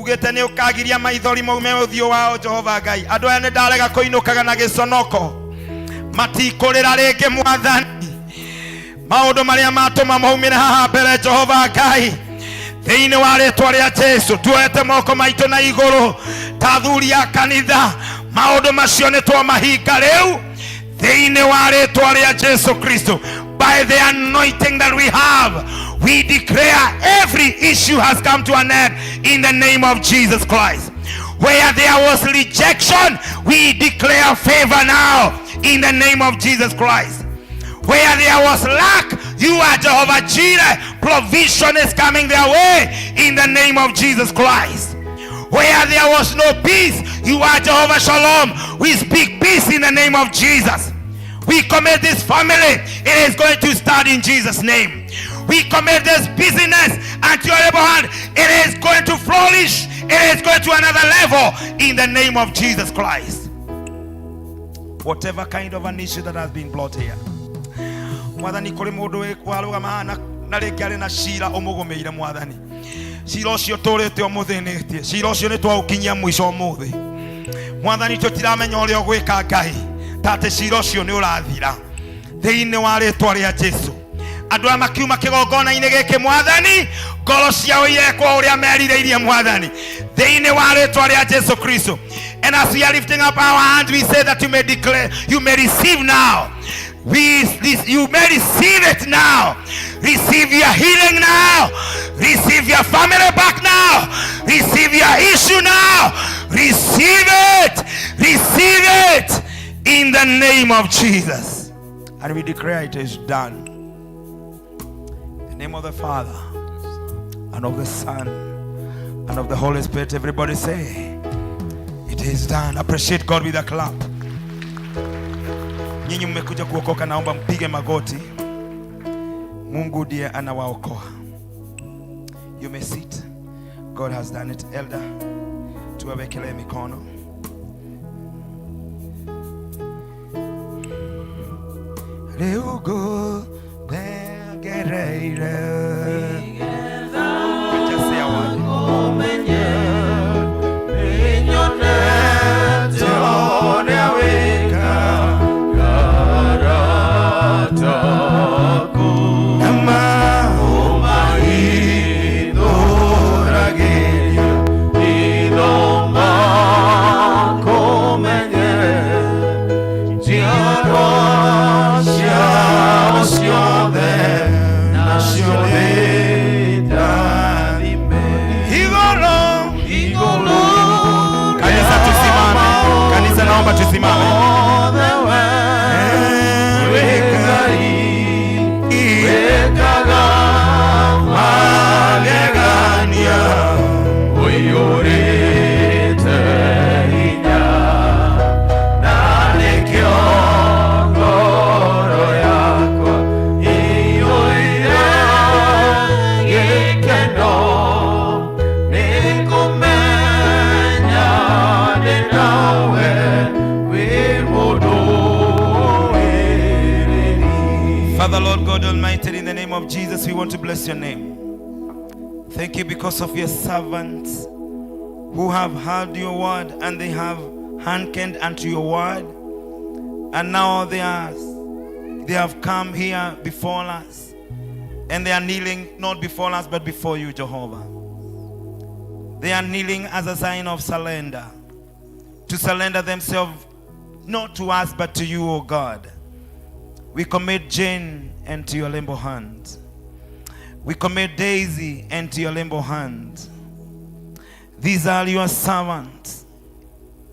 [SPEAKER 1] Ugĩte nĩ ũkagiria maithori maume ũthiũ wao Jehova Ngai. Andũ aya nĩ ndarega kũinũkaga na gĩconoko, matikũrĩra rĩngĩ Mwathani. Maũndũ marĩa matũma maumĩre haha mbere Jehova Ngai, thĩinĩ wa rĩtwa rĩa Jesu, tuoete moko maitũ na igũrũ ta athuri a kanitha, maũndũ macio nĩ twamahinga rĩu thĩinĩ wa rĩtwa rĩa Jesu Kristo. By the anointing that we have, we declare every issue has come to an end in the name of Jesus Christ. Where there was rejection, we declare favor now in the name of Jesus Christ. Where there was lack, you are Jehovah Jireh. Provision is coming their way in the name of Jesus Christ. Where there was no peace, you are Jehovah Shalom. We speak peace in the name of Jesus. We commit this family. It is going to start in Jesus' name. We commit this business unto your able hand. It is going to flourish. It is going to another level in the name of Jesus Christ. Whatever kind of an issue that has been brought here, Mwathani, kũrĩ mũndũ warũgama haha na rĩngĩ arĩ na cira ũmũgũmĩire Mwathani, cira ũcio tũrĩte ũmũthĩnĩtie, cira ũcio nĩ twaũkinyia mũico ũmũthĩ Mwathani. Tũtiramenya ũrĩa ũgwĩka Ngai, ta atĩ cira ũcio nĩ ũrathira thĩinĩ wa rĩtwa rĩa Jesu. Andũ aya makiuma kĩgongona-inĩ gĩkĩ Mwathani, ngoro ciao irekwo ũrĩa merirĩirie Mwathani, thĩinĩ wa rĩtwa rĩa Jesu Kristo. And as we are lifting up our hands, we say that you may declare, you may receive now. You may receive it now. Receive your healing now. Receive your family back now. Receive your issue now. Receive it. Receive it in the name of Jesus. And we declare it is done. In the name of the Father, and of the Son, and of the Holy Spirit. Everybody say, it is done. Appreciate God with a clap. Nyinyi mmekuja kuokoka, naomba mpige magoti. Mungu ndiye anawaokoa. You may sit. God has done it. Elder, tuwawekelee mikono. Rĩu ngũthengereire. Just say a word.
[SPEAKER 14] Nĩnyonete ũrĩa wĩkaga arata aku. Ũmahithũragĩria hitho makũmenye. Njiarwa ciao ciothe nacio nĩndathime.
[SPEAKER 1] Igũrũ.
[SPEAKER 14] Igũrũ.
[SPEAKER 1] Kanisa tusimame. Kanisa naomba tusimame.
[SPEAKER 14] Othe we wĩ Ngai wĩkaga magegania ũiyũrĩte hinya na nĩkĩo ngoro yakwa ĩiyũire gĩkeno nĩngũmenya ndĩ nawe wĩ mũndũ wĩrĩri.
[SPEAKER 1] Father, Lord God Almighty, in the name of Jesus, we want to bless your name. Thank you because of your servants who have heard your word and they have hearkened unto your word. And now they have come here before us. And they are kneeling not before us but before you, Jehovah. They are kneeling as a sign of surrender. To surrender themselves not to us but to you, O God. We commit Jane into your limbo hand. We commit Daisy into your limbo hand. These are your servants.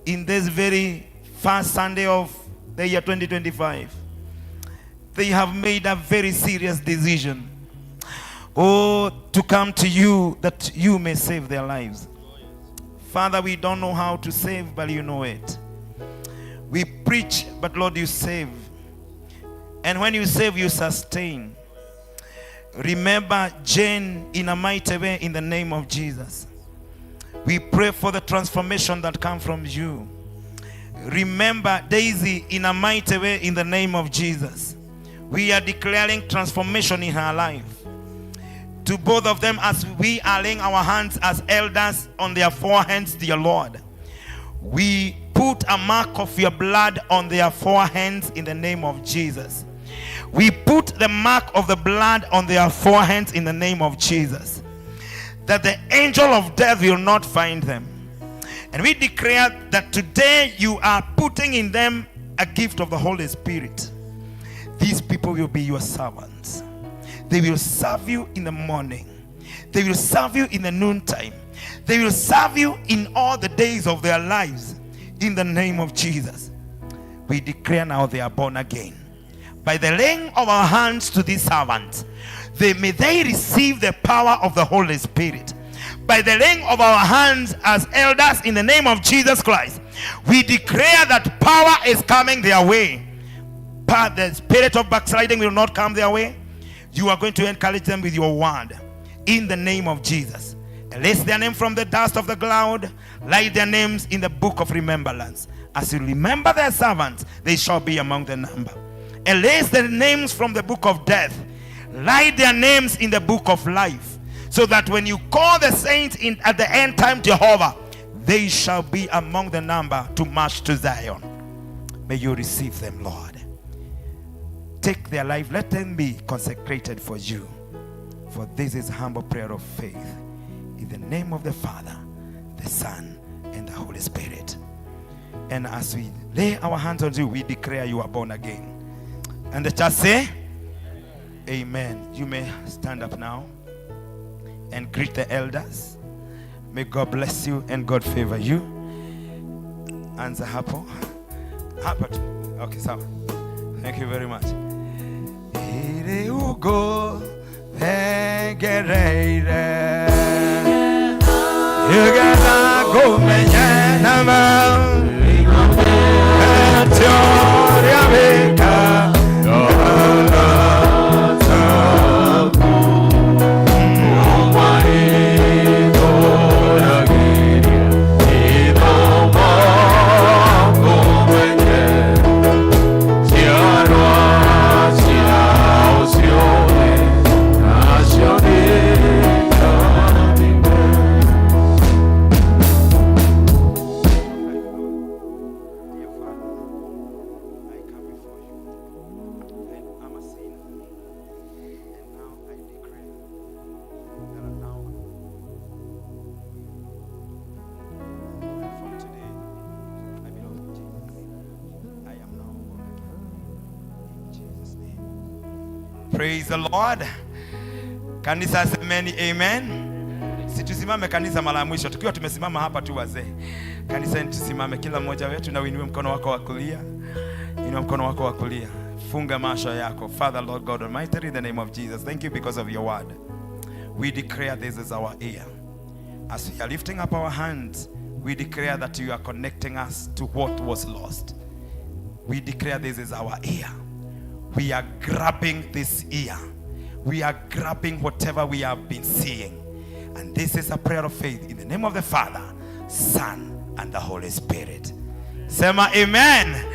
[SPEAKER 1] In this very first Sunday of the year 2025, they have made a very serious decision. Oh, to come to you that you may save their lives. Father, we don't know how to save, but you know it. We preach, but Lord, you save. And when you save, you sustain. Remember Jane in a mighty way in the name of Jesus. We pray for the transformation that comes from you. Remember Daisy in a mighty way in the name of Jesus. We are declaring transformation in her life. to both of them as we are laying our hands as elders on their foreheads, dear Lord. We put a mark of your blood on their foreheads in the name of Jesus. We put the mark of the blood on their foreheads in the name of Jesus, that the angel of death will not find them. And we declare that today you are putting in them a gift of the Holy Spirit. These people will be your servants. They will serve you in the morning. They will serve you in the noontime. They will serve you in all the days of their lives. In the name of Jesus, we declare now they are born again. By the laying of our hands to these servants, may they receive the power of the Holy Spirit. By the laying of our hands as elders in the name of Jesus Christ, we declare that power is coming their way. But the spirit of backsliding will not come their way. You are going to encourage them with your word in the name of Jesus. Erase their name from the dust of the ground. Write their names in the book of remembrance. As you remember their servants, they shall be among the number. Erase their names from the book of death. Write their names in the book of life, so that when you call the saints in at the end time, Jehovah, they shall be among the number to march to Zion. May you receive them, Lord. Take their life. Let them be consecrated for you. For this is humble prayer of faith. In the name of the Father, the Son, and the Holy Spirit. And as we lay our hands on you, we declare you are born again. And the church say, amen. You may stand up now and greet the elders. May God bless you and God favor you. Anza hapo. Hapo tu. Okay, sawa. Thank you very much. Ire ugo thengereire. Igena kumenya nama. Etioria bika. Praise the Lord. Kanisa semeni amen. Si tusimame kanisa mara ya mwisho tukiwa tumesimama hapa tu wazee. Kanisa tusimame kila mmoja wetu na uinue mkono wako wa kulia. Inua mkono wako wa kulia. Funga macho yako. Father Lord God Almighty, in the name of Jesus, thank you because of your word. We declare this is our ear. As we are lifting up our hands, we declare that you are connecting us to what was lost. We declare this is our ear. We are grabbing this ear. We are grabbing whatever we have been seeing. And this is a prayer of faith in the name of the Father, Son, and the Holy Spirit. Sema amen.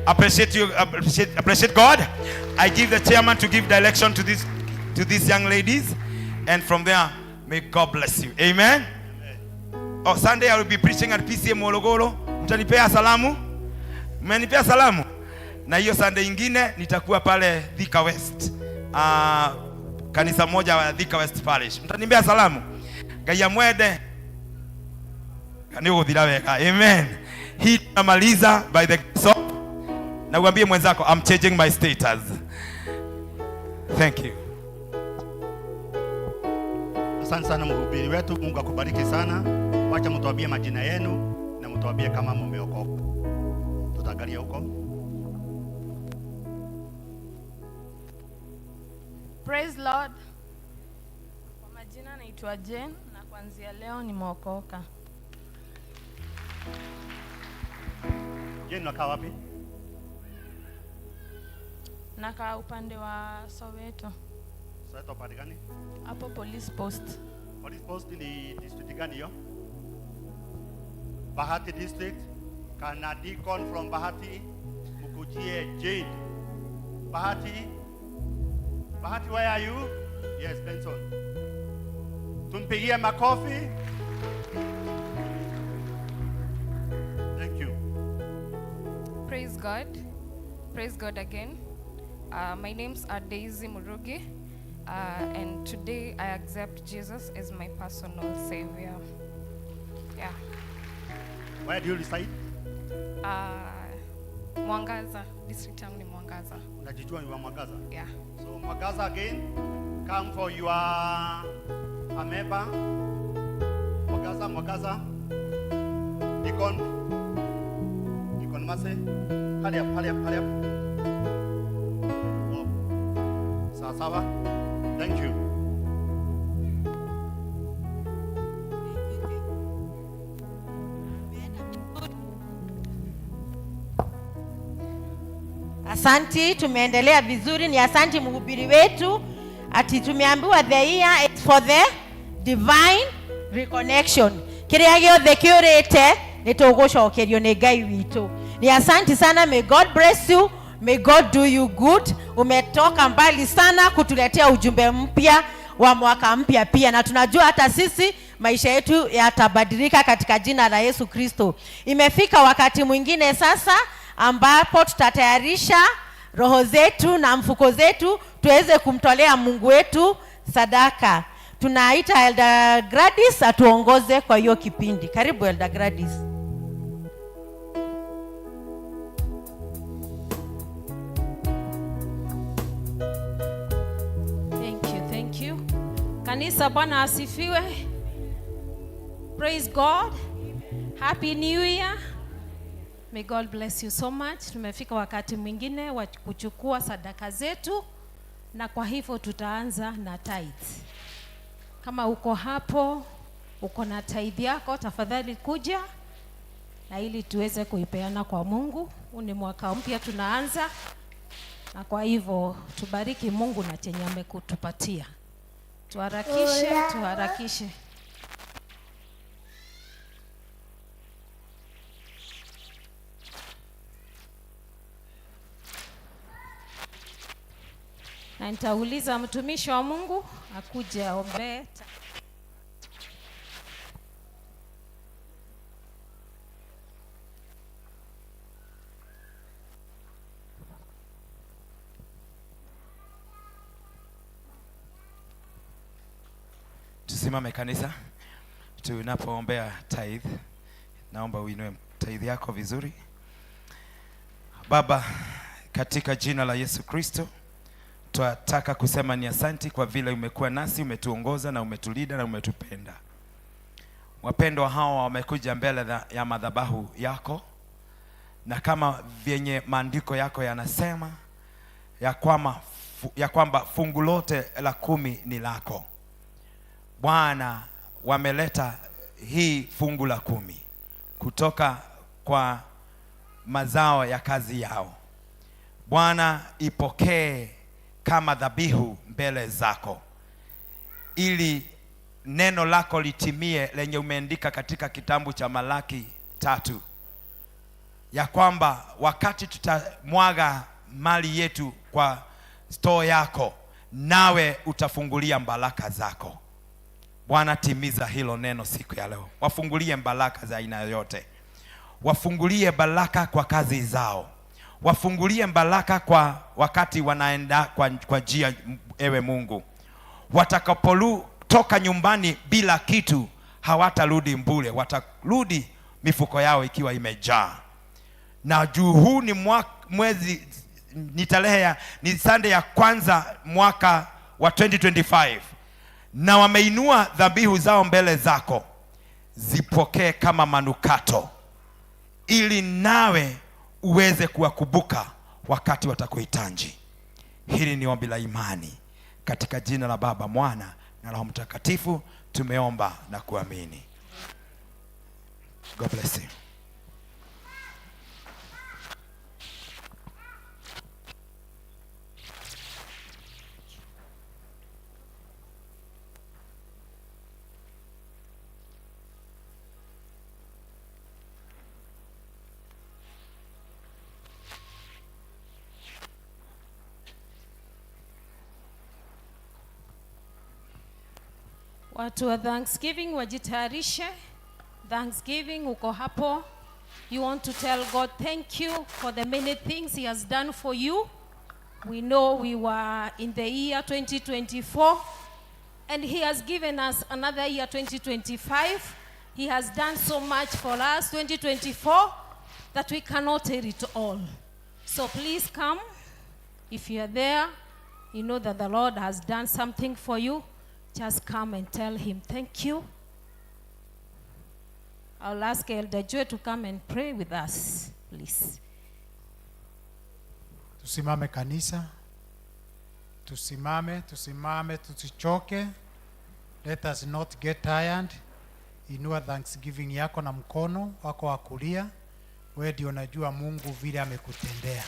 [SPEAKER 1] Appreciate you, appreciate God. I give the chairman to give direction to these young ladies. And from there, may God bless you. Amen. Oh, Sunday I will be preaching at PCA Morogoro. Mtanipea salamu? Mmenipea salamu? Na hiyo Sunday ingine nitakuwa pale Thika West. Kanisa moja wa Thika West Parish. Mtanimbea salamu. Ngai amwende. Ni uthira wega. Amen. Hii tunamaliza by the grace of. Na uambie mwenzako, I'm changing my status. Thank you.
[SPEAKER 12] Asante sana mhubiri wetu, Mungu akubariki sana. Wacha mtuambie majina yenu na mtuambie kama mmeokoka. Tutaangalia huko.
[SPEAKER 16] Praise Lord. Kwa majina naitwa Jane na kuanzia leo nimeokoka.
[SPEAKER 12] Jane, unakaa wapi?
[SPEAKER 16] Nakaa upande wa Soweto.
[SPEAKER 12] Soweto upande gani?
[SPEAKER 16] Hapo police post.
[SPEAKER 12] Police post ni district gani hiyo? Bahati district. Kana deacon from Bahati mkujie Jane. Bahati. Bahati, where are you? Yes, Benson. Tumpigie makofi. Thank you.
[SPEAKER 4] Praise God. Praise God again. My name's are Daisy Murugi, and today I accept Jesus as my personal savior. Yeah.
[SPEAKER 12] Where do you reside?
[SPEAKER 4] Mwangaza. District yangu ni Mwangaza.
[SPEAKER 12] Unajijua ni wa Mwangaza?
[SPEAKER 4] Yeah.
[SPEAKER 12] So Mwangaza again, come for your a member. Mwangaza, Mwangaza. Deacon. Deacon Mase. Hurry up, hurry up, hurry up. Oh. Sawa sawa. Thank you.
[SPEAKER 2] Asanti, tumeendelea vizuri. Ni asanti mhubiri wetu, ati tumeambiwa the year is for the divine reconnection. Kiria giothe kiurite ni tugucokerio ni Ngai witu. Ni asanti sana, may God bless you, may God do you good. Umetoka mbali sana kutuletea ujumbe mpya wa mwaka mpya pia, na tunajua hata sisi maisha yetu yatabadilika katika jina la Yesu Kristo. Imefika wakati mwingine sasa ambapo tutatayarisha roho zetu na mfuko zetu tuweze kumtolea Mungu wetu sadaka. Tunaita Elder Gladys atuongoze kwa hiyo kipindi. Karibu Elder Gladys.
[SPEAKER 22] Thank you, thank you. Kanisa, Bwana asifiwe. Praise God. Happy New Year. May God bless you so much. Tumefika wakati mwingine wa kuchukua sadaka zetu, na kwa hivyo tutaanza na tithe. Kama uko hapo, uko na tithe yako, tafadhali kuja na ili tuweze kuipeana kwa Mungu. Huu ni mwaka mpya tunaanza, na kwa hivyo tubariki Mungu na chenye amekutupatia. Tuharakishe, tuharakishe. Na nitauliza mtumishi wa Mungu akuje aombe.
[SPEAKER 3] Tusimame kanisa, tunapoombea tithe. Naomba uinue tithe yako vizuri. Baba, katika jina la Yesu Kristo, twataka kusema ni asanti kwa vile umekuwa nasi, umetuongoza na umetulinda na umetupenda. Wapendwa hawa wamekuja mbele ya madhabahu yako, na kama vyenye maandiko yako yanasema ya kwamba fungu lote la 10 ni lako. Bwana, wameleta hii fungu la 10 kutoka kwa mazao ya kazi yao. Bwana, ipokee kama dhabihu mbele zako, ili neno lako litimie lenye umeandika katika kitabu cha Malaki 3, ya kwamba wakati tutamwaga mali yetu kwa store yako, nawe utafungulia baraka zako. Bwana, timiza hilo neno siku ya leo. Wafungulie baraka za aina yoyote, wafungulie baraka kwa kazi zao, wafungulie baraka kwa wakati wanaenda kwa njia. Ewe Mungu, watakapotoka nyumbani bila kitu hawatarudi mbure, watarudi mifuko yao ikiwa imejaa. Na juu huu ni mwezi, ni tarehe ya, ni Sunday ya kwanza mwaka wa 2025, na wameinua dhabihu zao mbele zako, zipokee kama manukato, ili nawe uweze kuwakumbuka wakati watakuhitaji. Hili ni ombi la imani katika jina la Baba, Mwana na Roho Mtakatifu tumeomba na kuamini. God bless you.
[SPEAKER 22] Watu wa Thanksgiving wajitayarishe. Thanksgiving uko hapo. You want to tell God thank you for the many things he has done for you. We know we were in the year 2024 and he has given us another year 2025. He has done so much for us 2024 that we cannot tell it all. So please come. If you are there, you know that the Lord has done something for you. Just come and tell him thank you. I'll ask Elder Joy to come and pray with us, please.
[SPEAKER 8] Tusimame kanisa, tusimame, tusimame, tusichoke. Let us not get tired. Inua thanksgiving yako na mkono wako wa kulia. Wewe ndio unajua Mungu vile amekutendea.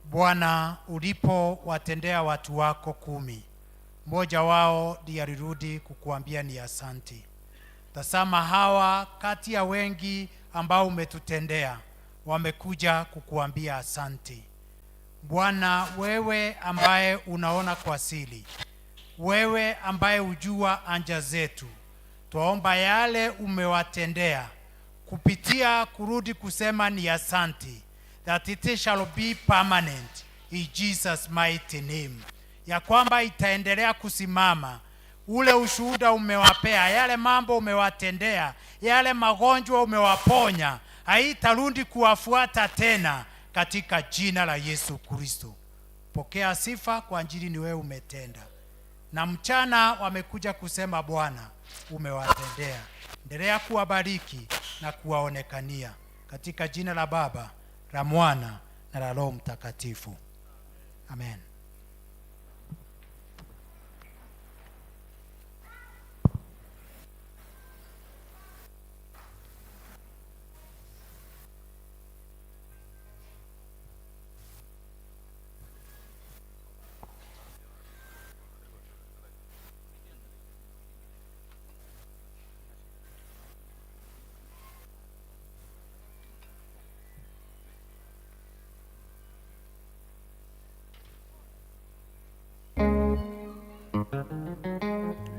[SPEAKER 8] Bwana, ulipowatendea watu wako 10, mmoja wao ndiye alirudi kukuambia ni asanti. Tazama, hawa kati ya wengi ambao umetutendea wamekuja kukuambia asanti. Bwana, wewe ambaye unaona kwa siri, wewe ambaye hujua anja zetu, twaomba yale umewatendea kupitia kurudi kusema ni asanti, that it shall be permanent in Jesus mighty name, ya kwamba itaendelea kusimama. Ule ushuhuda umewapea, yale mambo umewatendea, yale magonjwa umewaponya, haitarudi kuwafuata tena katika jina la Yesu Kristo. Pokea sifa kwa ajili ni wewe umetenda. Na mchana wamekuja kusema Bwana umewatendea. Endelea kuwabariki na kuwaonekania katika jina la Baba, la Mwana na la Roho Mtakatifu. Amen.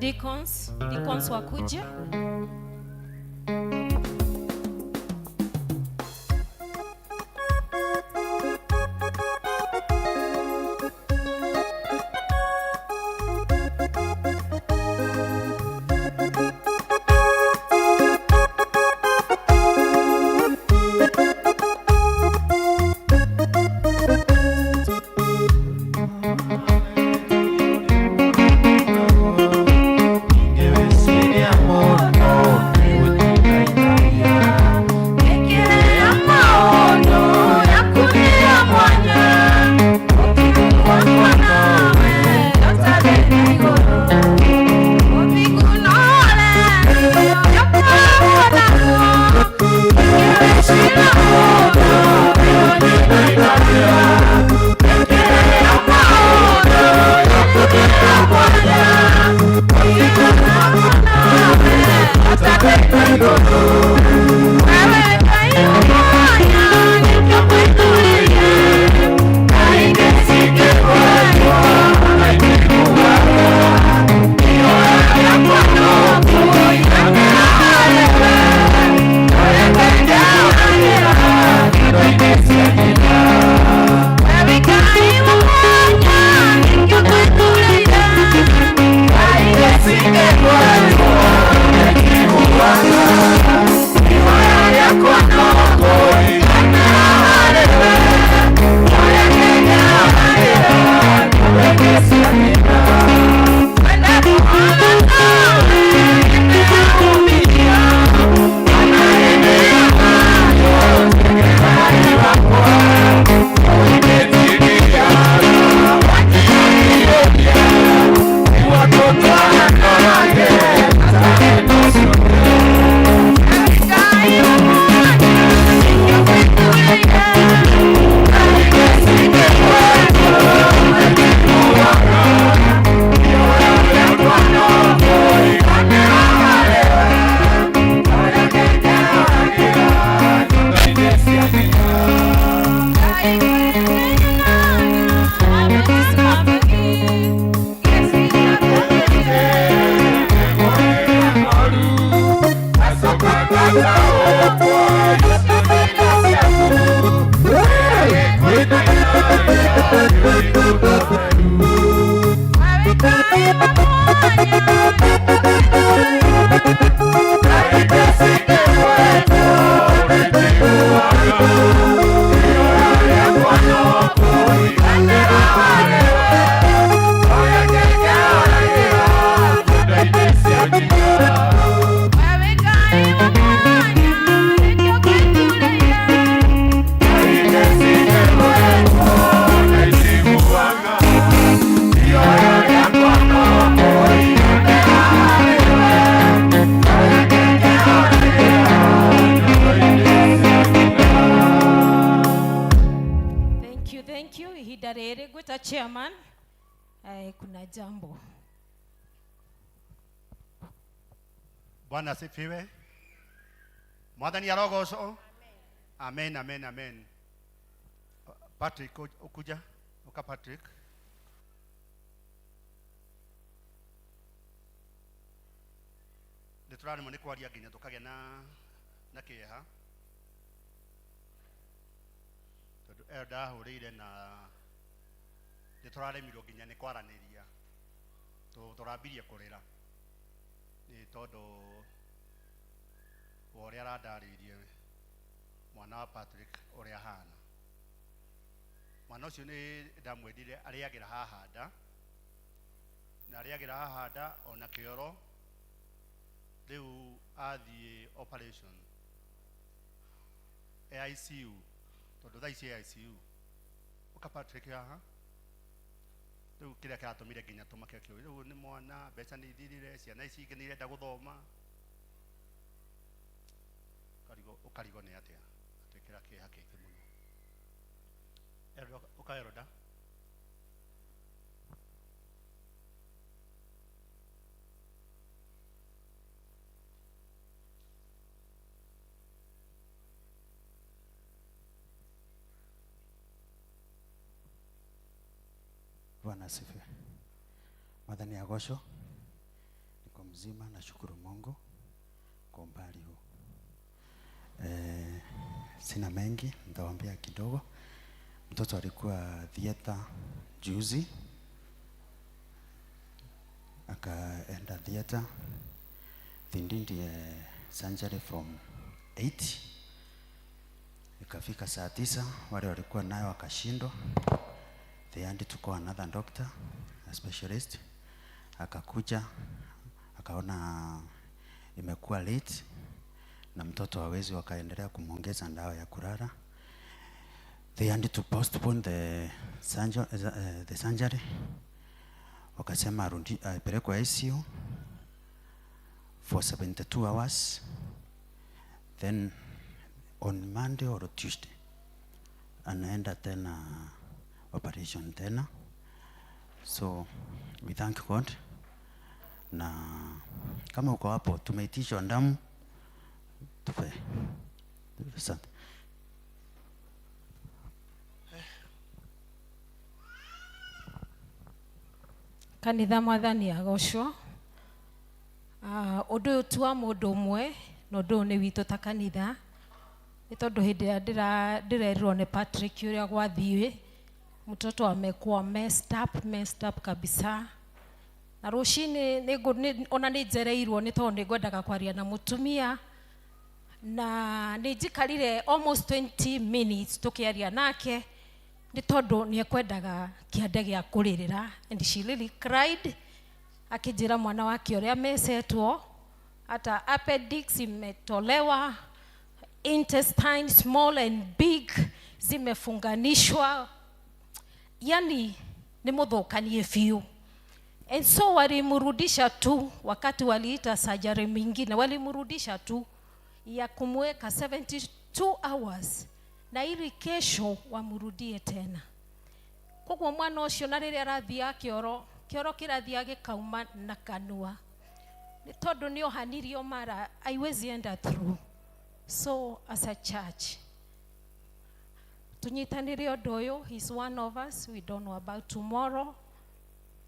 [SPEAKER 22] Deacons, deacons wakuje.
[SPEAKER 21] Ingewesiria mono
[SPEAKER 22] Elder Chairman, kuna jambo.
[SPEAKER 12] Bwana asifiwe. Mwathani arogocwo. Amen, amen, amen. Patrick, ukuja uka Patrick. Nĩ tũraremwo nĩ kwaria nginya tũkagĩa na kĩeha tondũ ĩyo ndahũrĩire na nĩ tũraremirwo nginya nĩ kwaranĩria, tũrambirie kũrĩra nĩ tondũ wa ũrĩa arandarĩirie mwana wa Patrick ũrĩa ahana. Mwana ũcio nĩ ndamwendire, arĩagĩra haha nda na arĩagĩra haha nda ona kĩoro. Rĩu athiĩ operation e ICU, tondũ thaa ici e ICU. Ũka Patrick haha. Rĩu kĩrĩa kĩratũmire nginya tũmake kĩũria, rĩu nĩ mwana, mbeca nĩ ithirire, ciana ici ingĩ nĩ irenda gũthoma, ũkarigwo nĩ atĩa, atwĩkĩra kĩeha kĩingĩ mũno. Ũka Elder.
[SPEAKER 10] Bwana asifiwe. Mwathani agocwo. Niko mzima, nashukuru Mungu kwa umbali huu. Sina mengi, nitawaambia kidogo. Mtoto alikuwa theater juzi, akaenda theater. They did surgery from 8 ikafika saa 9, wale walikuwa nayo wakashindwa. They had to call another doctor, a specialist. Akakuja, akaona imekuwa late na mtoto hawezi, wakaendelea kumuongeza dawa ya kulala. They had to postpone the surgery. Wakasema apelekwe ICU for 72 hours. Then on Monday or Tuesday anaenda tena operation tena. So we thank God. Na kama uko hapo, tumeitishwa damu, tupe. Asante.
[SPEAKER 22] Kanitha mwathani agocwo. Ũndũ ũyũ ti wa mũndũ ũmwe, na ũndũ ũyũ nĩ witũ ta kanitha. Nĩ tondũ hĩndĩ ĩrĩa ndĩrerirwo nĩ Patrick ũrĩa gwathiĩ, mtoto amekuwa messed up kabisa. Na rũcinĩ ona nĩ njereirwo nĩ tondũ nĩ ngwendaga kwaria na mũtumia, na nĩ njikarire almost 20 minutes tũkĩaria nake nĩ tondũ nĩ ekwendaga kĩande gĩa kũrĩrĩra, and she really cried akĩnjĩra mwana wake ũrĩa mecetwo, hata appendix imetolewa, intestine small and big zimefunganishwa, yani ni muthukanie biũ. And so walimrudisha tu wakati waliita surgery mingine, walimrudisha tu ya kumweka 72 hours na ili kesho wamrudie tena. Koguo mwana ũcio na rĩrĩa arathiaga kĩoro, kĩoro kĩrathiaga gĩkauma na kanua nĩ tondũ nĩ ohanirio mara haiwezi enda through. So as a church tunyitanĩre ũndũ ũyũ. He's one of us, we don't know about tomorrow.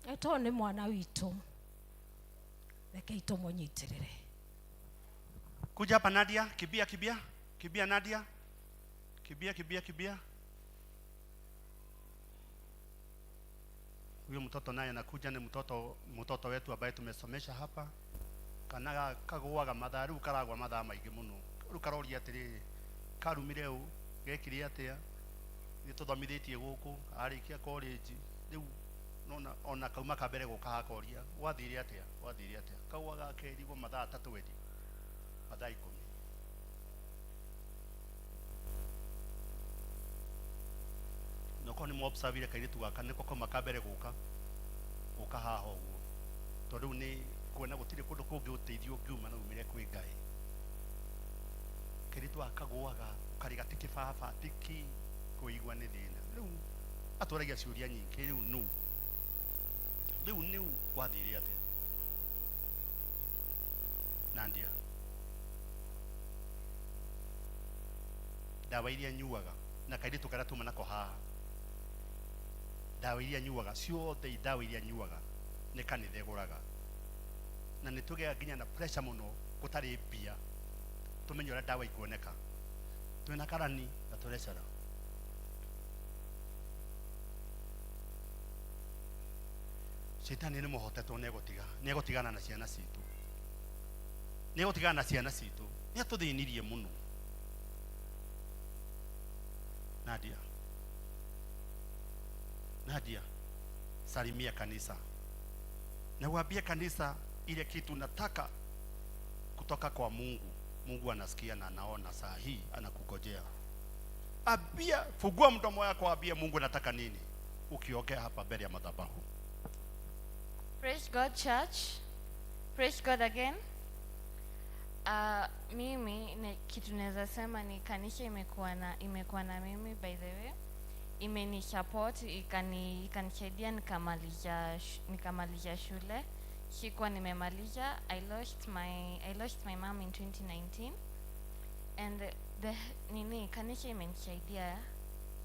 [SPEAKER 22] Eto nĩ mwana witũ, rekei tũmũnyitĩrĩre.
[SPEAKER 12] Kuja hapa Nadia, kibia kibia kibia Nadia, kibia kibia kibia. Huyo mtoto naye anakuja, ni mtoto wetu ambaye tumesomesha hapa. Kana kaguaga mathaa riu karagwa mathaa maingi muno. Riu karoria atiri, karumire u gekire atia, ni tuthomithitie guku, arikia college riu nona ona kauma ka mbere guka hakoria gwathire atia, gwathire atia. Kauaga akerigwo mathaa 3 wendi mathaa 10. Noko ni muobservire kairitu gaka niko kauma ka mbere guka guka haha uguo, tondu riu ni kuona gutiri kundu kungi uteithio ungiuma na umire kwi Ngai. Kairitu gaka kaguaga ukariga ti kibaba ti ki kuigua ni thina. Riu Atũragia ciũria nyingĩ, rĩu nũ? Rĩu nĩu wathire atĩa? Nadia. Ndawa iria nyuaga na kairĩtu karĩa tuma nako haha, ndawa iria nyuaga ciothe, ndawa iria nyuaga nĩ kanitha ĩgũraga, na nĩ tũgĩaga nginya na pressure mũno gũtarĩ mbia tũmenye ũrĩa ndawa ikuoneka. Twĩna karani na tũrecara. Cetani nĩ mũhotetwo, nĩ egũtigana na ciana citũ, nĩ egũtigana na ciana citũ, nĩ atũthĩnirie mũno. Nadia, Nadia, salimia kanisa na uambie kanisa ile kitu nataka kutoka kwa Mungu. Mungu anasikia na anaona, saa hii anakugojea. Abia, fungua mdomo wako, abia Mungu nataka nini, ukiongea hapa mbele ya madhabahu.
[SPEAKER 11] Praise God church. Praise God again. Mimi kitu naweza sema ni kanisa imekuwa na mimi, by the way. Imenisupport, ikanisaidia nikamaliza shule. Sikuwa nimemaliza. I lost my mom in 2019. And the nini, kanisa imenisaidia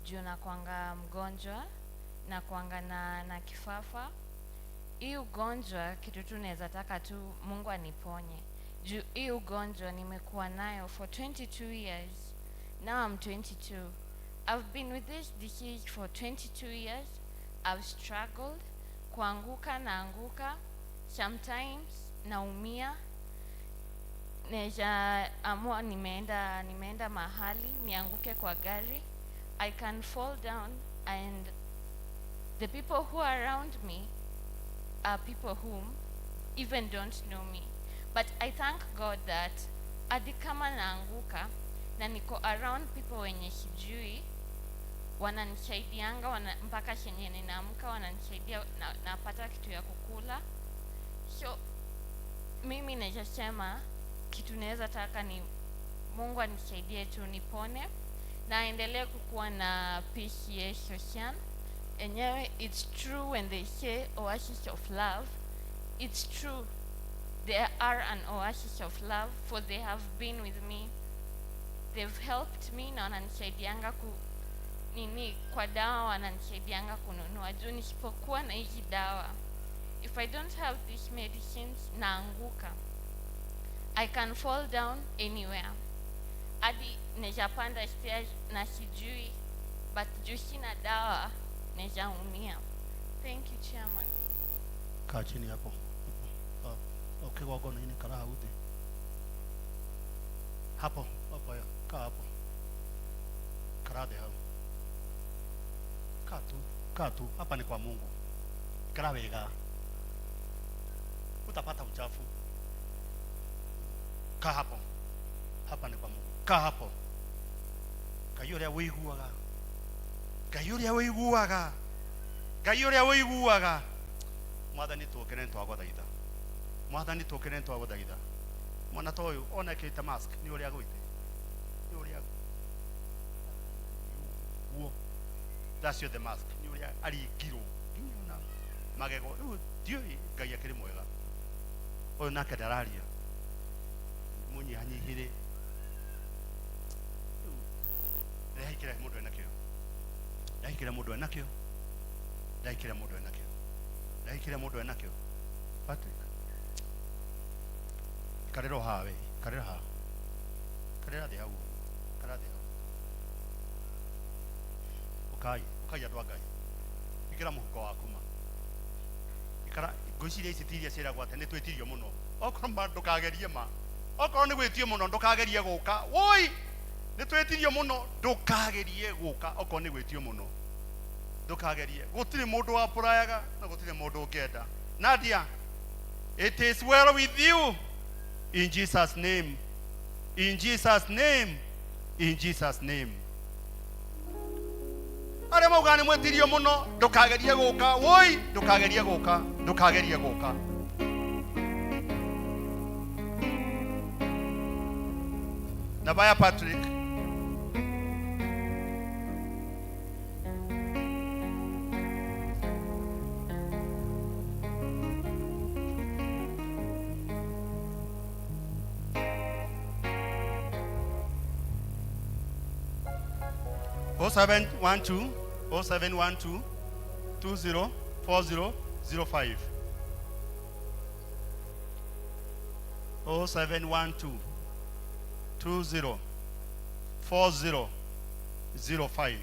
[SPEAKER 11] juu nakuanga mgonjwa, nakuanga na kifafa. Hii ugonjwa kitu tu naweza taka tu Mungu aniponye. Juu hii ugonjwa nimekuwa nayo for 22 years. Now I'm 22. I've been with this disease for 22 years. I've struggled. Kuanguka naanguka. Sometimes naumia. Naweza amua nimeenda mahali nianguke kwa gari. I can fall down and the people who are around me are people whom even don't know me. But I thank God that hadi kama naanguka na niko around people wenye sijui, wananisaidianga, mpaka chenye ninaamka wananisaidia, napata kitu ya kukula. So mimi naweza sema kitu naweza taka ni Mungu anisaidie tu nipone na aendelee kukuwa na PCA Social. Enyewe, it's true when they say oasis of love, it's true. They are an oasis of love, for they have been with me. They've helped me na wananisaidianga kwa dawa, wananisaidianga kununua. Juu nisipokuwa na hizi dawa, if I don't have these medicines, naanguka. I can fall down anywhere. Hadi naweza stairs na sijui, but juu sina dawa naweza umia. Thank you, Chairman.
[SPEAKER 12] Kaa chini hapo. Okay, kigongona-inĩ kara hau thĩ. Hapo, hapo ya, kaa hapo. Kara thĩ hau. Kaa tu, kaa tu, hapa ni kwa Mungu. Ikara wega. Utapata uchafu. Kaa hapo. Hapa ni kwa Mungu. Kaa hapo. Ngai ũrĩa wĩiguaga. Ngai ũrĩa wĩiguaga. Ngai ũrĩa wĩiguaga. Mwathani tũkĩre nĩtwagũthaitha. Mwathani tũkĩre nĩtwagũthaitha. Mwana ta ũyũ ona ekĩrĩte mask nĩ ũrĩa agwĩte. Nĩ ũrĩa guo. That's the mask. Nĩ ũrĩa aringirwo. Nginya ona magego. Rĩu ndiũĩ Ngai akĩrĩ mwega. Ũyũ nake ndararia. Mũnyihanyihĩre. Rĩu rehe kĩrĩa mũndũ enakĩo. Rehe kĩrĩa mũndũ enakĩo. Rehe kĩrĩa mũndũ enakĩo. Rehe kĩrĩa mũndũ enakĩo. Patrick. Ikarĩra o haha we. Ikarĩra haha. Ikarĩra thĩ hau. Ikarĩra thĩ hau. Ũkai, ũkai andũ a Ngai. Ikĩra mũhuko waku ma. Ikara, ngwĩciria ici ti iria ciĩragwo atĩ nĩ twĩtirio mũno. Okorwo ma ndũkagerie ma. Okorwo nĩ gwĩtio mũno ndũkagerie gũka. Woi! Nĩ twĩtirio mũno ndũkagerie gũka okorwo nĩ gwĩtio mũno. Ndũkagerie. Gũtirĩ mũndũ wapũrayaga na gũtirĩ mũndũ ũngĩenda. Nadia, it is well with you. In Jesus' name. In Jesus' name. In Jesus' name. Arĩa maugaga nĩ mwĩtirio mũno ndũkagerie gũka. Woi, ndũkagerie gũka. Ndũkagerie gũka. Nabaya Patrick. 0712 0712 20 40 05. 0712 20 40 05.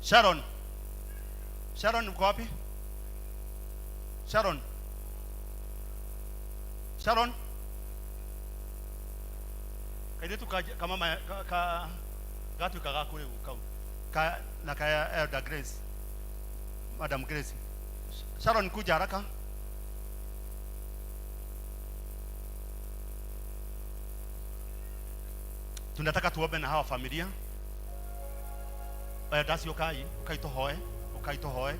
[SPEAKER 12] Sharon. Sharon uko wapi? Sharon. Sharon. Kairĩtu ka ka mama ka ka gatuĩka ga kũrĩ kau ka na ka Elder Grace. Madam Grace. Sharon, kuja haraka. Tunataka tuombe na hawa familia. Elders, ukai, ukai tuhoe, ukai tuhoe.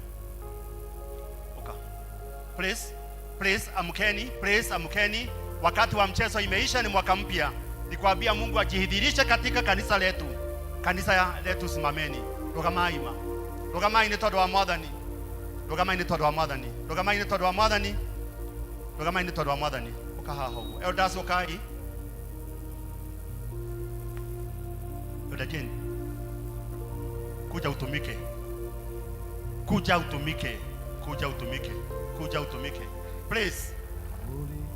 [SPEAKER 12] Uka. Please, please amkeni, please amkeni. Wakati wa mchezo imeisha, ni mwaka mpya. Nikwambia Mungu ajidhihirishe katika kanisa letu. Kanisa letu simameni. Rugamai ma. Rugamai ni tondu wa Mwathani. Rugamai ni tondu wa Mwathani. Rugamai ni tondu wa Mwathani. Rugamai ni tondu wa Mwathani. Uka haha uguo. Elders, ukai. Elder Jane, kuja utumike. Kuja utumike. Kuja utumike. Kuja utumike. Please. Tumika.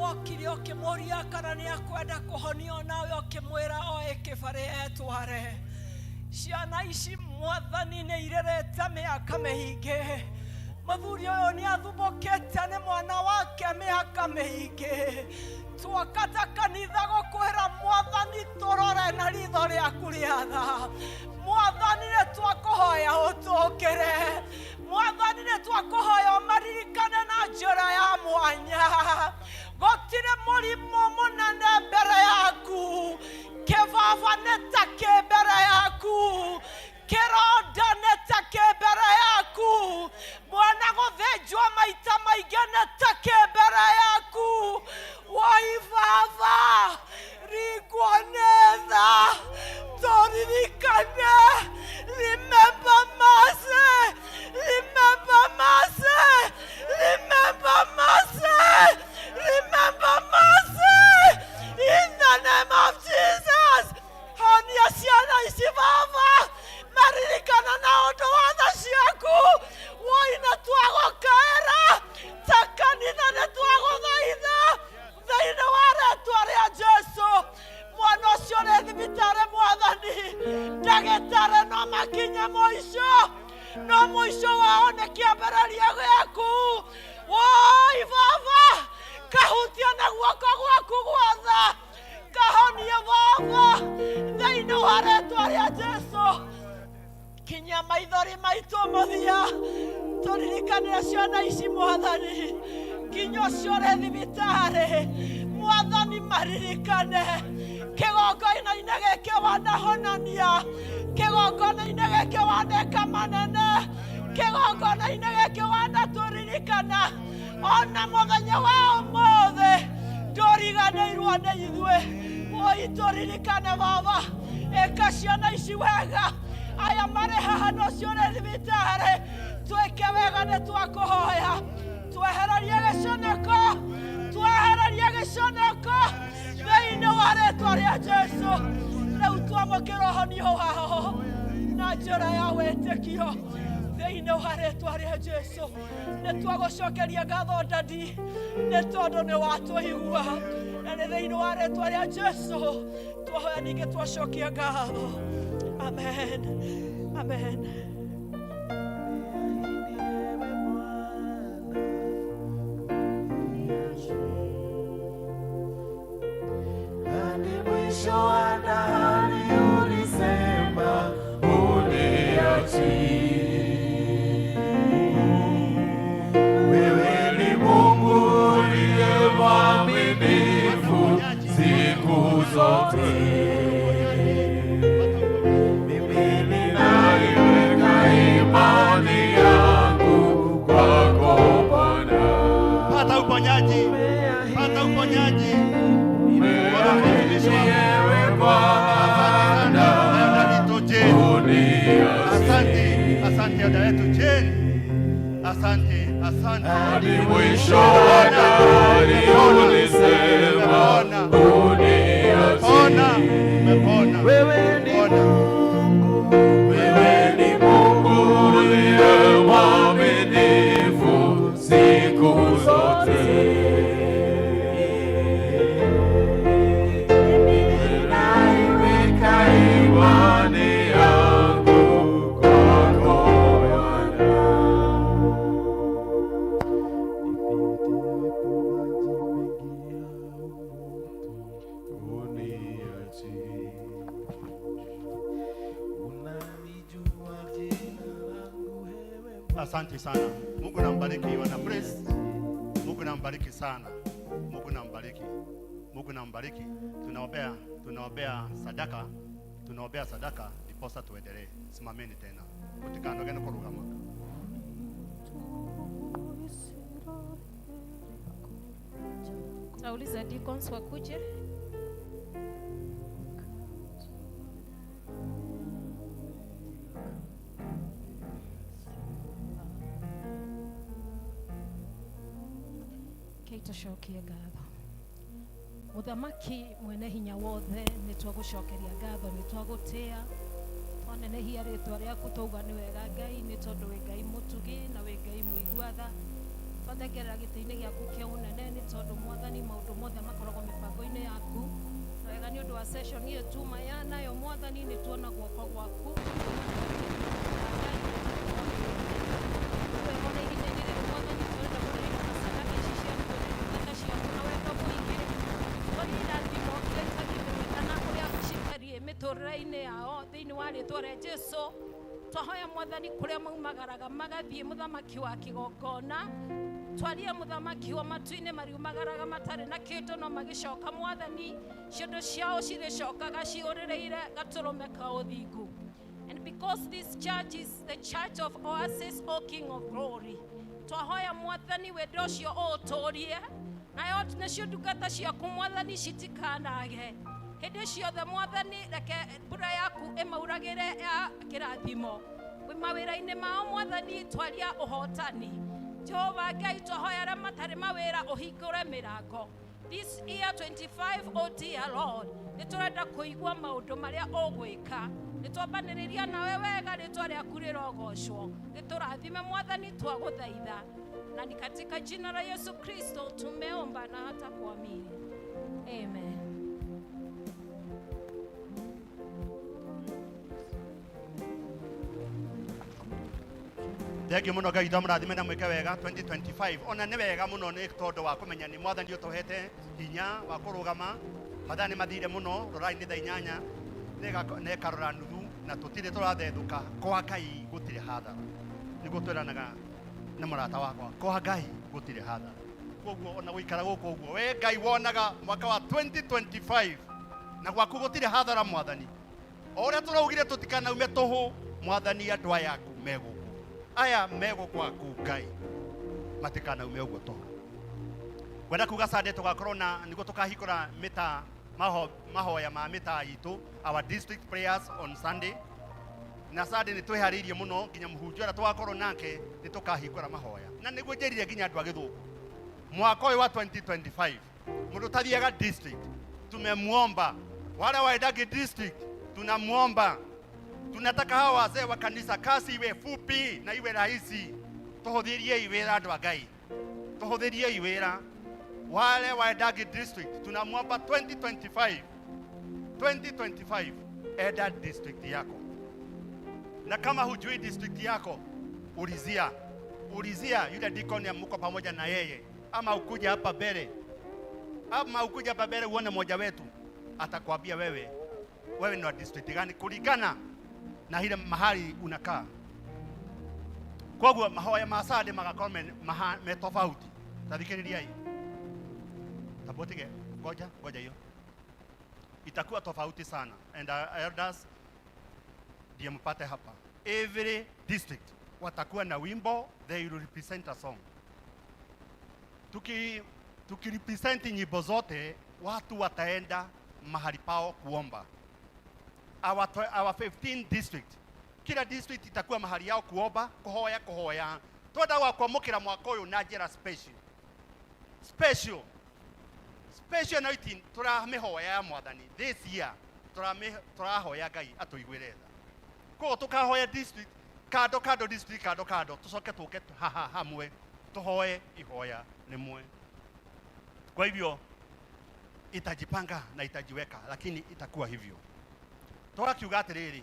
[SPEAKER 13] Wokire ũkĩmũria kana nĩ akwenda kũhonio, nawe ũkĩmwĩra oe kĩbarĩ etware. Ciana ici Mwathani nĩ irerete mĩaka mĩingĩ. Mũthuri ũyũ nĩ athumbũkĩte nĩ mwana wake mĩaka mĩingĩ. Twakata kanitha gũkwĩra Mwathani tũrore na ritho rĩaku rĩa tha. Mwathani nĩ twakũhoya ũtũkĩre. Mwathani nĩ twakũhoya ũmaririkane na njĩra ya mwanya. Gũtirĩ mũrimũ mũnene mbere yaku. Kĩbaba nĩ ta kĩ mbere yaku. Kĩronda nĩ ta kĩ mbere yaku. Mwana gũthĩnjwo maita maingĩ nĩ ta kĩ mbere yaku. Woi baba, ringwo nĩ tha, tũririkane. Remember mercy, remember mercy, remember mercy, remember mercy. In the name of Jesus. Honia ciana ici baba, maririkana na ũndũ wa tha ciaku. Woi nĩ twagũkaĩra ta kanitha, nĩ twagũthaitha thĩinĩ wa rĩtwa rĩa Jesu. Mwana ũcio ũrĩ thibitarĩ Mwathani, ndagĩtarĩ no makinye mũico, no mũico wao nĩ kĩambĩrĩria gĩaku. Woi baba, kahutia na guoko gwaku gwa tha, kahonie baba thĩinĩ wa rĩtwa rĩa Jesu. Kinyia maithori maitũ mũthia, tũririkane ciana ici Mwathani, kinya ũcio ũrĩ thibitarĩ Mwathani maririkane. Kĩgongona-inĩ gĩkĩ wanahonania, kĩgongona-inĩ gĩkĩ waneka manene, kĩgongona-inĩ gĩkĩ wanatũririkana. Ona mũthenya wa ũmũthĩ ndũriganĩirwo nĩ ithuĩ. Woi tũririkane baba, ĩka ciana ici wega. Aya marĩ haha na ũcio ũrĩ thibitarĩ, twĩke wega nĩ twakũhoya. Twehererie gĩconoko, twehererie gĩconoko thĩinĩ wa rĩtwa rĩa Jesu. Rĩu twamũkĩra ũhonio wao na njĩra ya wĩtĩkio thĩinĩ wa rĩtwa rĩa Jesu. Nĩ twagũcokeria ngatho Dadi, nĩ tondũ nĩ watũigua, na nĩ thĩinĩ wa rĩtwa rĩa Jesu twahoya ningĩ twacokia ngatho. Amen. Amen.
[SPEAKER 21] Hadi mwisho wa dahari ulisema uniachi. Wewe ni Mungu uliye mwaminifu siku zote. Mimi ninaiweka imani yangu kwako Bwana.
[SPEAKER 12] Pata uponyaji, pata uponyaji. Asante, asante dada yetu Jane. Asante, asante.
[SPEAKER 21] Hadi mwisho wa dahari ulisema uniachi.
[SPEAKER 12] Wewe
[SPEAKER 21] ni Mungu, wewe ni Mungu uliye mwaminifu siku zote. Naiweka imani yangu kwako Bwana.
[SPEAKER 12] Asante sana. Mungu nambariki wana praise. Mungu nambariki sana. Mungu nambariki. Mungu nambariki. Tunaombea sadaka. Tunaombea sadaka ndiposa tuendelee. Simameni tena. Mutikanoge no kurugama.
[SPEAKER 22] Tauliza deacons wakuje. Keitũcokie ngatho. Mũthamaki mwene hinya wothe, nĩ twagũcokeria ngatho, nĩ twagũtĩa, twanenehia rĩtwa rĩaku, twauga nĩ wega Ngai, nĩ tondũ wĩ Ngai mũtugi na wĩ Ngai mũigua tha. Twathengerera gĩtĩ-inĩ gĩaku kĩa ũnene nĩ Tondũ Mwathani maũndũ mothe makoragwo mĩbango-inĩ yaku. Na wega nĩ ũndũ wa session ĩyo tuma ya nayo Mwathani, nĩ tuona guoko gwaku. Ona ihinda-inĩ rĩrĩ Mwathani, tũrenda kũririkana sadaka ici ciaku, ndungata ciaku na wendo mũingĩ. Twaria irathimo iria itangĩmenyekana ũrĩa citariĩ mĩtũrĩre-inĩ yao thĩinĩ wa rĩtwa rĩa Jesu. Twahoya Mwathani kũrĩa maumagaraga magathiĩ, mũthamaki wa kĩgongona, twarie mũthamaki wa matu-inĩ, mariumagaraga matarĩ na kĩndũ, no magĩcoka Mwathani ciondo ciao cirĩcokaga ciũrĩrĩire gatũrũme ka ũthingu. And because this church is the church of Oasis, O King of Glory, twahoya Mwathani wendo ũcio ũũtũrie, nayo nacio ndungata ciaku Mwathani citikanage hĩndĩ ciothe. Mwathani, reke mbura yaku ĩmauragĩre ya kĩrathimo mawĩra-inĩ mao. Mwathani, twaria ũhotani. Jehova Ngai, twahoya arĩa matarĩ mawĩra ũhingũre mĩrango. This year 25, oh dear Lord, nĩ tũrenda kũigua maũndũ marĩa ũgwĩka. Nĩ twambanĩrĩria nawe wega, rĩtwa rĩaku rĩrogocwo. Nĩ tũrathime Mwathani, twagũthaitha, na ni katika jina la Yesu Kristo tumeomba na hata kuamini, amen.
[SPEAKER 12] Thengiũ mũno. Ngai ndamũrathime na mwĩke wega 2025. Ona nĩ wega mũno nĩ tondũ wa kũmenya nĩ Mwathani ũtũhete hinya wa kũrũgama. Mathaa nĩ mathire mũno, rorai nĩ thaa 8 nĩ ĩkarora nuthu, na tũtirĩ tũrathethũka. Kwa Ngai gũtirĩ hathara, nĩguo twĩranaga na mũrata wakwa, kwa Ngai gũtirĩ hathara. Koguo ona gũikara gũkũ ũguo, we Ngai wonaga mwaka wa 2025 na gwaku gũtirĩ hathara. Mwathani, o ũrĩa tũraugire tũtikanaume tũhũ, Mwathani, andũ aya aku me gũkũ, aya me gwaku Ngai, matikanaume ũguo tũhũ. Ngwenda kuga Sunday tũgakorwo na nĩguo tũkahingũra mĩta mahoya ma mĩtaa itũ, our district prayers on Sunday. Na Sunday nĩ twĩharĩirie mũno, nginya mũhunjia ũrĩa tũgakorwo nake nĩ tũkahingũra mahoya. Na nĩguo njĩrire nginya andũ a Gĩthũngũ, mwaka ũyũ wa 2025 mũndũ ũtathiaga district tumemuomba, wale waendagi district tunamuomba, tunataka hawa wazee wa kanisa kasi iwe fupi na iwe rahisi. Tuhũthĩriei wĩra, andũ a Ngai, tuhũthĩriei wĩra. Wale waendagi district tunamwomba, 2025, 2025, enda district yako, na kama hujui district yako, ulizia, ulizia yule deacon muko pamoja na yeye, ama ukuja hapa mbele, ama ukuja hapa mbele uone mmoja wetu, atakwambia wewe, wewe ni wa district gani kulingana na ile mahali unakaa. Koguo mahoya ma Sunday magakorwo me tofauti. Tathikĩrĩriai, tabotige, ngoja ngoja, hiyo itakuwa tofauti sana. And elders ndiye mpate hapa, every district watakuwa na wimbo, they will represent a song. Tukirepresent nyimbo zote, watu wataenda mahali pao kuomba. Our 15 district, kila district itakuwa mahali yao kuomba, kuhoya, kuhoya. Twenda wa kwamũkĩra mwaka ũyũ na njĩra special, special, special anointing. Tũramĩhoya ya Mwathani this year, tũrahoya Ngai atũiguĩre tha. Koguo tũkahoya district kando kando, district kando kando, tũcoke tũke haha hamwe tũhoe ihoya rĩmwe. Kwa hivyo itajipanga na itajiweka, lakini itakuwa hivyo. Tũgakiuga atĩrĩrĩ,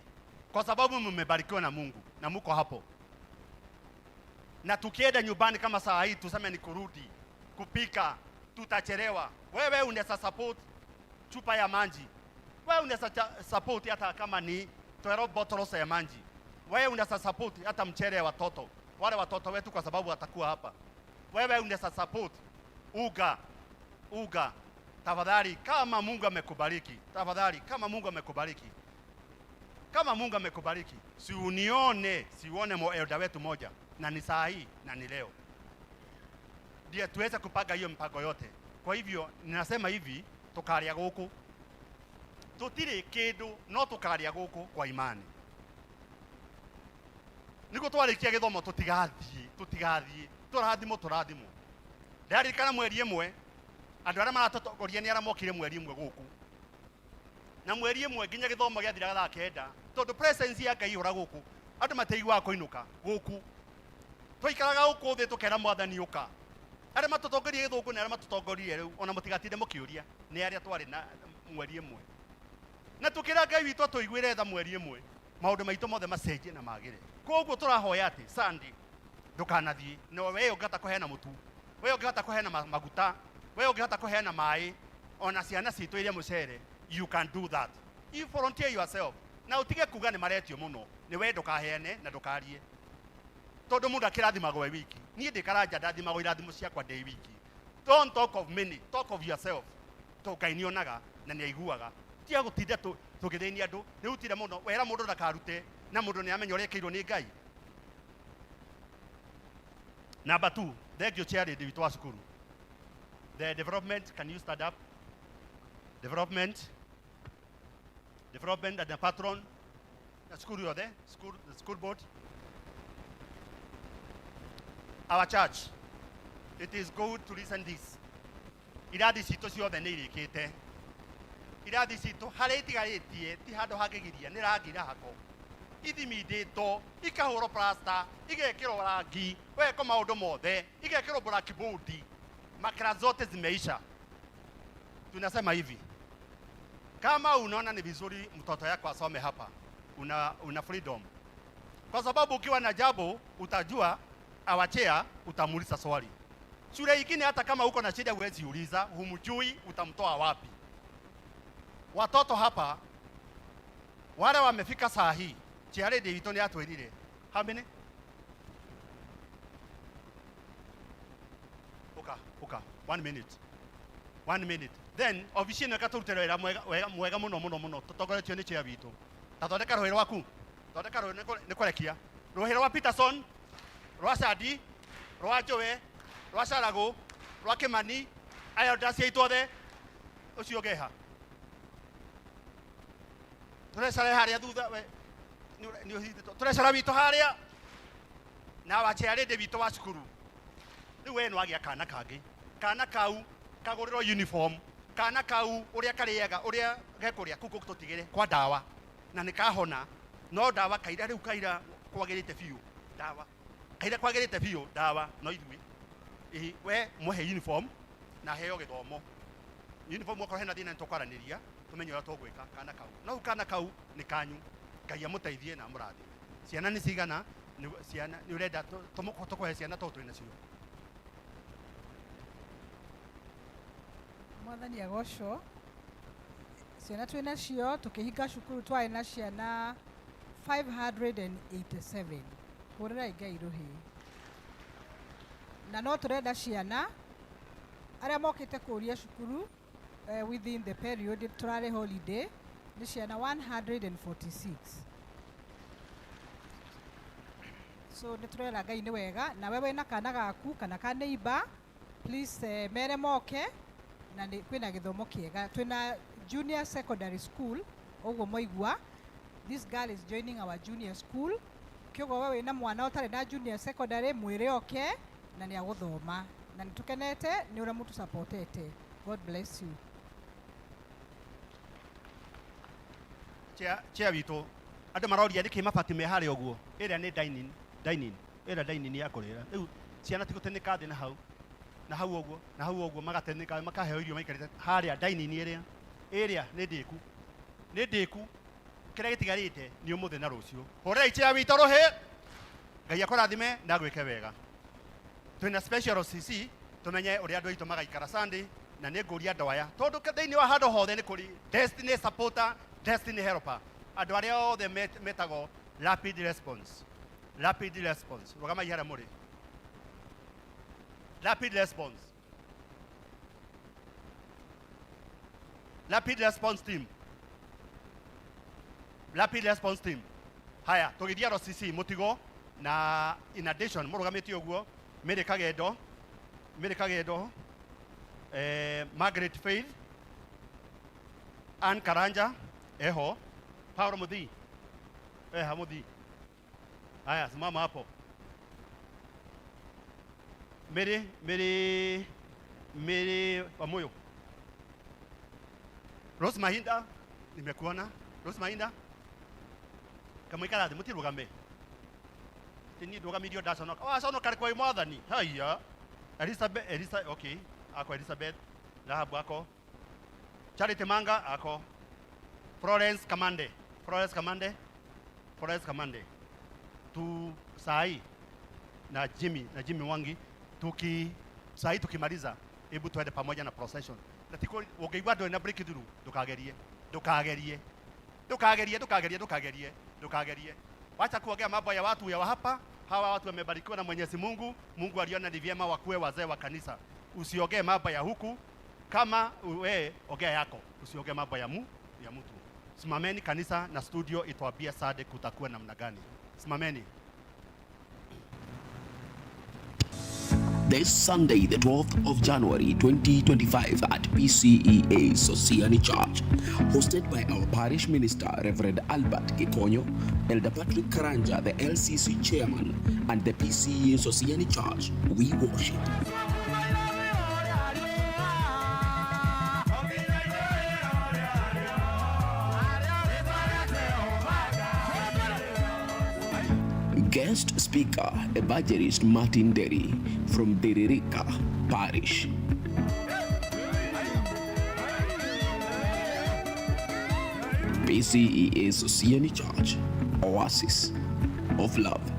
[SPEAKER 12] kwa sababu mmebarikiwa na Mungu na muko hapo, na tukienda nyumbani kama saa hii tuseme ni kurudi kupika, tutachelewa. Wewe unaweza support chupa ya maji, wewe unaweza support hata kama ni 12 bottles ya maji, wewe unaweza support hata mchele ya watoto, wale watoto wetu, kwa sababu watakuwa hapa. Wewe unaweza support uga, uga. Tafadhali, kama Mungu amekubariki, tafadhali, kama Mungu amekubariki, kama Mungu amekubariki, si unione, si uone mo elder wetu moja, na ni saa hii na ni leo ndiye tuweze kupanga hiyo mpango yote. Kwa hivyo ninasema hivi, tukaria guku tutiri kindu, no tukaria guku kwa imani niguo twarikia githomo tutigathie, tutigathie, turathimwo, turathimwo. Ndaririkana mweri ĩmwe andũ arĩa maratũtongoria nĩ arĩa mokire mweri ĩmwe gũkũ, na mweri ĩmwe nginya gĩthomo gĩathiraga thaa 9, tondũ presence ya Ngai ihũra gũkũ, andũ matiiguaga kũinũka. Gũkũ twaikaraga gũkũ thĩ tũkera Mwathani ũka. Arĩa matũtongorie gĩthũngũ na arĩa matũtongorie rĩu ona mũtigatinde mũkĩũria nĩ arĩa twarĩ na mweri ĩmwe. Na tũkĩra Ngai witũ atũiguĩre tha mweri ĩmwe, maũndũ maitũ mothe macenjie na magĩre. Koguo tũrahoya atĩ Sunday ndũkanathiĩ, no we ũngĩhota kũheana mũtu, we ũngĩhota kũheana maguta, we ũngĩhota kũheana maĩ, ona ciana citũ iria mũcere, you can do that. You volunteer yourself. Na utige kuga nĩ maretio mũno, nĩ we ndũkaheane na ndũkarie. Tondũ mũndũ akĩrathimagwo e wiki. Niĩ ndĩ Karanja ndathimagwo irathimo ciakwa ndĩ wiki. Don't talk of many, talk of yourself. Tondũ Ngai nĩonaga na nĩaiguaga. Tiga gũtinda tũgĩthĩnia andũ, nĩ ũtire mũno, wera mũndũ ndakarute na mũndũ nĩamenya ũrĩa ekĩirwo nĩ Ngai. Number 2, thank you chair lady witũ wa cukuru. The development, can you stand up? Development. Development and the patron. The school yothe, school, the school board. Our church, it is good to listen this. Irathi citũ ciothe nĩ irĩkĩte. Irathi citũ harĩa itigarĩtie ti handũ hangĩgiria nĩ rangi na hako. Ithimindĩtwo, ikahũrwo plaster, igekĩrwo rangi, wekwo maũndũ mothe, igekĩrwo blackboard. Makra zote zimeisha. Tunasema hivi, kama unaona ni vizuri mtoto yako asome hapa, una freedom. Kwa sababu ukiwa na jambo utajua awachea, utamuuliza swali. Shule nyingine hata kama uko na shida huwezi uliza, humjui utamtoa wapi. Watoto hapa wale wamefika saa hii, chiaredi witũ nĩ atwĩrire. How many? Uka, 1 minute. 1 minute. Then ofici ĩno ĩgatũrutĩra wĩra mwega mũno mũno mũno, tũtongoretio nĩ chair witũ. Ta thondeka rũhĩ rwaku. Thondeka rũhĩ nĩ kũrekia. Rũhĩ rwa Peterson, rwa Shadi, rwa Njowe, rwa Carago, rwa Kimani, aya ndacia itũ othe, ũcio ũngeha. Tũrecara harĩa thutha, we, nĩ ũhithĩtwo. Tũrecara witũ harĩa, na wa chair lady witũ wa cukuru. Rĩu we nĩwagĩa kana kangĩ. Kana kau kagũrĩrwo uniform, kana kau ũrĩa karĩaga, ũrĩa gekũrĩa kũu tũtigĩre kwa ndawa. Na nĩ kahona, no ndawa kaira rĩu kaira kwagĩrĩte biũ, ndawa. Kaira kwagĩrĩte biũ, ndawa, no ithuĩ. Ĩĩ, we mũhe uniform na heo gĩthomo. Uniform okorwo hena thĩna nĩtũkwaranĩria, tũmenye ũrĩa tũgwĩka kana kau. No kana kau nĩ kanyu. Ngai amũteithie na amũrathime. Ciana nĩ cigana? Nĩ ciana nĩ ũrenda tũkũhe ciana tondũ twĩ nacio.
[SPEAKER 9] Mwathani agocwo. Ciana twĩ nacio tũkĩhinga cukuru twarĩ na ciana 587. Hũrĩrai Ngai rũhĩ. Na no tũrenda ciana arĩa mokĩte kũũria cukuru within the period tũrarĩ holiday nĩ ciana 146. So nĩ tũrera Ngai nĩ wega. Nawe wĩna kana gaku kana ka neighbor, please mere moke na nĩ kwĩna gĩthomo kĩega. Twĩna junior secondary school ũguo mwaigua. This girl is joining our junior school. Kĩoguo we wĩna mwana ũtarĩ na junior secondary mwĩre oke na nĩ agũthoma. Na nĩ tũkenete nĩ ũrĩa mũtũsupportete. God bless you.
[SPEAKER 12] Chair witũ, andũ maroria nĩkĩ mabati me harĩa ũguo. Ĩrĩa nĩ dining, dining, ĩrĩa dining ya kũrĩra. Rĩu ciana ti gũtĩnĩka thĩ na hau. Na hau ũguo, na hau ũguo magatĩnĩka, makaheo irio maikarĩte harĩa dining ĩrĩa. Ĩrĩa nĩ ndĩku. Nĩ ndĩku. Kĩrĩa gĩtigarĩte nĩ ũmũthĩ na rũciũ. Hũrĩrai chair witũ rũhĩ. Ngai akũrathime na agwĩke wega. Twĩna special CC tũmenye ũrĩa andũ aitũ magaikara Sunday na nĩ ngũria andũ aya tondũ thĩinĩ wa handũ hothe nĩ kũrĩ destiny supporter, destiny helper. Andũ arĩa othe metagwo rapid response. Rapid response. Rũgamai harĩa mũrĩ. Rapid response. Rapid response team. Rapid response team. Haya, tũgĩthiĩ RCC mũtigo na in addition mũrũgamĩtie ũguo Mary Kagendo, Mary Kagendo, Margaret Faith, Ann Karanja, eho, Paulo Muthii. Eha Muthii. Haya, simama hapo. Mary, Mary, Mary Wamuyu. Rose Mahinda, nimekuona. Rose Mahinda. Kamwikara thĩ mũtirũgame. Ti niĩ ndũgamirio ndaconoka. Waconoka kwa mwathani. Haiya. Elizabeth, Elisa, okay, ako Elizabeth, Rahabu ako. Charity Manga ako. Florence Kamande, Florence Kamande, Florence Kamande. Tu sahi na Jimmy, na Jimmy Wangi tuki sahi tukimaliza, hebu tuende pamoja na procession. Na tiko ũngĩigua ndũrĩ na breakthrough, ndũkagerie, ndũkagerie, ndũkagerie, ndũkagerie, ndũkagerie, ndũkagerie. Wacha kuongea mambo ya watu ya hapa. Hawa watu wamebarikiwa na Mwenyezi Mungu. Mungu aliona ni vyema wakuwe wazee wa kanisa. Usiongee mambo ya huku, kama wewe ongea yako, usiongee mambo ya ya mtu. Simameni kanisa na studio ituambie Sunday kutakuwa namna gani. Simameni.
[SPEAKER 6] This Sunday, the 12th of January 2025 at PCEA Sosiani Church, hosted by our parish minister, Reverend Albert Gikonyo, Elder Patrick Karanja, the LCC chairman, and the PCEA Sosiani Church, we worship. Guest speaker, Evangelist Martin Derry from Deririka Parish. PCEA Sosiani Church, Oasis of Love.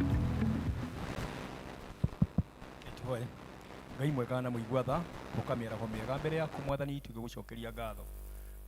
[SPEAKER 15] Tuhoe. Ngai mwega na mũigua tha ũkamĩaraho mĩega mbere yaku mwathani tũgĩgũcokeria ngatho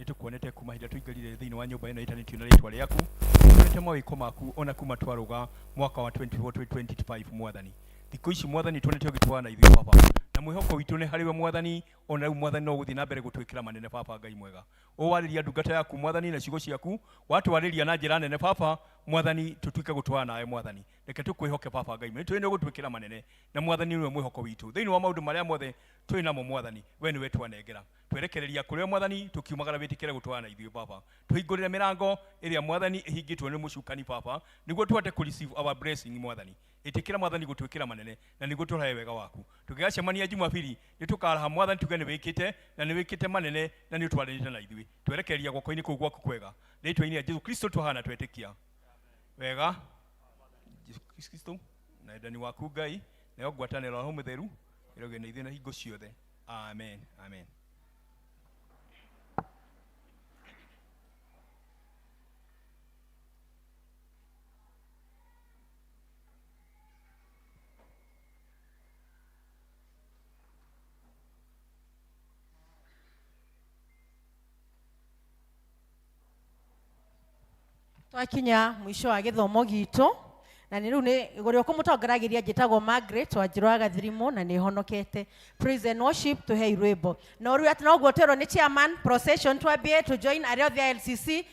[SPEAKER 15] nĩ tũkuonete kuma hĩndĩ ĩrĩa tũingĩrire thĩinĩ wa nyũmba ĩno ĩtanĩtio na rĩtwa rĩaku tuonete mawĩko maku ona kuma twarũga mwaka wa 24-2025 mwathani thikũ ici mwathani tuonete ũgĩtwana na ithuĩ baba na mwĩhoko witũ nĩ harĩwe mwathani ona rĩu mwathani no ũgũthiĩ na mbere gũtwĩkĩra manene baba Ngai mwega ũwarĩria ndungata yaku mwathani na ciugo ciaku watwarĩria na njĩra nene baba mwathani tũtuĩke gũtwarana nawe mwathani reke tũkwĩhoke baba Ngai nĩ tũĩ nĩ ũgũtwĩkĩra manene na mwathani nĩwe mwĩhoko witũ thĩinĩ wa maũndũ marĩa mothe twĩ namo mwathani we nĩwe twanengera twerekereria kũrĩ we mwathani tũkiumagara wĩtĩkĩre gũtwarana na ithuĩ baba tũhingũrĩre mĩrango ĩrĩa mwathani ĩhingĩtwo nĩ mũcukani baba nĩguo tũhote kũ receive our blessing mwathani ĩtĩkĩra mwathani gũtwĩkĩra manene na nĩguo tũrahe wega waku tũgĩgacemania Jumapili nĩ tũkaraha mwathani tuge nĩ wĩkĩte na nĩ wĩkĩte manene na nĩ ũtwaranĩte na ithuĩ twerekereria guoko-inĩ kũu gwaku kwega rĩtwa-inĩ rĩa Jesu Kristo twahana twetĩkia wega Jesu Kristo na wendani waku Ngai nayo ngwatanĩro Roho Mũtheru ĩrogĩa na ithuĩ na hingo ciothe amen amen.
[SPEAKER 2] Twakinya mwisho wa gĩthomo gitũ na nĩ rĩu nĩ ũrĩa ũkũmũtongoragia njĩtagwo Margaret Wanjirũ wa Gathirimu na nĩ honokete. Praise and worship tũhei rwĩmbo no rĩu atĩ noguo twerwo nĩ chairman procession twambie to join arĩa othe a LCC.